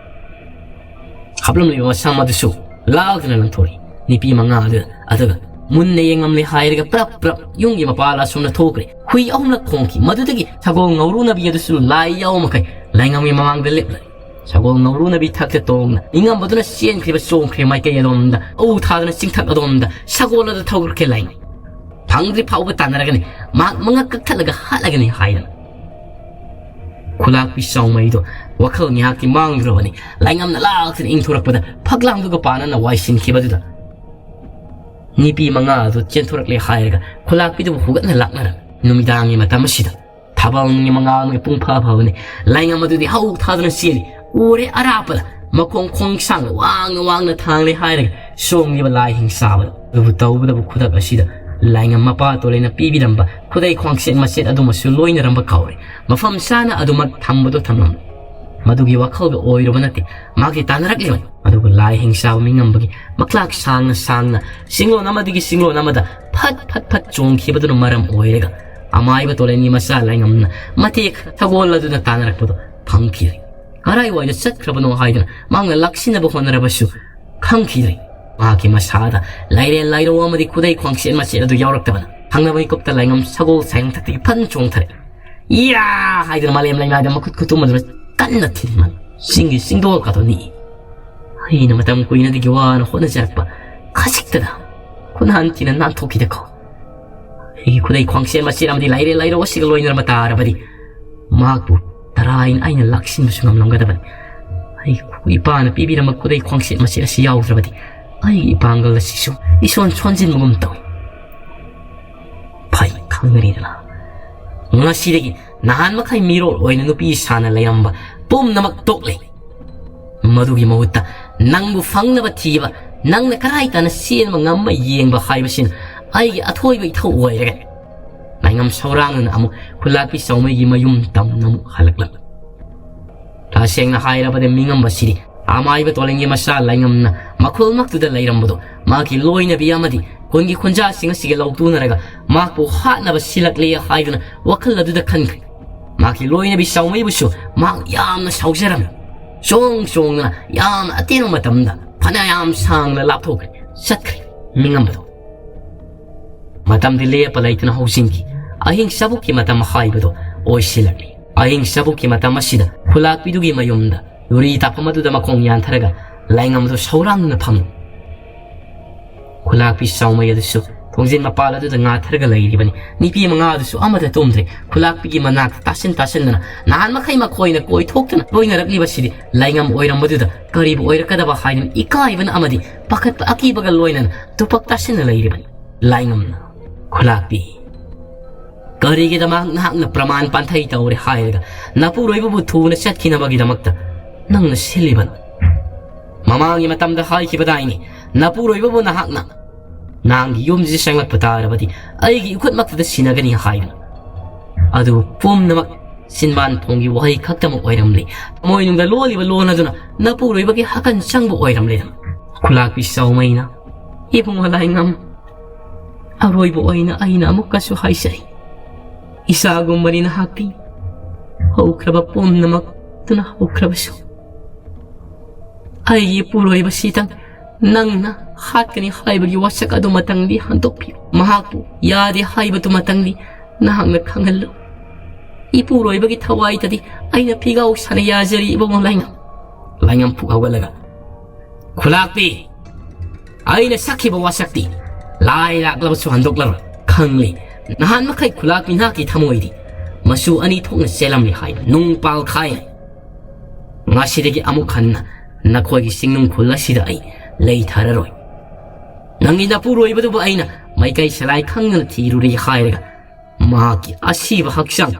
ꯍꯥꯞꯂꯝꯂꯤꯕ ꯃꯁꯝ ꯑꯗꯨꯁꯨ ꯂꯥꯛꯇꯅ ꯂꯪꯊꯣꯔꯛꯏ꯫ ꯅꯨꯄꯤ ꯃꯉꯥ ꯑꯗꯨꯗ ꯑꯗꯨꯒ ꯃꯨꯟꯅ ꯌꯦꯡꯉꯝꯂꯦ ꯍꯥꯏꯔꯒ ꯄ꯭ꯔꯞ ꯄ꯭ꯔꯞ ꯌꯨꯝꯒꯤ ꯃꯄꯥꯜ ꯑꯁꯣꯝꯗ ꯊꯣꯛꯈ꯭ꯔꯦ꯫ ꯍꯨꯏ ꯑꯍꯨꯝꯂꯛ ꯈꯣꯡꯈꯤ꯫ ꯃꯗꯨꯗꯒꯤ ꯁꯒꯣꯜ ꯉꯧꯔꯨꯅꯕꯤ ꯑꯗꯨꯁꯨ ꯂꯥꯏ ꯌꯥꯎ ꯃꯈꯩ ꯂꯥꯏꯉꯝꯒꯤ ꯃꯃꯥꯡꯗ ꯂꯦꯞꯂꯦ꯫ ꯁꯒꯣꯜ ꯉꯧꯔꯨꯅꯕꯤ ꯊꯛꯇ ꯇꯣꯡꯅ ꯅꯤꯡꯉꯝꯕꯗꯨꯅ ꯆꯦꯟꯈ꯭ꯔꯤꯕ ꯆꯣꯡꯈ꯭ꯔꯤꯕ ꯃꯥꯏꯀꯩ ꯑꯗꯣꯝꯗ ꯎ ꯊꯥꯗꯨꯅ ꯆꯤꯡꯊꯛ ꯑꯗꯣꯝꯗ ꯁꯒꯣꯜ ꯑꯗꯨ ꯊꯧꯔꯛꯈ꯭ꯔꯦ ꯂꯥꯏꯉꯝ꯫ ꯐꯪꯗ꯭ꯔꯤ ꯐꯥꯎꯕ ꯇꯥꯟꯅꯔꯒꯅꯤ, ꯃꯍꯥꯛ ꯃꯉꯛ ꯀꯛꯊꯠꯂꯒ ꯍꯥꯠꯂꯒꯅꯤ ꯍꯥꯏꯗꯅ꯫ ꯈꯨꯂꯥꯛꯄꯤ ꯆꯥꯎꯃꯩꯗꯣ ꯋꯥꯈꯜ ꯉꯥꯏꯍꯥꯛꯇꯤ ꯃꯥꯡꯂꯨꯔꯕꯅꯤ꯫ ꯂꯥꯏꯉꯝꯅ ꯂꯥꯛꯇꯅ ꯏꯪꯊꯣꯔꯛꯄꯗ ꯐꯛꯂꯥꯡꯗꯨꯒ ꯄꯥꯅꯅ ꯋꯥꯏꯁꯤꯟꯈꯤꯕꯗꯨꯗ ꯅꯨꯄꯤ ꯃꯉꯥ ꯑꯗꯨ ꯆꯦꯟꯊꯣꯔꯛꯂꯦ ꯍꯥꯏꯔꯒ ꯈꯨꯂꯥꯛꯄꯤꯗꯨꯕꯨ ꯍꯨꯒꯠꯅ ꯂꯥꯛꯅꯔꯝꯃꯤ꯫ ꯅꯨꯃꯤꯗꯥꯡꯒꯤ ꯃꯇꯝ ꯑꯁꯤꯗ ꯊꯥꯕꯜꯒꯤ ꯃꯉꯥꯜꯅ ꯄꯨꯡ ꯐ ꯐꯕꯅꯤ꯫ ꯂꯥꯏꯉꯝ ꯑꯗꯨꯗꯤ ꯍꯧ ꯊꯥꯗꯨꯅ ꯆꯦꯜꯂꯤ꯫ ꯎꯔꯦ ꯑꯔꯥꯞꯄꯗ ꯃꯈꯣꯡ ꯈꯣꯡꯁꯥꯡꯅ ꯋꯥꯡꯅ ꯋꯥꯡꯅ ꯊꯥꯡꯂꯦ ꯍꯥꯏꯔꯒ ꯆꯣꯡꯂꯤꯕ ꯂꯥꯏ ꯍꯤꯡꯆꯥꯕꯗꯣ꯫ ꯑꯗꯨꯕꯨ ꯇꯧꯕꯇꯕꯨ ꯈꯨꯗꯛ ꯑꯁꯤꯗ ꯂꯥꯏꯉꯝ ꯃꯄꯥ ꯇꯣꯂꯩꯅ ꯄꯤꯕꯤꯔꯝꯕ ꯈꯨꯗꯩ ꯈ꯭ꯋꯥꯡꯁꯦꯠ ꯃꯆꯦꯠ ꯑꯗꯨꯃꯁꯨ ꯂꯣꯏꯅꯔꯝꯕ ꯀꯥꯎꯔꯦ꯫ ꯃꯐꯝ ꯆꯥꯅ ꯑꯗꯨꯃꯛ ꯊꯝꯕꯗꯣ ꯊꯝꯂꯝꯂꯦ꯫ ꯃꯗꯨꯒꯤ ꯋꯥꯈꯜꯒ ꯑꯣꯏꯔꯨꯕ ꯅꯠꯇꯦ꯫ ꯃꯍꯥꯛꯇꯤ ꯇꯥꯟꯅꯔꯛꯂꯤꯕꯅꯤ꯫ ꯑꯗꯨꯒ ꯂꯥꯏ ꯍꯤꯡꯆꯥꯕ ꯃꯤꯉꯝꯕꯒꯤ ꯃꯈ꯭ꯂꯥꯛ ꯁꯥꯡꯅ ꯁꯥꯡꯅ ꯆꯤꯡꯂꯣꯟ ꯑꯃꯗꯒꯤ ꯆꯤꯡꯂꯣꯟ ꯑꯃꯗ ꯐꯠ ꯐꯠ ꯐꯠ ꯆꯣꯡꯈꯤꯕꯗꯨꯅ ꯃꯔꯝ ꯑꯣꯏꯔꯒ ꯑꯃꯥꯏꯕ ꯇꯣꯂꯩꯒꯤ ꯃꯆꯥ ꯂꯥꯏꯉꯝꯅ ꯃꯇꯦꯛ ꯁꯒꯣꯜ ꯑꯗꯨꯅ ꯇꯥꯟꯅꯔꯛꯄꯗꯣ ꯐꯪꯈꯤꯗ꯭ꯔꯦ꯫ ꯀꯔꯥꯏꯋꯥꯏꯗ ꯆꯠꯈ꯭ꯔꯕꯅꯣ ꯍꯥꯏꯗꯨꯅ ꯃꯍꯥꯛꯅ ꯂꯥꯛꯁꯤꯟꯅꯕ ꯍꯣꯠꯅꯔꯕꯁꯨ ꯈꯪꯈꯤꯗ꯭ꯔꯦ꯫ ꯃꯍꯥꯛꯀꯤ ꯃꯁꯥꯗ ꯂꯥꯏꯔꯦꯟ ꯂꯥꯏꯔꯧ ꯑꯃꯗꯤ ꯈꯨꯗꯩ ꯈ꯭ꯋꯥꯡꯁꯦꯠ ꯃꯆꯦꯠ ꯑꯗꯨ ꯌꯥꯎꯔꯛꯇꯕꯅ ꯊꯪꯅꯕ ꯃꯤꯀꯨꯞꯇ ꯂꯥꯏꯉꯝ ꯁꯒꯣꯜ ꯁꯥꯏ ꯃꯊꯛꯇꯒꯤ ꯐꯟ ꯆꯣꯡꯊꯔꯦ꯫ "ꯏꯌꯥ!" ꯍꯥꯏꯗꯨꯅ ꯃꯥꯂꯦꯝ ꯂꯩꯃꯥꯏꯗ ꯃꯈꯨꯠ ꯈꯨꯇꯨꯝ ꯑꯗꯨꯅ ꯀꯟꯅ ꯊꯤꯜꯃꯜ ꯆꯤꯡꯒꯤ ꯆꯤꯡꯗꯣꯜ ꯀꯥꯊꯣꯛꯅꯤꯛꯏ꯫ ꯑꯩꯅ ꯃꯇꯝ ꯀꯨꯏꯅꯗꯒꯤ ꯋꯥꯅ ꯍꯣꯠꯅꯖꯔꯛꯄ ꯈꯖꯤꯛꯇꯗ ꯈꯨꯠꯅꯥꯟ ꯊꯤꯅ ꯅꯥꯟꯊꯣꯛꯈꯤꯗꯀꯣ꯫ ꯑꯩꯒꯤ ꯈꯨꯗꯩ ꯈ꯭ꯋꯥꯡꯁꯦꯟ ꯃꯆꯦꯠ ꯑꯃꯗꯤ ꯂꯥꯏꯔꯦꯟ ꯂꯥꯏꯔꯧ ꯑꯁꯤꯒ ꯂꯣꯏꯅꯔꯝꯕ ꯇꯥꯔꯕꯗꯤ ꯃꯍꯥꯛꯄꯨ ꯇꯔꯥꯏꯅ ꯑꯩꯅ ꯂꯥꯛꯁꯤꯟꯕꯁꯨ ꯉꯝꯂꯝꯒꯗꯕꯅꯤ꯫ ꯑꯩꯒꯤ ꯏꯄꯥꯅ ꯄꯤꯕꯤꯔꯝꯕ ꯈꯨꯗꯩ ꯈ꯭ꯋꯥꯡꯁꯦꯟ ꯃꯆꯦꯠ ꯑꯁꯤ ꯌꯥꯎꯗ꯭ꯔꯕꯗꯤ ꯑꯩꯒꯤ ꯏꯄꯥꯡꯒꯜ ꯑꯁꯤꯁꯨ ꯏꯁꯣꯟ ꯁꯣꯟꯖꯤꯟꯕꯒꯨꯝ ꯇꯧꯏ꯫ ꯐꯩ ꯈꯪꯒꯅꯤꯗꯅ꯫ ꯉꯁꯤꯗꯒꯤ ꯅꯍꯥꯟ ꯃꯈꯩ ꯃꯤꯔꯣꯜ ꯑꯣꯏꯅ ꯅꯨꯄꯤ ꯁꯥꯅ ꯂꯩꯔꯝꯕ ꯄꯨꯝꯅꯃꯛ ꯇꯣꯛꯂꯦ꯫ ꯃꯗꯨꯒꯤ ꯃꯍꯨꯠꯇ ꯅꯪꯕꯨ ꯐꯪꯅꯕ ꯊꯤꯕ, ꯅꯪꯅ ꯀꯔꯥꯏ ꯇꯥꯅ ꯆꯦꯟꯕ ꯉꯝꯕ ꯌꯦꯡꯕ ꯍꯥꯏꯕꯁꯤꯅ ꯑꯩꯒꯤ ꯑꯊꯣꯏꯕ ꯏꯊꯧ ꯑꯣꯏꯔꯒꯅꯤ꯫ ꯂꯥꯏꯉꯝ ꯁꯧꯔꯥꯡꯅꯅ ꯑꯃꯨꯛ ꯈꯨꯂꯥꯛꯄꯤ ꯆꯥꯎꯃꯩꯒꯤ ꯃꯌꯨꯝ ꯇꯝꯅ ꯑꯃꯨꯛ ꯍꯜꯂꯛꯂꯝꯃꯤ꯫ ꯇꯁꯦꯡꯅ ꯍꯥꯏꯔꯕꯗ ꯃꯤꯉꯝꯕꯁꯤꯗꯤ ꯑꯃꯥꯏꯕ ꯇꯣꯂꯦꯟꯒꯤ ꯃꯆꯥ ꯂꯥꯏꯉꯝꯅ ꯃꯈꯣꯜꯃꯛꯇꯨꯗ ꯂꯩꯔꯝꯕꯗꯣ ꯃꯍꯥꯛꯀꯤ ꯂꯣꯏꯅꯕꯤ ꯑꯃꯗꯤ ꯈꯨꯟꯒꯤ ꯈꯨꯟꯖꯥꯁꯤꯡ ꯑꯁꯤꯒ ꯂꯧꯇꯨꯅꯔꯒ ꯃꯍꯥꯛꯄꯨ ꯍꯥꯠꯅꯕ ꯁꯤꯜꯂꯛꯂꯦ ꯍꯥꯏꯗꯨꯅ ꯋꯥꯈꯜ ꯑꯗꯨꯗ ꯈꯟꯈ꯭ꯔꯦ꯫ ꯃꯍꯥꯛꯀꯤ ꯂꯣꯏꯅꯕꯤ ꯆꯥꯎꯃꯩꯕꯨꯁꯨ ꯃꯍꯥꯛ ꯌꯥꯝꯅ ꯁꯥꯎꯖꯔꯝꯃꯤ꯫ ꯆꯣꯡ ꯆꯣꯡꯗꯨꯅ ꯌꯥꯝꯅ ꯑꯇꯦꯟꯕ ꯃꯇꯝꯗ ꯐꯅ ꯌꯥꯝ ꯁꯥꯡꯅ ꯂꯥꯞꯊꯣꯛꯈ꯭ꯔꯦ, ꯆꯠꯈ꯭ꯔꯦ ꯃꯤꯉꯝꯕꯗꯣ꯫ ꯃꯇꯝꯗꯤ ꯂꯦꯞꯄ ꯂꯩꯇꯅ ꯍꯧꯖꯤꯟꯈꯤ꯫ ꯑꯍꯤꯡ ꯆꯕꯨꯛꯀꯤ ꯃꯇꯝ ꯍꯥꯏꯕꯗꯣ ꯑꯣꯏꯁꯤꯜꯂꯛꯂꯤ꯫ ꯑꯍꯤꯡ ꯆꯕꯨꯛꯀꯤ ꯃꯇꯝ ꯑꯁꯤꯗ ꯈꯨꯂꯥꯛꯄꯤꯗꯨꯒꯤ ꯃꯌꯨꯝꯗ ꯌꯨꯔꯤ ꯇꯥꯐꯝ ꯑꯗꯨꯗ ꯃꯈꯣꯡ ꯌꯥꯟꯊꯔꯒ ꯂꯥꯏꯉꯝꯗꯨ ꯁꯧꯔꯥꯡꯗꯨꯅ ꯐꯝꯂꯤ꯫ ꯈꯨꯂꯥꯛꯄꯤ ꯆꯥꯎꯃꯩ ꯑꯗꯨꯁꯨ ꯈꯣꯡꯖꯤꯟ ꯃꯄꯥꯜ ꯑꯗꯨꯗ ꯉꯥꯊꯔꯒ ꯂꯩꯔꯤꯕꯅꯤ꯫ ꯅꯨꯄꯤ ꯃꯉꯥ ꯑꯗꯨꯁꯨ ꯑꯃꯠꯇ ꯇꯨꯝꯗ꯭ꯔꯦ꯫ ꯈꯨꯂꯥꯛꯄꯤꯒꯤ ꯃꯅꯥꯛꯇ ꯇꯥꯁꯤꯟ ꯇꯥꯁꯤꯟꯗꯅ ꯅꯍꯥꯟ ꯃꯈꯩ ꯃꯈꯣꯏꯅ ꯀꯣꯏꯊꯣꯛꯇꯨꯅ ꯂꯣꯏꯅꯔꯛꯂꯤꯕꯁꯤꯗꯤ ꯂꯥꯏꯉꯝ ꯑꯣꯏꯔꯝꯕꯗꯨꯗ ꯀꯔꯤꯕꯨ ꯑꯣꯏꯔꯛꯀꯗꯕ ꯍꯥꯏꯗꯨꯅ ꯏꯀꯥꯏꯕꯅ ꯑꯃꯗꯤ ꯄꯥꯈꯠꯄ ꯑꯀꯤꯕꯒ ꯂꯣꯏꯅꯅ ꯇꯨꯄꯛ ꯇꯥꯁꯤꯟꯅ ꯂꯩꯔꯤꯕꯅꯤ꯫ ꯂꯥꯏꯉꯝꯅ, "ꯈꯨꯂꯥꯛꯄꯤ, ꯀꯔꯤꯒꯤꯗꯃꯛ ꯅꯍꯥꯛꯅ ꯄ꯭ꯔꯃꯥꯟ ꯄꯥꯟꯊꯩ ꯇꯧꯔꯦ ꯍꯥꯏꯔꯒ ꯅꯄꯨꯔꯣꯏꯕꯕꯨ ꯊꯨꯅ ꯆꯠꯈꯤꯅꯕꯒꯤꯗꯃꯛꯇ ꯅꯪꯅ ꯁꯤꯜꯂꯤꯕꯅꯣ? ꯃꯃꯥꯡꯒꯤ ꯃꯇꯝꯗ ꯍꯥꯏꯈꯤꯕꯗꯥꯏꯅꯦ, ꯅꯄꯨꯔꯣꯏꯕꯕꯨ ꯅꯍꯥꯛꯅ ꯅꯍꯥꯛꯀꯤ ꯌꯨꯝꯁꯤꯗ ꯆꯪꯂꯛꯄ ꯇꯥꯔꯕꯗꯤ ꯑꯩꯒꯤ ꯏꯈꯨꯠꯃꯛꯇꯗ ꯁꯤꯟꯅꯒꯅꯤ ꯍꯥꯏꯗꯨꯅ꯫ ꯑꯗꯨꯕꯨ ꯄꯨꯝꯅꯃꯛ ꯆꯤꯟꯕꯥꯟ ꯊꯣꯡꯒꯤ ꯋꯥꯍꯩ ꯈꯛꯇꯃꯛ ꯑꯣꯏꯔꯝꯂꯦ꯫ ꯊꯃꯣꯏꯅꯨꯡꯗ ꯂꯣꯜꯂꯤꯕ ꯂꯣꯟ ꯑꯗꯨꯅ ꯅꯄꯨꯔꯣꯏꯕꯒꯤ ꯍꯛꯀꯟ ꯆꯪꯕ ꯑꯣꯏꯔꯝꯂꯦꯗꯅ꯫" ꯈꯨꯂꯥꯛꯄꯤ ꯆꯥꯎꯃꯩꯅ, "ꯏꯕꯨꯡꯉꯣ ꯂꯥꯏꯉꯝ, ꯑꯔꯣꯏꯕ ꯑꯣꯏꯅ ꯑꯩꯅ ꯑꯃꯨꯛꯀꯁꯨ ꯍꯥꯏꯖꯔꯤ, ꯏꯆꯥꯒꯨꯝꯕꯅꯤ ꯅꯍꯥꯛꯇꯤ, ꯍꯧꯈ꯭ꯔꯕ ꯄꯨꯝꯅꯃꯛꯇꯨꯅ ꯍꯧꯈ꯭ꯔꯕꯁꯨ꯫ ꯑꯩꯒꯤ ꯏꯄꯨꯔꯣꯏꯕꯁꯤꯗꯪ ꯅꯪꯅ ꯍꯥꯠꯀꯅꯤ ꯍꯥꯏꯕꯒꯤ ꯋꯥꯁꯛ ꯑꯗꯨꯃꯇꯪꯗꯤ ꯍꯟꯗꯣꯛꯄꯤꯌꯨ꯫ ꯃꯍꯥꯛꯄꯨ ꯌꯥꯗꯦ ꯍꯥꯏꯕꯗꯨꯃꯇꯪꯗꯤ ꯅꯍꯥꯛꯅ ꯈꯪꯍꯜꯂꯨ꯫ ꯏꯄꯨꯔꯣꯏꯕꯒꯤ ꯊꯋꯥꯏꯗꯗꯤ ꯑꯩꯅ ꯐꯤꯒꯥꯎ ꯁꯥꯅ ꯌꯥꯖꯔꯤ, ꯏꯕꯨꯡꯉꯣ ꯂꯥꯏꯉꯝ꯫" ꯂꯥꯏꯉꯝ ꯐꯨꯛ ꯍꯧꯒꯠꯂꯒ, "ꯈꯨꯂꯥꯛꯄꯤ, ꯑꯩꯅ ꯁꯛꯈꯤꯕ ꯋꯥꯁꯛꯇꯤ ꯂꯥꯏ ꯂꯥꯛꯂꯕꯁꯨ ꯍꯟꯗꯣꯛꯂꯔꯣꯏ꯫ ꯈꯪꯂꯤ, ꯅꯍꯥꯟ ꯃꯈꯩ ꯈꯨꯂꯥꯛꯄꯤ ꯅꯍꯥꯛꯀꯤ ꯊꯃꯣꯏꯗꯤ ꯃꯆꯨ ꯑꯅꯤ ꯊꯣꯛꯅ ꯆꯦꯜꯂꯝꯂꯤ ꯍꯥꯏꯕ ꯅꯨꯡ ꯄꯥꯜ ꯈꯥꯏꯅ꯫ ꯉꯁꯤꯗꯒꯤ ꯑꯃꯨꯛ ꯍꯟꯅ ꯅꯈꯣꯏꯒꯤ ꯆꯤꯡꯅꯨꯡ ꯈꯨꯜ ꯑꯁꯤꯗ ꯑꯩ ꯂꯩꯊꯔꯔꯣꯏ꯫ ꯅꯪꯒꯤ ꯅꯄꯨꯔꯣꯏꯕꯗꯨꯕꯨ ꯑꯩꯅ ꯃꯥꯏꯀꯩ ꯁꯂꯥꯏ ꯈꯪꯗꯅ ꯊꯤꯔꯨꯔꯦ ꯍꯥꯏꯔꯒ ꯃꯍꯥꯛꯀꯤ ꯑꯁꯤꯕ ꯍꯛꯆꯥꯡ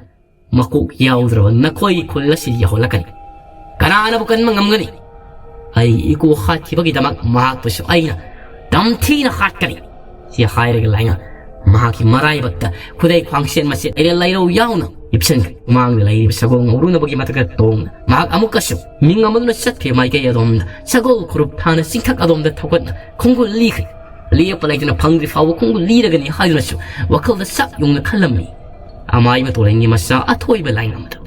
ꯃꯀꯣꯛ ꯌꯥꯎꯗ꯭ꯔꯕ ꯅꯈꯣꯏꯒꯤ ꯈꯨꯜ ꯑꯁꯤꯗ ꯌꯧꯍꯜꯂꯛꯀꯅꯤ꯫ ꯀꯅꯥꯅꯕꯨ ꯀꯟꯕ ꯉꯝꯒꯅꯤ? ꯑꯩ ꯏꯀꯣ ꯍꯥꯠꯈꯤꯕꯒꯤꯗꯃꯛ ꯃꯍꯥꯛꯄꯨꯁꯨ ꯑꯩꯅ ꯇꯝꯊꯤꯅ ꯍꯥꯠꯀꯅꯤ꯫" ꯁꯤ ꯍꯥꯏꯔꯒ ꯂꯥꯏꯉꯝ ꯃꯍꯥꯛꯀꯤ ꯃꯔꯥꯏꯕꯛꯇ ꯈꯨꯗꯩ ꯈ꯭ꯋꯥꯡꯁꯦꯟ ꯃꯆꯦꯠ ꯂꯩꯔ ꯂꯩꯔꯧ ꯌꯥꯎꯅ ꯏꯞꯁꯤꯟꯈ꯭ꯔꯦ꯫ ꯃꯃꯥꯡꯗ ꯂꯩꯔꯤꯕ ꯁꯒꯣꯜ ꯉꯧꯔꯨꯅꯕꯒꯤ ꯃꯊꯛꯇ ꯇꯣꯡꯅ ꯃꯍꯥꯛ ꯑꯃꯨꯛꯀꯁꯨ ꯃꯤꯡ ꯑꯃꯗꯨꯅ ꯆꯠꯈ꯭ꯔꯤꯕ ꯃꯥꯏꯀꯩ ꯑꯗꯣꯝꯗ ꯁꯒꯣꯜ ꯈꯨꯔꯨꯞ ꯊꯥꯅ ꯆꯤꯡꯊꯛ ꯑꯗꯣꯝꯗ ꯊꯧꯒꯠꯅ ꯈꯣꯡꯒꯨꯜ ꯂꯤꯈ꯭ꯔꯦ꯫ ꯂꯦꯞꯄ ꯂꯩꯇꯅ ꯐꯪꯗ꯭ꯔꯤ ꯐꯥꯎꯕ ꯈꯣꯡꯒꯨꯜ ꯂꯤꯔꯒꯅꯤ ꯍꯥꯏꯗꯨꯅꯁꯨ ꯋꯥꯈꯜꯗ ꯆꯞ ꯌꯨꯡꯅ ꯈꯜꯂꯝꯃꯤ꯫ ꯑꯃꯥꯏꯕ ꯇꯣꯔꯦꯟꯒꯤ ꯃꯆꯥ ꯑꯊꯣꯏꯕ ꯂꯥꯏꯉꯝꯗ